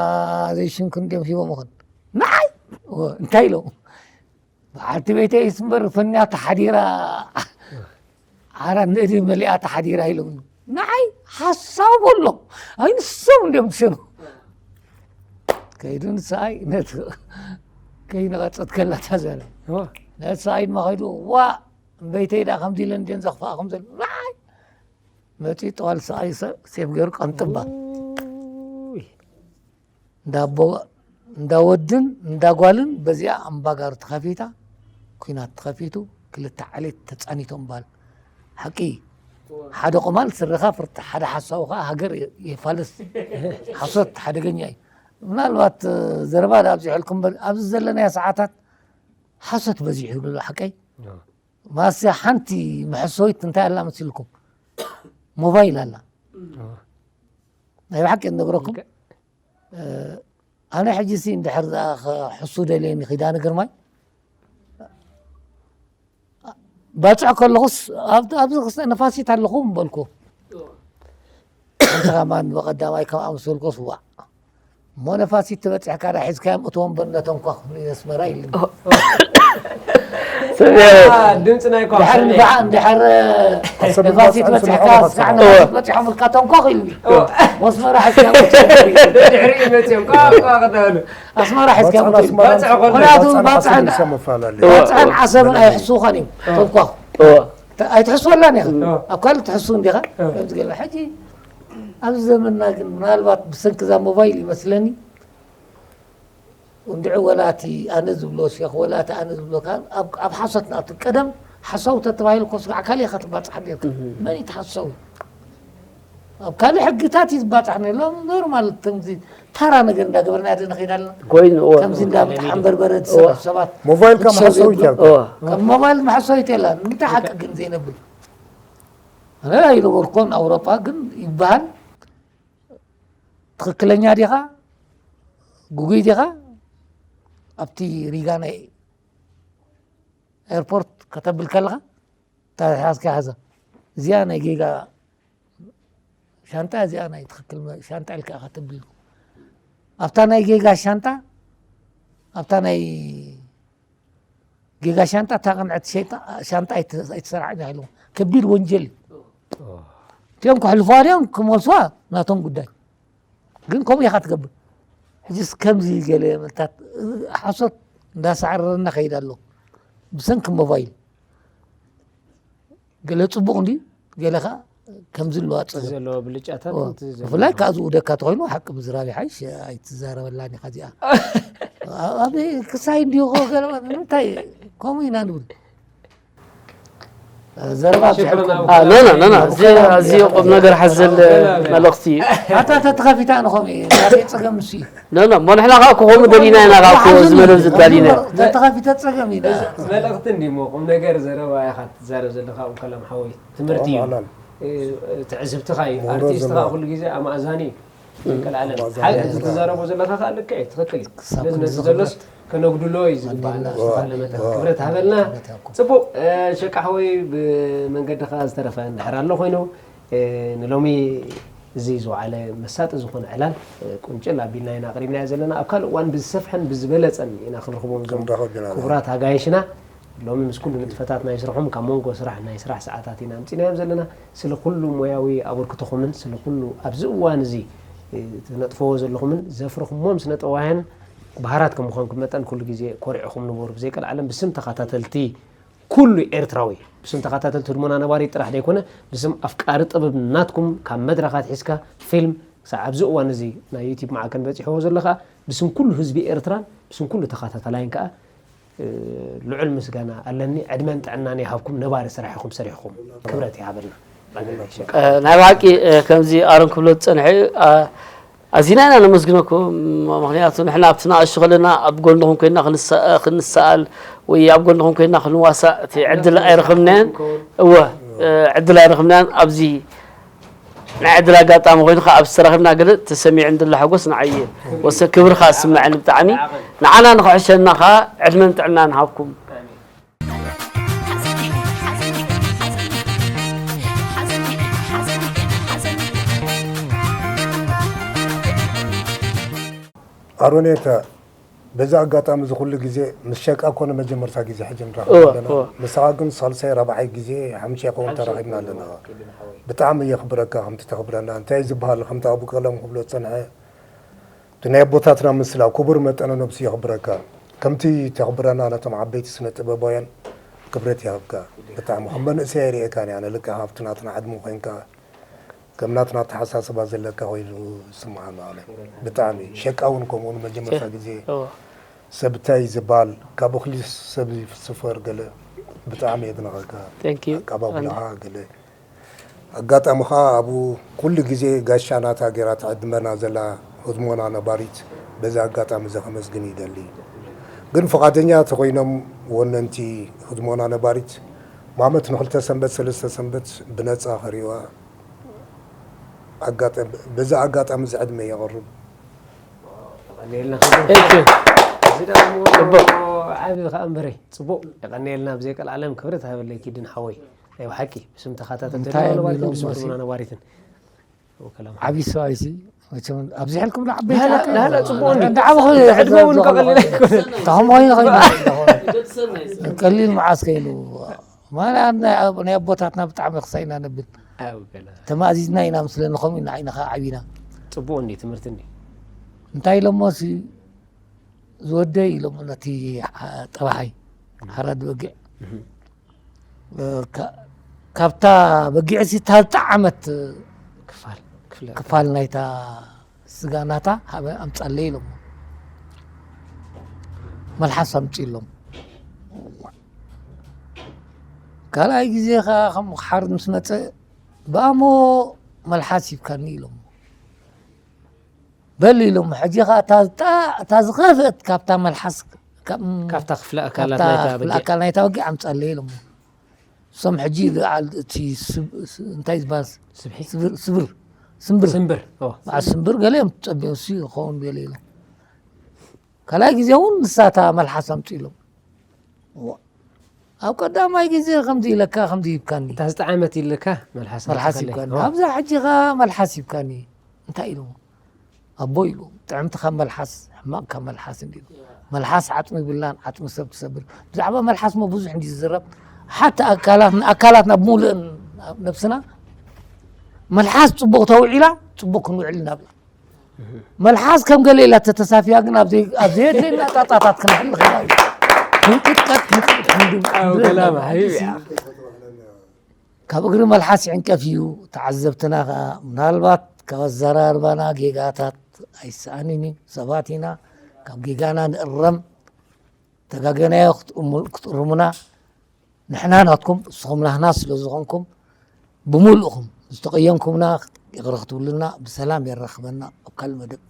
ዘይሽንኩ እንድዮም ሂቦም ይኹን። ንዓይ? እወ፣ እንታይ ኢሎም? በዓልቲ ቤተይስ እምበር ፈንያ ተሓዲራ፣ ዓራት ንእዲ መሊኣ ተሓዲራ ኢሎምኒ። ንዓይ ሓሳብ በሎም። ኣይ ንሶም እንድዮም ዝሸኑ። ከይዱ ንስኣይ ነቲ ከይነቐጸት ከላ እታ ዘረ። እዋ። ነቲ ሰኣይ ድማ ከይዱ፣ "ዋ፣ እምበይተይ ደኣ ከምዚ ኢለን እንድየን ዘኽፍኣኹም ዘሎ?" ንዓይ መጺኡ ጠዋል ሰኣይ ሰ-፣ ሴፍ ገይሩ ቀንጥባ። ኡይ። እንዳ ኣቦ-፣ እንዳ ወድን እንዳ ጓልን በዚኣ ኣምባጋር ተኸፊታ፣ ኲናት ተኸፊቱ፣ ክልተ ዓሌት ተጻኒቶም በሃል። ሓቂ። ሓደ ቁማል ስርኻ ፍርት፣ ሓደ ሓሳዊ ኸዓ ሃገር የ-፣ የፋልስ። ሓሶት ሓደገኛ እዩ። ምናልባት፣ እ፣ ዘረባ ዳ ኣብዚሐልኩም እምበር፣ ኣብዚ ዘለናዮ ሰዓታት ሓሶት በዚሑ ይብሉ፣ ሓቀይ? ኣዎ። ማስያ ሓንቲ መሐሰዊት እንታይ ኣላ መሲልኩም? ሞባይል ኣላ። ኣዎ። ናይ ብሓቂ ንነግረኩም። ኦኬ። እ፣ ኣነ ሕጂ ሲ እንድሕር ደኣ ክሕሱ ደልየኒ ኪዳነ ግርማይ፣ ባጽዕ ከለኹስ ኣብ-፣ ኣብዚ ክስተ ነፋሲት ኣለኹ ምበልኩ። ኣንቲ ከማን ብቐዳማይ ከም ኣምሰልኩስ ዋዕ። እሞ ነፋሲት ትበጽሕካ ዳ ሒዝካዮም እትዎም በነቶም ኳ ክብሉ ኣስመራ ኢልኒ። ኦ። ሰብየ። አ፣ ድምፂ ናይ ኳ ድሕር ሰብየ። ንፋ-፣ እንድሕር ኣሰብ ነፋሲት ባጽዕ በጺሕካ፣ ስምዑ ስካዕ ኳ። ነፋሲት በጺሖም ኢልካ ቶም ኳ ኢልኒ። ኦ። ኣስመራ ሒዝካዮም እትዎም። ድሕሪ መፅኦም ኳ፣ ኳ ክተብሉ። ኣስመራ ሒዝካዮም ባጽዕን እትዎም። ኣስመራን ምኽንያቱ ባጽዕን ባጽዕን ዓሰብን ሰ-፣ መፈላለዩ። ባጽዕን ዓሰብን ኣይሕስዉኻን እዮም። ኦ። ቶም ኳ። ኦ። ተ-፣ ኣይትሕስወላን ኢኻ። ኦ። ኣብ ካልእ ትሕስው እንዲኻ። ኦ። ከምዚ ገለ። ሕጂ ኣብዚ ዘመንና ግን ምናልባት ብሰንኪ እዛ ሞባይል ይመስለኒ፣ እንድዒ ወላ እቲ ኣነ ዝብሎ ሼኽ፣ ወላ እቲ ኣነ ዝብሎ ካህን ኣብ፣ ኣብ ሓሶት ንኣቱ። ቀደም ሓሳዊ ተተባሂሉ እኮ ስጋዕ ካልእ ኢኻ ትባጻሕ ነርካ። እህ። መን እዩ እቲ ሓሳዊ? ኣብ ካልእ ሕግታት እዩ ዝባጻሕ ነይሩ። ሎሚ ኖርማል ከምዚ ተራ ነገር እንዳገበርና ኢና ንኸይድ ኣለና። ኮይኑ፣ እወ። ከምዚ እንዳመጥሓ በርበረ እወ። ዝሰርሑ ሰባት ሞባይልካ ክትሰብዩ መሓሰዊት እያ። እወ። ከም ሞባይል መሓሰዊት የላን። እንታይ ሓቂ ግን ዘይነብል? ኣነ ኣይነበርኩን ኣውሮጳ ግን ይበሃል። ትኽክለኛ ዲኻ? ግጉይ ዲኻ? ኣብቲ ሪጋ ናይ ኤርፖርት ከተብል ከለኻ፣ እታ ሓዝካ ሓዛ። እዚኣ ናይ ጌጋ ሻንጣ፣ እዚኣ ናይ ትኽክል መ-፣ ሻንጣ ኢልካ ኢኻ ተብል። ኣብታ ናይ ጌጋ ሻንጣ፣ ኣብታ ናይ ጌጋ ሻንጣ፣ እታ ቅንዕቲ ሸይጣ-፣ ሻንጣ ኣይተ-፣ ኣይተሰራዕን ኢሎም። ከቢድ ወንጀል እዩ። እቲኦም ክሕልፉዋ ድዮም ክመልሱዋ ናቶም ጉዳይ። ግን ከምኡ ኢኻ ትገብር። ሕጅስ ከምዚ ገለ መልታት ሓሶት እንዳሳዕረረና ከይድ ኣሎ። ብሰንኪ ሞባይል ገለ ጽቡቕ እንዲ ገለ ኸዓ ከምዚ ኣለዋ ጸገም። ዘለዎ ብልጫታት ኦ፣ እቲ ዘለዎ ብፍላይ ከኣ ዝኡደካ ተኾይኑ ሓቂ ምዝራብ ይሓይሽ ኣይትዛረበላን ኢኻ እዚኣ። ኣብ ክሳይ እንዲሁ ገለ እንታይ ከምኡ ኢና ንብል። ዘረባ ሽክረን ትሕልኩም። ኣብ አ፣ ኖ፣ ኖ፣ ኖ፣ ኖ፣ እዚ ኣዝዩ ቁም ነገር ሓዘል መልእኽቲ እዩ። ኣታ ተተኸፊታ ንኸም ናተይ ጸገም ንሱ እዩ። ኖ፣ ኖ፣ እሞ ንሕና ከዓ ክኾኑ ደሊና ኢና፣ ካብ ክኾኑ ዝበለ ዝዳሊና። ተተኸፊተ ጸገም ኢና። መልእኽቲ እንዲ እሞ ቁም ነገር ዘረባ ኢኻ ትዛረብ ዘለኻ፣ እም ከላም ሓወይ ትምህርቲ እዩ። ዋላን እ፣ ትዕዝብትኻ እዩ። ምሁሮ ኣርቲስት ዘመን። ኸዓ ኩሉ ግዜ ኣማእዛኒ እዩ። ቀልዓለም ኣማእዛኒ ሓቂ እዩ። እዚ ትዛረቦ ዘለኻ ከዓ ልክዕ እዩ፣ ትኽክል እዩ። ክሳብ ስለዚ ነዚ ክንዲ ዘሎስ ዝኽረት ከነጉድሎ እዩ ዝግባኣና ኣሜን። ዝተባህለ መጠን ዋ። ክብረት ሃበልና። ክብረት ይሃብኩም። ጽቡቕ፣ እ፣ ሸቃ ሓወይ ብመንገድኻ ዝተረፈ እንድሕር ኣሎ ኮይኑ፣ እ፣ ንሎሚ እዚ ዝወዓለ መሳጢ ዝኾነ ዕላል፣ እ፣ ቁንጭል ኣቢልና ኢና ኣቕሪብናዮ ዘለና። ኣብ ካልእ እዋን ብዝሰፍሐን ብዝበለጸን ኢና ክንረኽቦም እዞም ክንረኽብ ኢና። ክቡራት ኣጋይሽና። ሎሚ ምስ ኩሉ ንጥፈታት ናይ ስርሖም ካብ መንጎ ስራሕ ናይ ስራሕ ሰዓታት ኢና ኣምጺናዮም ዘለና። ስለ ኩሉ ሞያዊ ኣበርክቶኹምን ስለ ኩሉ ኣብዚ እዋን እዚ፣ እ፣ ትነጥፈዎ ዘለኹምን ዘፍርኹሞም ስነ ጠዋህያን ባህራት ከም ምዃንኩም መጠን ኩሉ ግዜ ኮሪዕኹም ንበሩ። ብዘይቀልዓለም ብስም ተኸታተልቲ ኩሉ ኤርትራዊ፣ ብስም ተኸታተልቲ ህድሞና ነባሪት ጥራሕ ዘይኮነ፣ ብስም ኣፍቃሪ ጥበብ ናትኩም ካብ መድረኻት ሒዝካ ፊልም ክሳዕ ኣብዚ እዋን እዚ ናይ ዩቲብ ማዕከን በጺሕዎ ዘሎ ከኣ ብስም ኩሉ ህዝቢ ኤርትራን ብስም ኩሉ ተኸታተላይን ከኣ፣ እ፣ ልዑል ምስጋና ኣለኒ። ዕድመን ጥዕናን ይሃብኩም። ነባሪ ስራሕ ኢኹም ሰሪሕኹም። ክብረት ይሃበልና። እ፣ ናይ ብሓቂ፣ እ፣ ከምዚ ኣሮን ክብሎ ዝጸንሐ እዩ። ኣ-፣ ኣዚና ኢና ነመስግነኩም። ምኽንያቱ ንሕና ኣብቲ ንኣሽቱ ከለና ኣብ ጎንኹም ኮይና ክንሳ-፣ ክንሰኣል ወይ ኣብ ጎንኹም ኮይና ክንዋሳእ እቲ ዕድል ኣይረኸብናዮን። እወ፣ እ፣ ዕድል ኣይረኸብናዮን። ኣብዚ ናይ ዕድል ኣጋጣሚ ኮይኑ ከዓ ኣብዚ ተረኺብና ገለ ተሰሚዑ እንድላ ሓጎስ ንዓይ እዩ። ወሰ ክብሪ ከዓ ዝስምዐኒ ብጣዕሚ። ንዓና ንኽሕሸና ከዓ ዕድመን ጥዕናን ሃብኩም። ኣሮኔታ በዚ ኣጋጣሚ እዚ ኩሉ ግዜ ምስ ሸቃ ኮነ መጀመርታ ግዜ ሕጂ ንራኸብ እወ፣ ኣለና። እወ። ንስኻ ግን ሳልሳይ ራብዓይ ግዜ ሓምሻይ ክኸውን ተራኺብና ኣለና። ብጣዕሚ የኽብረካ ከምቲ ተኽብረና። እንታይ ዝበሃል ከምቲ ኣቡ ቀለም ክብሎ ዝጸንሐ እቲ ናይ ኣቦታትና ምስላ ክቡር መጠነ ነብሱ የኽብረካ። ከምቲ ተኽብረና ነቶም ዓበይቲ ስነ ጥበባውያን ክብረት ይሃብካ። ብጣዕሚ ከም መንእሰይ ኣይርእየካን እየ ኣነ ልክዕ ካብቲ ናትና ዕድመ ኮይንካ ከም ናትና ኣተሓሳስባ ዘለካ ኮይኑ ዝስምዓኒ ኣነ። ብጣዕሚ ሸቃ እውን ከምኡ ንመጀመርታ ግዜ እወ። ሰብ እንታይ ዝበሃል ካብ እኽሊ ሰብ ይስፈር ገለ ብጣዕሚ የድንቐካ። Thank you። ኣቀባብላኻ ገለ ኣጋጣሚ ኸዓ ኣብኡ ኩሉ ግዜ ጋሻ ናታ ገይራ ትዕድመና ዘላ ህድሞና ነባሪት በዚ ኣጋጣሚ እዚ ከመስግን ይደሊ። ግን ፍቓደኛ ተኾይኖም ወነንቲ ህድሞና ነባሪት ማመት ንክልተ ሰንበት ሰለስተ ሰንበት ብነፃ ከርእይዋ ኣጋጣሚ በዚ ኣጋጣሚ እዚ ዕድመ የቕርብ። የቐንየልና። Thank you። እዚ ደግሞ ጽቡቕ። ዓቢ ከኣ እምበረይ ጽቡቕ የቐንየልና። ብዘይ ቀልዓለም ክብረት ሃበለይ ኪድን ሓወይ። ናይ ብሓቂ ብስም ተኸታተልቲ እንታይ ነባሪትን የሚለው ብስም መሲ? ህድሞና ነባሪትን። ወከላም ዓብዪ ሰብኣይ ሲ መቸም ኣብዚ ሕልኩም ዓበይቲ ላላ ላላ ጽቡቕ እንዲ እንዳዓበኹ ዕድመ እውን ከቐልል ኣይኮነን። ተኸም ኮይኑ ኮይኑ ቀሊል መዓስ ከይኑ ማለት ኣብ ናይ ኣብ ናይ ኣቦታትና ብጣዕሚ ክሳይና ነብል። ኣብ ገለ ተማእዚዝና ኢና ምስለ ንኸምኡ ኢና ዓይንኻ ዓቢና። ጽቡቕ እንዲ ትምህርቲ እንዲ እንታይ ኢሎሞ ሲ ዝወደይ ኢሎሞ ነቲ ጠባሓይ ሓራድ በጊዕ፣ እ፣ ካ-፣ ካብታ በጊዕ ሲ ታልጣ ዓመት ክፋል ክፍለ ክፋል ናይታ ስጋ ናታ ሃበ ኣምጻለይ ኢሎም። መልሓስ ኣምጺ ኢሎም። ካልኣይ ግዜ ኸዓ ከም ክሓርድ ምስ መጸ ብኣሞ መልሓስ ሂብካኒ ኢሎም። በል ኢሎም። ሕጂ ኸዓ እታ ዝጣ-፣ እታ ዝኸፍአት ካብታ መልሓስ ካብ-፣ ካብታ ክፍለ ኣካላት ካብታ ናይታ ክፍለ በጊዕ ኣካል ናይታ በጊዕ ኣምጻለይ ኢሎም። እሶም ሕጂ ዝዓል-፣ እቲ ስብ-፣ ስ-፣ እንታይ ዝበሃል? ስብሒ ስብር፣ ስብር፣ ስምብር። ስምብር ኦ በዓል ስምብር ገለ እዮም ጸቢቑ እሱ ይኸውን ገለ ኢሎም። ካልኣይ ግዜ እውን ንሳታ መልሓስ ኣምጺ ኢሎም። ዋ። ኣብ ቀዳማይ ግዜ ከምዚ ኢለካ ከምዚ ሂብካኒ። እታ ዝጠዓመት ኢልካ መልሓስ መልሓስ ኣምጽእካለይ። ሂብካኒ። ኦ። ኣብዛ ሕጂ ኸዓ መልሓስ ሂብካኒ። እንታይ ኢሉ? ኣቦ ኢሉ። ጥዕምቲ ካብ መልሓስ፣ ሕማቕ ካብ መልሓስ እንዲ ኢሉ። መልሓስ ዓጽሚ ይብላን ዓጽሚ ሰብ ትሰብር። ብዛዕባ መልሓስ ሞ ብዙሕ እንዲ ዝዝረብ። ሓቲ ኣካላት፣ ኣካላትና ብምሉእን ነብስና መልሓስ ጽቡቕ ተውዒላ፣ ጽቡቕ ክንውዕል ኢና ብላ። መልሓስ ከም ገለ ኢላ ተተሳፊያ ግን ኣብ ዘይ- ኣብ ዘየድልየና ጣጣታት ክነሕልኽ ኢና። ክንቅጥቀጥ ክንቅጥቀጥ ክንድም- ኣብ ከላም ሓቢብ እያ። ካብ እግሪ መልሓስ ይዕንቀፍ እዩ። ተዓዘብትና ከኣ ምናልባት ካብ ኣዘራርባና ጌጋታት ኣይሰኣንን እዩ። ሰባት ኢና፣ ካብ ጌጋና ንእረም። ተጋገናዮ ክትእሙ- ክትእርሙና ንሕና ናትኩም፣ ንስኹም ናህና ስለ ዝኾንኩም ብምሉእኹም ዝተቐየምኩምና ይቕረ ክትብሉና ብሰላም የራኽበና። ኣብ ካልእ መደብ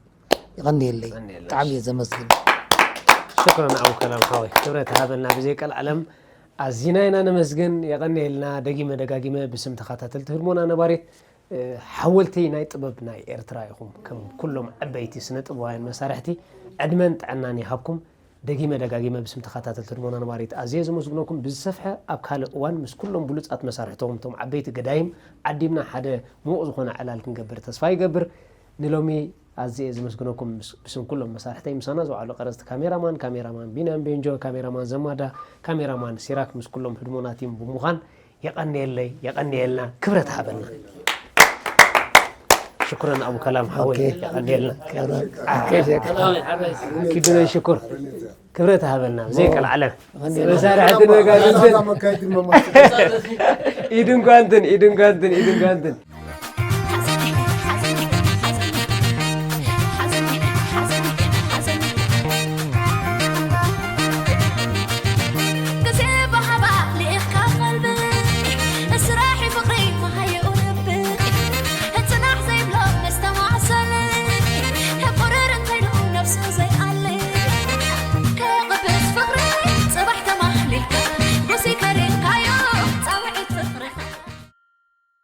ይቐንየለይ። ይቐንየለይ። ብጣዕሚ እየ ዘመስግን። ሽክረን ኣቡ ከላም ሓወይ፣ ክብረት ሃበና። ብዘይ ቀልዓለም ኣዚና ኢና ነመስግን። የቐንየልና። ደጊመ ደጋጊመ ብስም ተኸታተልቲ ህድሞና ነባሪት ሓወልቲ ናይ ጥበብ ናይ ኤርትራ ኢኹም። ከም ኩሎም ዓበይቲ ስነ ጥበባውያን መሳርሕቲ ዕድመን ጥዕናን ይሃብኩም። ደጊመ ደጋጊመ ብስም ተኸታተልቲ ህድሞና ነባሪት ኣዝየ ዘመስግነኩም። ብዝሰፍሐ ኣብ ካልእ እዋን ምስ ኩሎም ብሉጻት መሳርሕቶም እቶም ዓበይቲ ገዳይም ዓዲምና ሓደ ምዉቕ ዝኾነ ዕላል ክንገብር ተስፋ ይገብር። ንሎሚ ኣዝየ ዘመስግነኩም። ምስ- ብስም ኩሎም መሳርሕተይ ምሳና ዝውዓሉ ቀረጽቲ ካሜራማን፣ ካሜራማን ቢንያም ቤንጆ፣ ካሜራማን ዘማዳ፣ ካሜራማን ሲራክ ምስ ኩሎም ህድሞና ቲም ብምዃን የቐንየለይ፣ የቐንየልና፣ ክብረት ሃበልና። ሽኩረን ኣቡ ከላም ሓወይ፣ ኦኬ። የቐንየልና። ኦኬ፣ ሸክ። ኪዱነይ ሽኩር፣ ክብረት ሃበልና። ብዘይ ቀልዓለም መሳርሕቲ ነጋድንትን ኢድን ጓንትን፣ ኢድን ጓንትን፣ ኢድን ጓንትን።